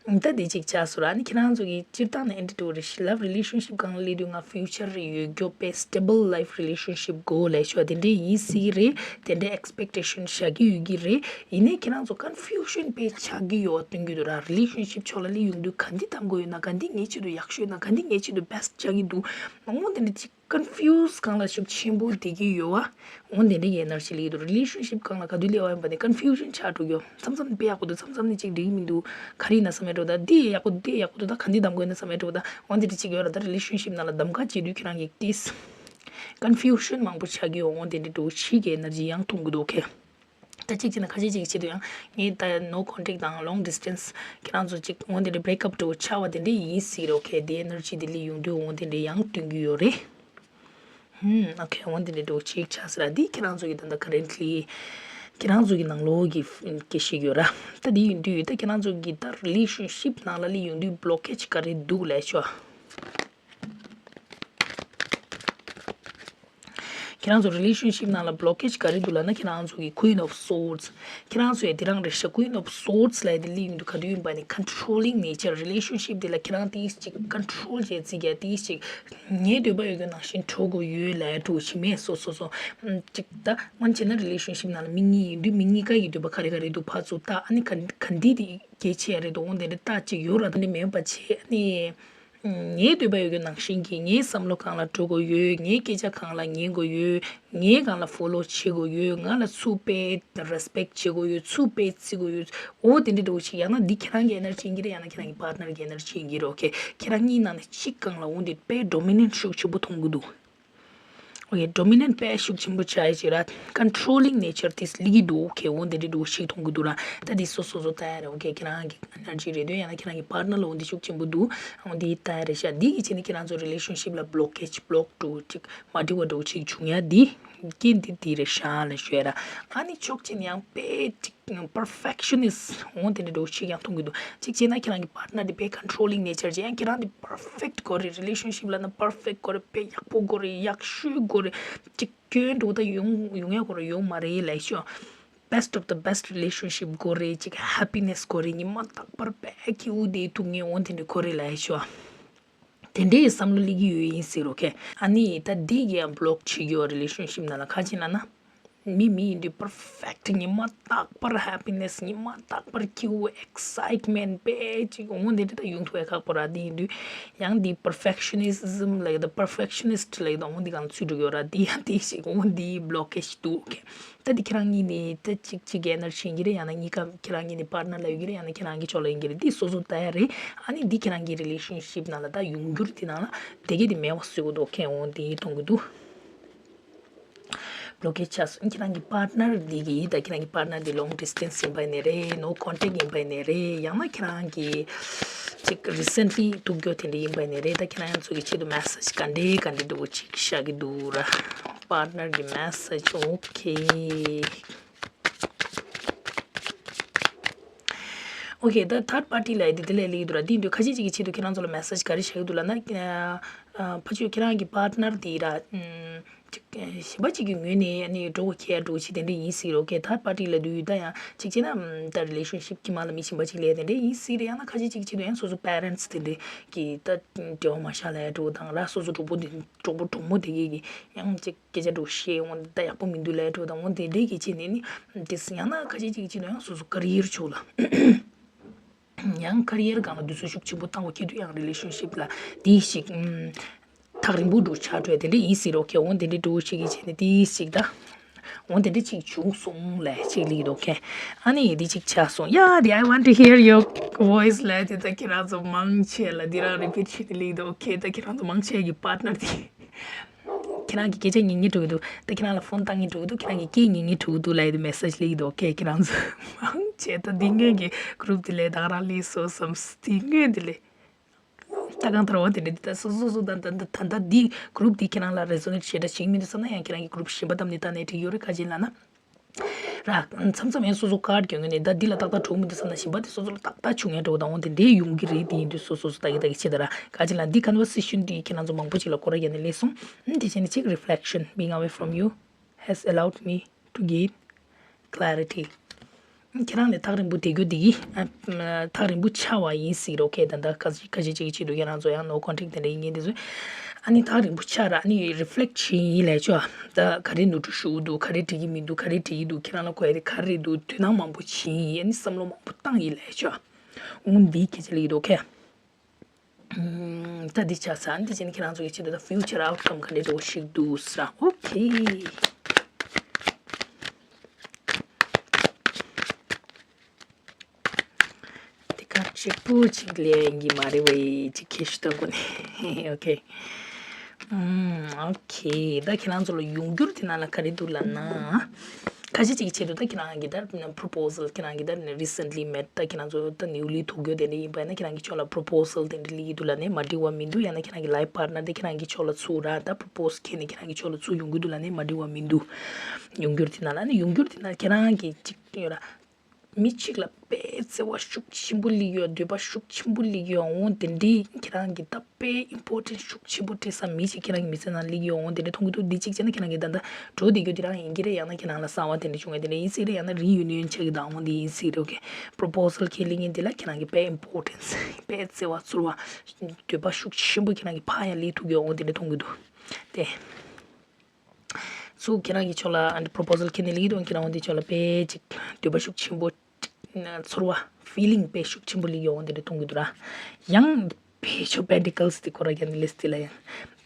ད་དེ་གཅིག་ཆགས་སོང་ར། ཨ་ནི་ཁྱེད་རང་ཚོ་གི་སྤྱིར་བཏང་ནས་ཨེ་འདྲ་འདྲ་བོ་རེད་ཤག love relationship སྒང་ལ་སླེབས་དུས་ང་future རེ་ཡོད་རྒྱུ་དཔེ་stable life relationship goal ལས་ཤོག་དེ་འདྲས་ཡིན་སྲིད་རེད། དེ་འདྲས་expectation བཞག་གི་ཡོད་ཀྱི་རེད། ཡིན་ནའི་ཁྱེད་རང་ཚོ་confusion དཔེ་ཆགས་ཀྱི་ཡོད་སྟོན་གྱི་འདུག་ར། relationship ཕྱོགས་ལ་སླེབས་ཡོང་དུས་ག་འདི་གདམ་དགོས་ཡོད་ན། ག་འདི་ངའི་ཆེད་དུ་ཡག་ཤོས་ཡོད་ན། ག་འདི་ངའི་ཆེད་དུ་best ཆགས་ཀྱི་འདུག་འོ་དེ་འདྲས་ཅིག confuse སྒང་ལ་ཤུགས་ཆེན་པོ་བསྡད་ཀྱི་ཡོད་བ། འོ་དེ་འདྲ་གི་energy སླེབས་འདུག relationship སྒང་ལ་ག་དུས་སླེབས་པ་ཡིན་པ་ནི་confusion ཆགས་འགྲོ་གི་ཡོད། མཚམས་མཚམས་ནས་དཔེ་ཡག་པོ་འདུག་མཚམས་མཚམས་ནས་ཅིག་འགྲིག་མི་འདུག་ག་རེ་ཡིན་ན་བསམ་ཡ་འགྲོ། ད་འདི་ཡག་པོ་འདི་ཡག་པོ་འདུག་ད་ག་འདི་གདམ་དགོས་ཡིན་ན་བསམ་ཡ་འགྲོ། ད་འོ་དེ་འདྲ་ཅིག་ཡོད་ར། ད་relationship ནང་ལ་གདམ་ག་བྱེད་དུས་ཁྱེད་རང་གི་ཏིས་confusion མང་པོ་ཆགས་ཀྱི་ཡོད། འོ་དེ་འདྲ་འགྲོ་ཞིག་གི་energy ཡང་མཐོང་གི་འདུག་ཁེ། ད་གཅིག་བྱས་ན་ཁ་ཤས་ཅིག་གི་ཆེད་དུ་ཡང་ངས་ད་no contact དང་long distance ཁྱེད་རང་ཚོ་ཅིག་འོ་དེ་འདྲ་break up འགྲོ་ཆགས་པ་དེ་འདྲ་ཡིན་སྲིད་རོ་ཁེ། དེ་energy དེ་སླེབས་ཡོང་དུས་འོ་དེ་འདྲ་ཡང་སྟོན་གྱི་ཡོད་རེད། ཧུམ། okay འོ་འདི་འདྲ་འགྲོ་ཅིག་ཆགས་སི་ར། འདི་ཁྱེད་རང་ཚོ་གི་ད་ལྟ་currently ཁྱེད་རང་ཚོ་གི་ནང་ལོགས་ཀྱི་སྐད་ཆ་ཞིག་ཡོད་ར། ད་འདི་ཡིན་དུས་ད་ཁྱེད་རང་ཚོ་གི་ད་relationship ནང་ལ་སླེབས་ཡོང་དུས་blockage ག་རེ་འདུག་ལབ་ཤོག་ཁྱེད་རང་ཚོ་relationship ནང་ལ་blockage ག་རེ་འདུག་ལབ་ན། ཁྱེད་རང་ཚོ་གི Queen of Swords ཁྱེད་རང་ཚོ་ཡ་དེ་རང་རེད་ཤག Queen of Swords ལབ་ཡ་དེ་སླེབས་ཡོང་དུས་ག་དུས་ཡིན་པ་ནི་controlling nature relationship དེ་ལ་ཁྱེད་རང་ཏིས་ཅིག་control བྱས་ཅིག་ཡ་ཏིས་ཅིག་ངའི་འདོད་པ་ཡོད་རྒྱུ་ནང་བཞིན་འགྲོ་དགོས་ཡོད་ལབ་ཡ་འདྲ་བོ་ཞིག་མེད། སོ་སོ་སོ་ཅིག་ད་སྔོན་ཆད་ན་relationship ནང་ལ་མི་གཉིས་ཡིན་དུས་མི་གཉིས་ཀ་ཡི་འདོད་པ་ག་རེ་ག་རེ་འདུག་ཕར་ཚུར་ལྟ། ཨ་ནི་ག་ག་འདི་དེ་གལ་ཆེ་ཡ་རེད་འདུག་འོ་དེ་འདྲ་ལྟ་ཅིག་ཡོད་ར། ད་ནི་མེད་པ་བྱས་ཨ་ནི། ངའི་འདོད་པ་ཡོད་རྒྱུ་ནང་བཞིན་གྱི་ངའི་བསམ་བློ་སྒང་ལ་འགྲོ་དགོས་ཡོད། ངའི་སྐད་ཆ་སྒང་ལ་ཉན་དགོས་ཡོད། ངའི་སྒང་ལ་follow བྱེད་དགོས་ཡོད། ང་ལ་ཚུར་དཔེ་respect བྱེད་དགོས་ཡོད། ཚུར་དཔེ་བརྩི་དགོས་ཡོད། འོ་དེ་འདྲ་འདྲ་བོ་ཞིག་ཡང་ན་འདི་ཁྱེད་རང་གི་energy ཡིན་གྱི་རེད། ཡང་ན་ཁྱེད་རང་གི་partner གི་energy ཡིན་གྱི་རེད། okay ཁྱེད་རང་གཉིས་ནང་ནས་གཅིག་སྒང་ལ་འོ་འདི་དཔེ་dominant ཤུགས་ཆེན་པོ་མཐོང་གི་འདུག okay dominant དཔེ་ཤུགས་ཆེན་པོ་ཆགས་ཡ་ཅིག་ར། controlling nature དེ་སླེབས་ཀྱི་འདུག okay འོ་དེ་འདྲ་འདྲ་བོ་ཞིག་མཐོང་གི་འདུག་ར། ད་དེ་སོ་སོ་སོ་ལྟ་ཡ་རེད། okay ཁྱེད་རང་གི་energy རེད་འདུག་ཡང་ན་ཁྱེད་རང་གི་partner ལ་འོ་འདི་ཤུགས་ཆེན་པོ་འདུག་འོ་འདི་ལྟ་ཡ་རེད་ཤག་འདི་གི་ཆེད་ནས་ཁྱེད་རང་ཚོ་relationship ལ་blockage block འདྲ་བོ་ཅིག་མ་འགྲིག་པ་འདྲ་བོ་ཅིག་བྱུང་ཡ་འདི་རྐྱེན་འདི་འདི་རེད་ཤག་ལབ་ཞུ་ཡ་ར། ཨ་ནི་ཕྱོགས་གཅིག་ནས་ཡང་དཔེ་ཅིག perfectionist འོ་དེ་འདྲ་འགྲོ་ཞིག་ཡང་མཐོང་གི་འདུག་གཅིག་བྱས་ན་ཁྱེད་རང་གི་partner དེ་དཔེ་controlling nature ཅིག་ཡང་ཁྱེད་རང་དེ་perfect དགོས་རེད། relationship ལབ་ན་perfect དགོས་རེད། དཔེ་ཡག་པོ་དགོས་རེད། ཡག་ཤོས་དགོས་རེད། གཅིག་སྐྱོན་འགྲོ་ད་ཡོང་ཡོང་ཡ་དགོས་རེད། ཡོང་མ་རེད་ལབ་ཤོག best of the best relationship དགོས་རེད། གཅིག་happiness དགོས་རེད། ཉི་མ་རྟག་པར་དཔེ་སྐྱིད་པོ་བསྡད་ཐུབ་མཁན་འོ་དེ་འདྲ་དགོས་རེད་ལབ་ཤོག་དེ་འདྲའི་བསམ་བློ་སླེབས་ཀྱི་ཡོད་ཡིན་ཟེར་རོ་ཁེ། ཨ་ནི་ད་འདི་གས་ཡང་block བྱེད་ཀྱི་ཡོད། relationship ནང་ལ་ག་ཅི་ལབ་ན། མི་མི་ཡིན་དུས་perfect ཉི་མ་རྟག་པར་happiness ཉི་མ་རྟག་པར་སྐྱིད་པོ་excitement དཔེ་ཅིག་འོང་འདི་འདྲ་ད་ཡོང་ཐུབ་ཡ་ཁག་པོ་ར། འདི་ཡིན་དུས་ཡང་འདི་perfectionism ལབ་ཡ་ད་perfectionist ལབ་ཡ་ད་འོང་འདི་གང་ཚུད་འགྲོ་གི་ཡོད་ར། འདི་ཡང་འདི་ཞིག་འོང་འདི་blockage འདུག་ཁེ། ད་འདི་ཁྱེད་རང་གཉིས་ནས་ད་གཅིག་གཅིག་གི་energy ཡིན་གྱི་རེད། ཡང་ན་གཉིས་ཀ་ཁྱེད་རང་གཉིས་ནས་partner ལ་ཡོད་ཀྱི་རེད། ཡང་ན་ཁྱེད་རང་གི་ཕྱོགས་ལ་ཡིན་གྱི་རེད། འདི་སོ་སོ་ལྟ་ཡ་རེད། ཨ་ནི་འདི་ཁྱེད་རང་གི་relationship ནང་ལ་ད་ཡོང་འགྱུར་འདི་ནང་ལ་དེ་གས་དེ་མེད་པ་བཟོ་གི་འདུག་ཁེ། འོང་འདི་གཏོང་གི་འདུག blockage ཆགས་སོང་། ཁྱེད་རང་གི་partner འདི་གི་ད་ཁྱེད་རང་གི་partner འདི་long distance ཡིན་པ་ཡིན་ནའི་རེད། no contact ཡིན་པ་ཡིན་ནའི་རེད། ཡང་ན་ཁྱེད་རང་གི་ཅིག་recently ཐུག་རྒྱུ་དེ་འདྲ་ཡིན་པ་ཡིན་ནའི་རེད། ད་ཁྱེད་རང་ཚོ་གི་ཆེད་དུ་message ག་འདྲའི་ག་འདྲའི་འདྲ་བོ་ཅིག་བཞག་གི་འདུག་ར། partner གི་message okay okay ད་third party ལ་ཡི་དེ་དེ་ལས་ལེགས་འདུག་ར། དེ་འདུག་ཁ་ཤས་ཅིག་གི་ཆེད་དུ་ཁྱེད་རང་ཚོ་ལ་message ག་རེ་བཞག་གི་འདུག་ལབ་ན། ཕ་ཆོས་ཁྱེད་རང་གི་partner དེ་ར་ཅིག་གཞན་པ་ཅིག་གི་ངོས་ནས་ཨ་ནི་འགྲོ་གི་ཁྱེད་འགྲོ་གི་ཆེད་དེ་འདྲ་ཡིན་སྲིད་རོ། okay third party ལ་དུས་ད་ཡང་ཅིག་བྱས་ན་ད་relationship གི་མ་ལ་མི་གཞན་པ་ཅིག་ལས་དེ་འདྲ་ཡིན་སྲིད་རེད། ཡང་ན་ཁ་ཤས་ཅིག་གི་ཆེད་དུ་ཡང་སོ་སོ་parents དེ་འདྲ་གི་ད་འབྲེལ་བ་མ་བཞག་ལ་ཡ་འགྲོ་དང་ར། སོ་སོ་གྲོགས་པོ་དེ་གྲོགས་པོ་གྲོགས་མོ་དེ་གི་གི་ཡང་ཅིག་སྐད་ཆ་འགྲོ་བཤད་འོང་ད་ཡག་པོ་མི་འདུག་ལབ་འགྲོ་དང་འོང་དེ་འདྲའི་གི་ཆེད་ནས་ནི་དེ་ཡང་ན་ཁ་ཤས་ཅིག་གི་ཆེད་དུ་ཡང་སོ་སོ་career ཕྱོགས་ལ་ཡང་career སྒང་ལ་དུས་ཚོད་ཤུགས་ཆེན་པོ་བཏང་བ་ཁྱེད་དུ་ཡང་relationship ལ་དེ་ཞིག་ཐག་རིང་པོ་འགྲོ་ཆགས་འགྲོ་དེ་འདྲ་ཡིན་སྲིད་རོ། okay འོང་དེ་འདྲ་འགྲོ་ཞིག་གི་ཆེད་ནས་དེ་ཞིག་ད་འོང་དེ་འདྲ་ཅིག་བྱུང་སོང་ལབ་ཅིག་ལིག་འདུག okay ཨ་ནི་དེ་ཅིག་ཆགས་སོང་། yeah the I want to hear your voice ལབ་དེ་ད་ཁྱེད་རང་ཚོ་མང་ཆེ་ལ་འདི་རང་repeat བྱེད་དེ་ལིག་འདུག okay ད་ཁྱེད་རང་ཚོ་མང་ཆེ་གི་partner དེ། ཁྱེད་རང་གི་སྐད་ཆ་ཉན་ཉན་འགྲོ་གི་འདུག་ད་ཁྱེད་རང་ལ་phone བཏང་ཉན་འགྲོ་གི་འདུག་ཁྱེད་རང་གི་སྐད་ཉན་ཉན་འགྲོ་གི་འདུག་ལབ་ཡ་དེ་message སླེབས་ཀྱི་འདུག okay ཁྱེད་རང་ཚོ་མང་ཆེ་ད་འདི་སྔོན་གྱི་group དེ་ལས་ད་ག་རང་སླེབས་སོང་བསམ། འདི་སྔོན་དེ་ལས་ད་གང་ལྟར་བ་དེ་འདྲ་འདི་ད་སོ་སོ་སོ་ད་ད་ད་ད་འདི་group འདི་ཁྱེད་རང་ལ་resonate བྱེད་འདྲ་བྱེད་ཀྱི་མི་འདུག་བསམ་ན་ཡང་ཁྱེད་རང་གི་group གཞན་པ་བཏང་ནས་བཏང་ནས་འགྲིག་ཡོད་རེད། ག་ཅི་ལབ་ན། ར། མཚམས་མཚམས་ཡང་སོ་སོ་ཁ་རྒྱག་ངེས་ནས་ད་འདི་ལ་ཏག་ཏག་གྲུབ་མི་འདུག་བསམ་ན་གཞན་པ་དེ་སོ་སོ་ལ་ཏག་ཏག་བྱུང་ཡང་འགྲོ་དང་འོང་དེ་འདྲའི་ཡོང་གི་རེད། དེ་ཡིན་དུས་སོ་སོ་སོ་ལྟ་གི་ལྟ་གི་བྱེད་ད་ར། ག་ཅི་ལ་འདི་conversation འདི་ཁྱེད་རང་ཚོ་མང་པོ་ཅིག་ལ་སྐོར་ར་རྒྱག་ནས་སླེབས་སོང་། ཨ་དེ་བྱས་ནས་ཅིག་reflection being away from you has allowed me to gain clarity. ཁྱེད་རང་ནས་ཐག་རིང་པོ་བསྡད་རྒྱུ་འདི་ཨ་ཐག་རིང་པོ་ཆགས་པ་ཡིན་སྲིད་རོ། okay ད་ལྟ་ཁ་ཁ་ཤས་ཅིག་གི་ཆེད་དུ་ཁྱེད་རང་ཚོ་ཡང་no contact དེ་འདྲ་ཡིན་ངེས་དེ་ཚོ་ཨ་ནི་ཐག་རིང་པོ་ཆགས་ར། ཨ་ནི་reflect བྱེད་ཡིན་ལས་ཆོག་ད་ག་རེ་ནོར་འཁྲུལ་ཞུགས་འདུག་ག་རེ་འགྲིག་གི་མི་འདུག་ག་རེ་འགྲིག་གི་འདུག་ཁྱེད་རང་ལ་དགོས་ཡ་དེ་ག་རེ་འདུག་དོ་སྣང་མང་པོ་བྱེད་ཡིན། ཨ་ནི་བསམ་བློ་མང་པོ་བཏང་ཡིན་ལས་ཆོག་འོ་འདི་སྐད་ཆ་ལ་ཡིན་འདུག okay ད་འདི་ཆགས་ས་འདི་བྱས་ནས་ཁྱེད་རང་ཚོ་གི་ཆེད་དུ་ད་future outcome ག་འདྲ་འདྲ་བོ་ཞིག་འདུག་ས་ར། okay དེ་ག་གཅིག་པུ་གཅིག་ལས་ཡིན་གྱི་མ་རེད་བས་ཅིག་ཁྱེད་ཤི་ད་གོ་ནས okay ཨུམ། okay ད་ཁྱེད་རང་ཚོ་ལ་ཡོང་འགྱུར་དེ་ནང་ལ་ག་རེ་འདུག་ལབ་ན། ཁ་ཤས་ཅིག་གི་ཆེད་དུ་ད་ཁྱེད་རང་གི་ད་proposal ཁྱེད་རང་གི་ད་recently met ད་ཁྱེད་རང་ཚོ་ད་newly ཐུག་རྒྱུ་དེ་འདྲ་ཡིན་པ་ཡིན་ན་ཁྱེད་རང་གི་ཕྱོགས་ལ་proposal དེ་འདྲ་སླེབས་ཀྱི་འདུག་ལབ་ནས་མ་འགྲིག་པ་མི་འདུག་ཡང་ན་ཁྱེད་རང་གི་life partner དེ་ཁྱེད་རང་གི་ཕྱོགས་ལ་ཚུར་ར་ད་propose ཁྱེད་ནས་ཁྱེད་རང་གི་ཕྱོགས་ལ་ཚུར་ཡོང་གི་འདུག་ལབ་ནས་མ་འགྲིག་པ་མི་འདུག་ཡོང་འགྱུར་དེ་ནང་ལ་ནི་ཡོང་འགྱུར་དེ་ནང་ཁྱེད་རང་གི་ཅིག་ཡོད་ར། མི་གཅིག་ལ་དཔེ་བརྩེ་བ་ཤུགས་ཆེན་པོ་སླེབས་ཡོད། འདོད་པ་ཤུགས་ཆེན་པོ་སླེབས་ཡོད། འོ་དེ་འདྲའི་ཁྱེད་རང་གི་ད་དཔེ་important ཤུགས་ཆེན་པོ་སྤྲད་ས་མི་གཅིག་ཁྱེད་རང་གི་མི་ཚེ་ནང་སླེབས་ཡོད། འོ་དེ་འདྲ་མཐོང་གི་འདུག་འདི་གཅིག་བྱས་ན་ཁྱེད་རང་གི་ད་ལྟ་འགྲོ་བསྡད་རྒྱུ་དེ་རང་ཡིན་གྱི་རེད། ཡང་ན་ཁྱེད་རང་ལ་གསང་བ་དེ་འདྲ་བྱུང་བ་དེ་འདྲ་ཡིན་སྲིད་རེད། ཡང་ན་reunion ཆགས་ཀྱི་དང་འོ་འདི་ཡིན་སྲིད་རེད། okay proposal ཁྱེད་སླེབས་མཁན་དེ་ལ་ཁྱེད་རང་གི་དཔེ་importance དཔེ་བརྩེ་བ་ཚོར་བ་འདོད་པ་ཤུགས་ཆེན་པོ་ཁྱེད་རང་གི་ཕར་ཡང་སླེབས་ཐུབ་ཡོད། འོ་དེ་འདྲ་མཐོང་གི་འདུག་དེ། ཚུར་ཁྱེད་རང་གི་ཕྱོགས་ལ་ཨ་ནི་proposal ཁྱེད་ནས་ལེགས་འདུག་ཁྱེད་རང་འོ་འདི་ཕྱོགས་ལ་དཔེ་ཅིག་འདོད་པ་ཤུགས་ཆེན་པོ་ཚོར་བ་feeling དཔེ་ཤུགས་ཆེན་པོ་སླེབས་ཡོད། འོ་འདི་འདྲ་མཐོང་གི་འདུག་ར། ཡང་དཔེ་ཆོ་pentacles དེ་ཁོ་ར་ཀྱང་list དེ་ལ་ཡང་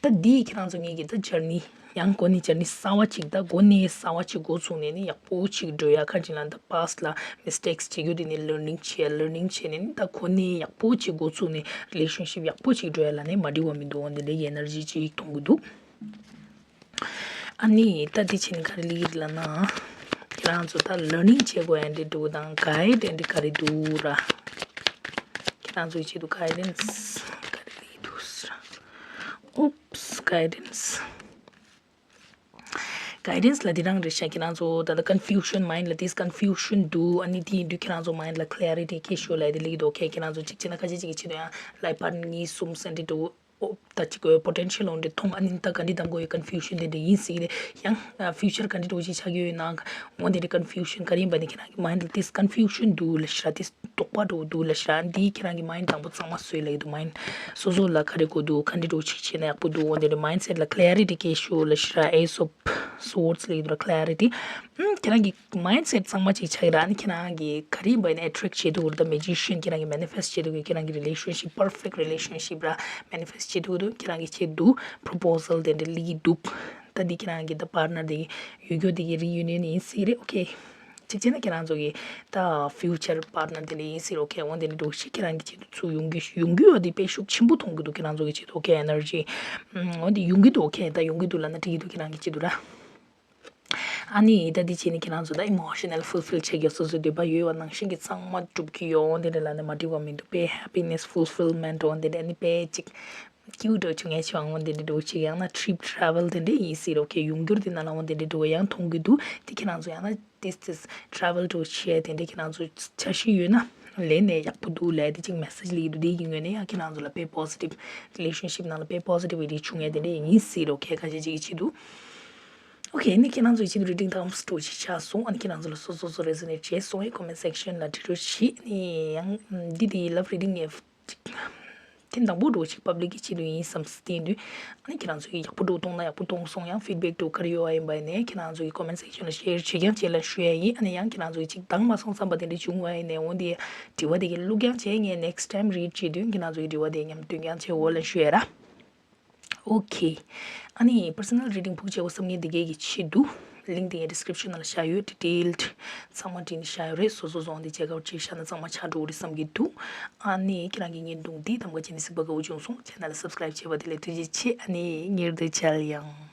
ད་འདི་ཁྱེད་རང་ཚོ་ངེད་ཀྱི་ད་journey ཡང་འགོ་ནས་journey གསར་བ་ཅིག་ད་འགོ་ནས་གསར་བ་ཅིག་འགོ་ཚུགས་ནས་ནི་ཡག་པོ་ཅིག་འགྲོ་ཡ་ཁ་ཅིག་ལ་ད་past ལ་mistakes བྱེད་རྒྱུ་དེ་ནས་learning བྱས་learning བྱས་ནས་ནི་ད་འགོ་ནས་ཡག་པོ་ཅིག་འགོ་ཚུགས་ནས་relationship ཡག་པོ་ཅིག་འགྲོ་ཡ་ལ་ནི་མ་འགྲིག་པ་མི་འདུག་འོ་འདི་འདྲའི་energy ཅིག་མཐོང་གི་འདུག་ཨ་ནི་ད་འདི་ཕྱིན་ག་རེ་ལིར་ལ་ན། ཁྱེད་རང་ཚོ་ད་learning བྱེད་དགོས་ཡ་འདི་འདུག་དང་guide འདི་ག་རེ་འདུག་ར། ཁྱེད་རང་ཚོའི་ཆེད་དུ་guidance ག་རེ་ལི་འདུག་ས་ར། oops guidance guidance ལ་འདི་རང་རེད་ཤག་ཁྱེད་རང་ཚོ་ད་ལྟ་confusion mind ལ་this confusion འདུག་ཨ་ནི་དེ་ཡིན་དུས་ཁྱེད་རང་ཚོ་mind ལ་clarity གལ་ཤོས་ལ་དེ་ལེགས་འདུག་ཁྱེད་རང་ཚོ་གཅིག་བྱས་ན་ཁ་ཤས་ཅིག་གི་ཆེད་དུ་ཡང་life partner གཉིས་གསུམ་ཟེར་འདྲ་འདུག་ཨོ་ད་ཅིག་གོ་potential འོང་འདྲ་མཐོང་ཨ་ནི་ད་ག་འདྲ་གཏང་དགོས་ཡོད་confusion དེ་འདྲ་ཡིན་སྲིད་རེད་ཡང་future ག་འདྲ་འགྲོ་ཅིག་ཆགས་ཀྱི་ཡོད་ན་འོ་དེ་འདྲ་confusion ག་རེ་ཡིན་པ་ནི་ཁྱེད་རང་གི་mind ལ་this confusion འདུག་ལ་ཤ་this དོགས་པ་འགྲོ་འདུག་ལ་ཤ་འདི་ཁྱེད་རང་གི་mind དང་པོ་གཙང་མ་བཟོས་ལ་ཡོད་འདུག mind སོ་སོ་ལ་ག་རེ་དགོས་འདུག་ག་འདྲ་འགྲོ་ཅིག་བྱས་ན་ཡག་པོ་འདུག་འོ་དེ་འདྲ་mindset ལ་clarity གལ་ཤོས་ལ་ཤ ace of swords ལ་ཡོད་འདུག་clarity ཨམ་ཁྱེད་རང་གི་mindset གཙང་མ་ཅིག་ཆགས་ཡོད་ར། ཨ་ནི་ཁྱེད་རང་གིས་ག་རེ་ཡིན་པ་ཡིན་ན་attract བྱེད་ཐུབ་ཀྱི་རེད། ད་magician ཁྱེད་རང་གིས་manifest བྱེད་ཐུབ་ཀྱི་ཁྱེད་རང་གི་relationship perfect relationship ར་manifest བྱེད་ཐུབ་ཀྱི་འདུག་ཁྱེད་རང་གིས་བྱེད་འདུག proposal དེ་འདྲ་སླེབས་ཀྱི་འདུག་ད་འདི་ཁྱེད་རང་གི་ད་partner དེ་གི་ཡོད་རྒྱུ་དེ་གི་reunion ཡིན་སྲིད་རེད། okay གཅིག་བྱས་ན་ཁྱེད་རང་ཚོ་གི་ད་future partner དེ་འདྲ་ཡིན་སྲིད་རེད། okay འོ་དེ་འདྲ་འདུག་ཤི་ཁྱེད་རང་གི་ཆེད་དུ་ཚུར་ཡོང་གི་ཡོང་གི་ཡོད་དེ་དཔེ་ཤུགས་ཆེན་པོ་མཐོང་གི་འདུག་ཁྱེད་རང་ཚོ་གི་ཆེད་དུ། okay energy འོ་དེ་ཡོང་གི་འདུག okay ད་ཡོང་གི་འདུག་ལབ་ན་འགྲིག་གི་འདུག་ཁྱེད་རང་གི་ཆེད་དུ་ར། ཨ་ནི་ད་འདི་བྱས་ནས་ཁྱེད་རང་ཚོ་ད་emotional fulfill བྱེད་ཀྱི་སོ་སོའི་འདོད་པ་ཡོད་པ་ནང་བཞིན་གྱི་ཚང་མ་འགྲུབ་ཀྱི་ཡོད། འོ་འདི་འདྲ་ལབ་ནས་མ་འགྲིག་པ་མི་འདུག་དཔེ་happiness fulfillment འོ་འདི་འདྲ་ཨ་ནི་དཔེ་ཅིག་cute འདྲ་བྱུང་ཡས་བྱུང་འོ་འདི་འདྲ་འགྲོ་ཅིག་ཡང་ན་trip travel དེ་འདྲ་ཡིན་སྲིད་རོ། okay ཡོང་འགྱུར་དེ་ནང་ལ་འོ་འདི་འདྲ་འགྲོ་ཡང་མཐོང་གི་འདུག་དེ་ཁྱེད་རང་ཚོ་ཡང་ན་this this travel འགྲོ་བྱས་དེ་འདྲ་ཁྱེད་རང་ཚོ་འཆར་གཞི་ཡོད་ན་ལན་ནས་ཡག་པོ་འདུག་ལས་དེ་ཅིག་message སླེབས་འདུག་དེ་ཡིན་ངོས་ནས་ཡང་ཁྱེད་རང་ཚོ་ལ་དཔེ་positive relationship ནང་ལ་དཔེ་positive འདི་བྱུང་ཡས་དེ་འདྲ་ཡིན་སྲིད་རོ། okay ཁ་ཤས་ཅིག་གི་ཆེད་དུ། okay ཨ་ནི་ཁྱེད་རང་ཚོའི་ཆེད་དུ་reading དང་སྤྲོ་ཆེ་ཆགས་སོང་། ཨ་ནི་ཁྱེད་རང་ཚོ་ལ་སོ་སོ་སོ་resonate བྱས་སོང་ཡ་comment section ལ་འབྲི་རོགས་བྱེད། ཨ་ནི་ཡང་འདི་དེ་love reading ཡ་ཅིག་ཐེངས་དང་པོ་འགྲོ་ཅིག་public གི་ཆེད་དུ་ཡིན་བསམ་སྟེ་འདུག་ཨ་ནི་ཁྱེད་རང་ཚོ་གི་ཡག་པོ་འགྲོ་གཏོང་ན་ཡག་པོ་གཏོང་སོང་། ཡང་feedback འགྲོ་ག་རེ་ཡོད་པ་ཡིན་པ་ནས་ཁྱེད་རང་ཚོ་གི་comment section ལ་share བྱེད་ཀྱང་བྱེད་ལ་ཞུ་ཡ་ཡིན། ཨ་ནི་ཡང་ཁྱེད་རང་ཚོ་གི་ཅིག་དང་མ་སོང་བསམ་པ་དེ་འདྲ་བྱུང་བ་ཡིན་ནས་འོ་འདི་དྲི་བ་དེ་གི་བླུག་ཀྱང་བྱེད། ངས་next time read བྱེད་དུས་ཁྱེད་རང་ཚོ་གི་དྲི་བ་དེ་མཉམ་སྟོན་ཀྱང་བྱེད་འོ་ལ་ཞུ་ཡ་ར། okay ཨ་ནི་personal reading book བྱེད་དགོས་བསམ་མཁན་དེ་གས་ཀྱི་ཆེད་དུ་link དེ་ངའི་description ནང་ལ་བཞག་ཡོད། detailed ཚང་མ་བྲིས་ནས་བཞག་ཡོད་རེད། སོ་སོ་སོ་འདི་བྱེད་སྐབས་ཅིག་བཞག་ན་གཙང་མ་ཆགས་འགྲོ་གི་རེད་བསམ་གྱི་འདུག་ཨ་ནི་ཁྱེད་རང་གི་བརྙན་ཐུང་འདི་ཐམ་ག་བྱས་ནས་གཟིགས་པ་དགའ་བོ་བྱུང་སོང་། channel ལ་subscribe བྱས་པ་དེ་ལ་ཐུགས་རྗེ་ཆེ། ཨ་ནི་ཉེར་བསྡད་ཆ་ལ་ཡང་།